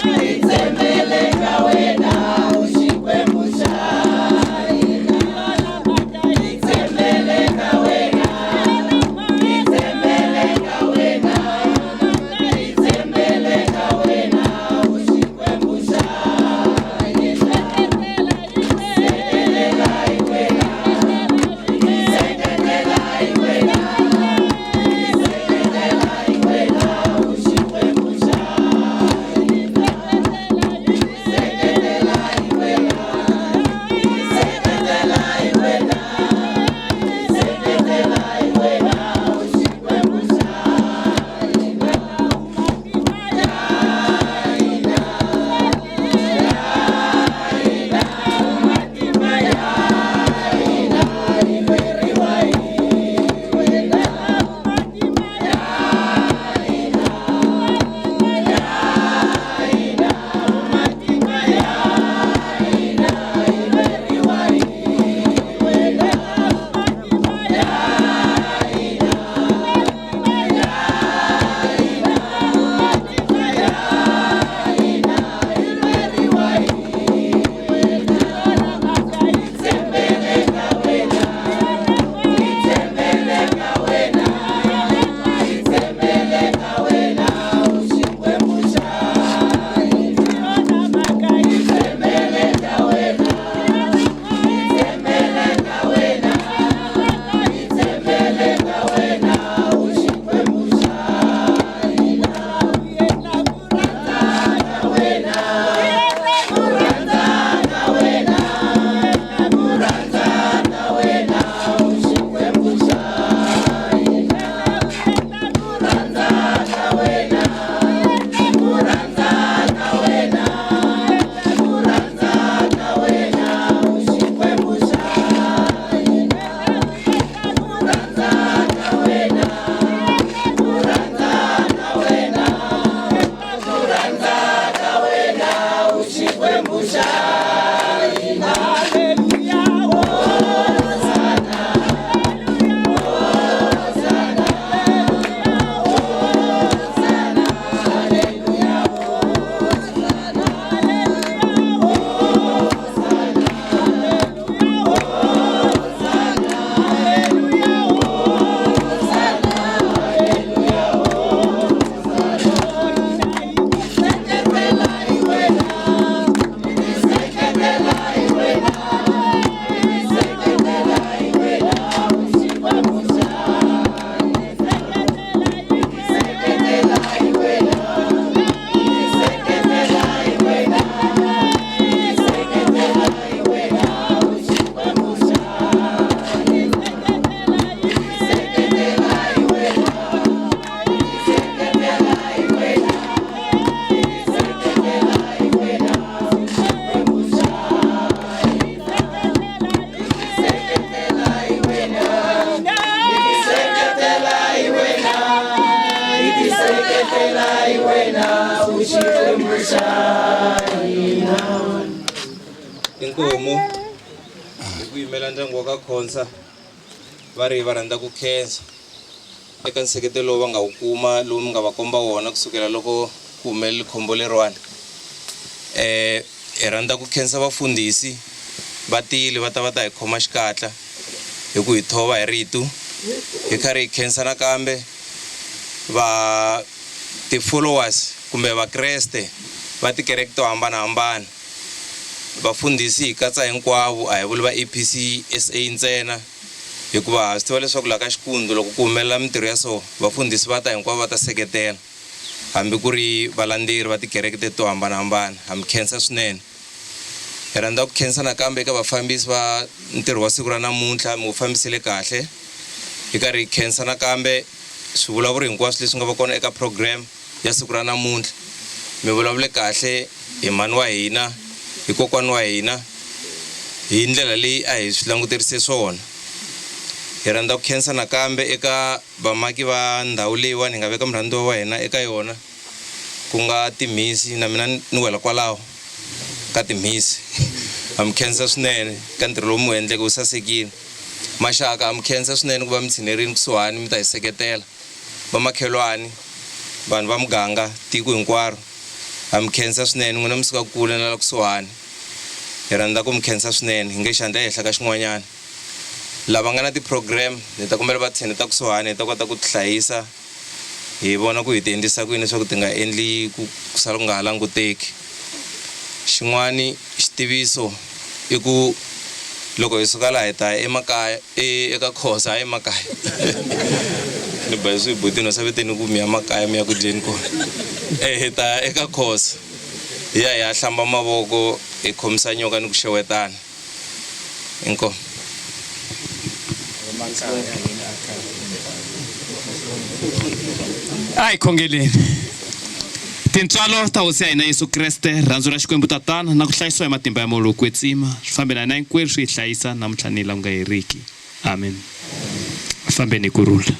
Hi tshembele ka wena. U Xikwembu xa hina. Hi tshembele ka wena. Hi tshembele ka wena. Hi tshembele ka wena. U Xikwembu xa hina. Seketela hi wena. Seketela hi wena. Seketela hi Xikwembu xa hina. Inkomu hi ku yimela ndyangu wa ka Khonsa va ri va rhandza ku khensa eka nseketelo lowu va nga wu kuma lowu mi nga va komba wona kusukela loko ku humelele khombo leriwani. Hi rhandza ku khensa vafundhisi va tile va ta va ta hi khoma xikatla hi ku hi thova hi rito hi karhi hi khensa nakambe va ti-followers kumbe vakreste va tikereke to hambanahambana. Vafundhisi hi katsa hinkwavo a hi vuli va A_P_C S_A ntsena hikuva ha swi tiva leswaku laha ka Xikundu loko ku humelela mintirho ya so vafundhisi va ta hinkwavo va ta seketela hambi ku ri valandzeri va tikereke teti to hambanahambana. Ha mi khensa swinene. Hi rhandza ku khensa nakambe eka vafambisi va ntirho wa siku ra namuntlha mi wu fambisile kahle. Hi karhi hi khensa nakambe swivulavuri hinkwaswo leswi nga va kona eka program ya siku ra namuntlha. Mi vulavule kahle hi mhani wa hina, hi kokwani wa hina hi ndlela leyi a hi swi languterise swona. Hi rhandza ku khensa nakambe eka vamaki va ndhawu leyiwani hi nga veka murhandziwa wa hina eka yona ku nga timhisi na mina ni wela kwalaho ka timhisi. Ha mi khensa swinene ka ntirho lowu mi wu endleke wu sasekile. Maxaka ha mi khensa swinene ku va mi tshinerile kusuhani mi ta hi seketela. Vamakhelwani, vanhu va muganga, tiko hinkwaro ha mi khensa swinene n'wina mi suka kule na la kusuhani. Hi rhandza ku mi khensa swinene hi nge xandla ehenhla ka xin'wanyana. Lava nga na ti-program hi ta kombela va tshineta kusuhani hi ta kota ku ti hlayisa hi vona ku hi ti endlisa ku yini leswaku ti nga endli ku sala ku nga ha languteki. Xin'wani xitiviso i ku loko hi suka laha hi ta ya emakaya eka Khoza hayi emakaya ni ba hi buti no saveteni ku mi ya makaya mi ya ku dyeni kona hi ta ya eka Khoza hi ya hi ya hlamba mavoko hi khomisa nyoka ni ku xewetana. Inkomu. A hi khongeleni. Tintswalo ta Hosi ya hina Yesu Kreste, rirhandzu ra Xikwembu Tatana, na ku hlayisiwa hi matimba ya Moya lowo Kwetsima, swi fambe na hina hinkwerhu swi hi hlayisa namuntlha ni laha ku nga heriki. Amen. Fambeni hi ku rhula.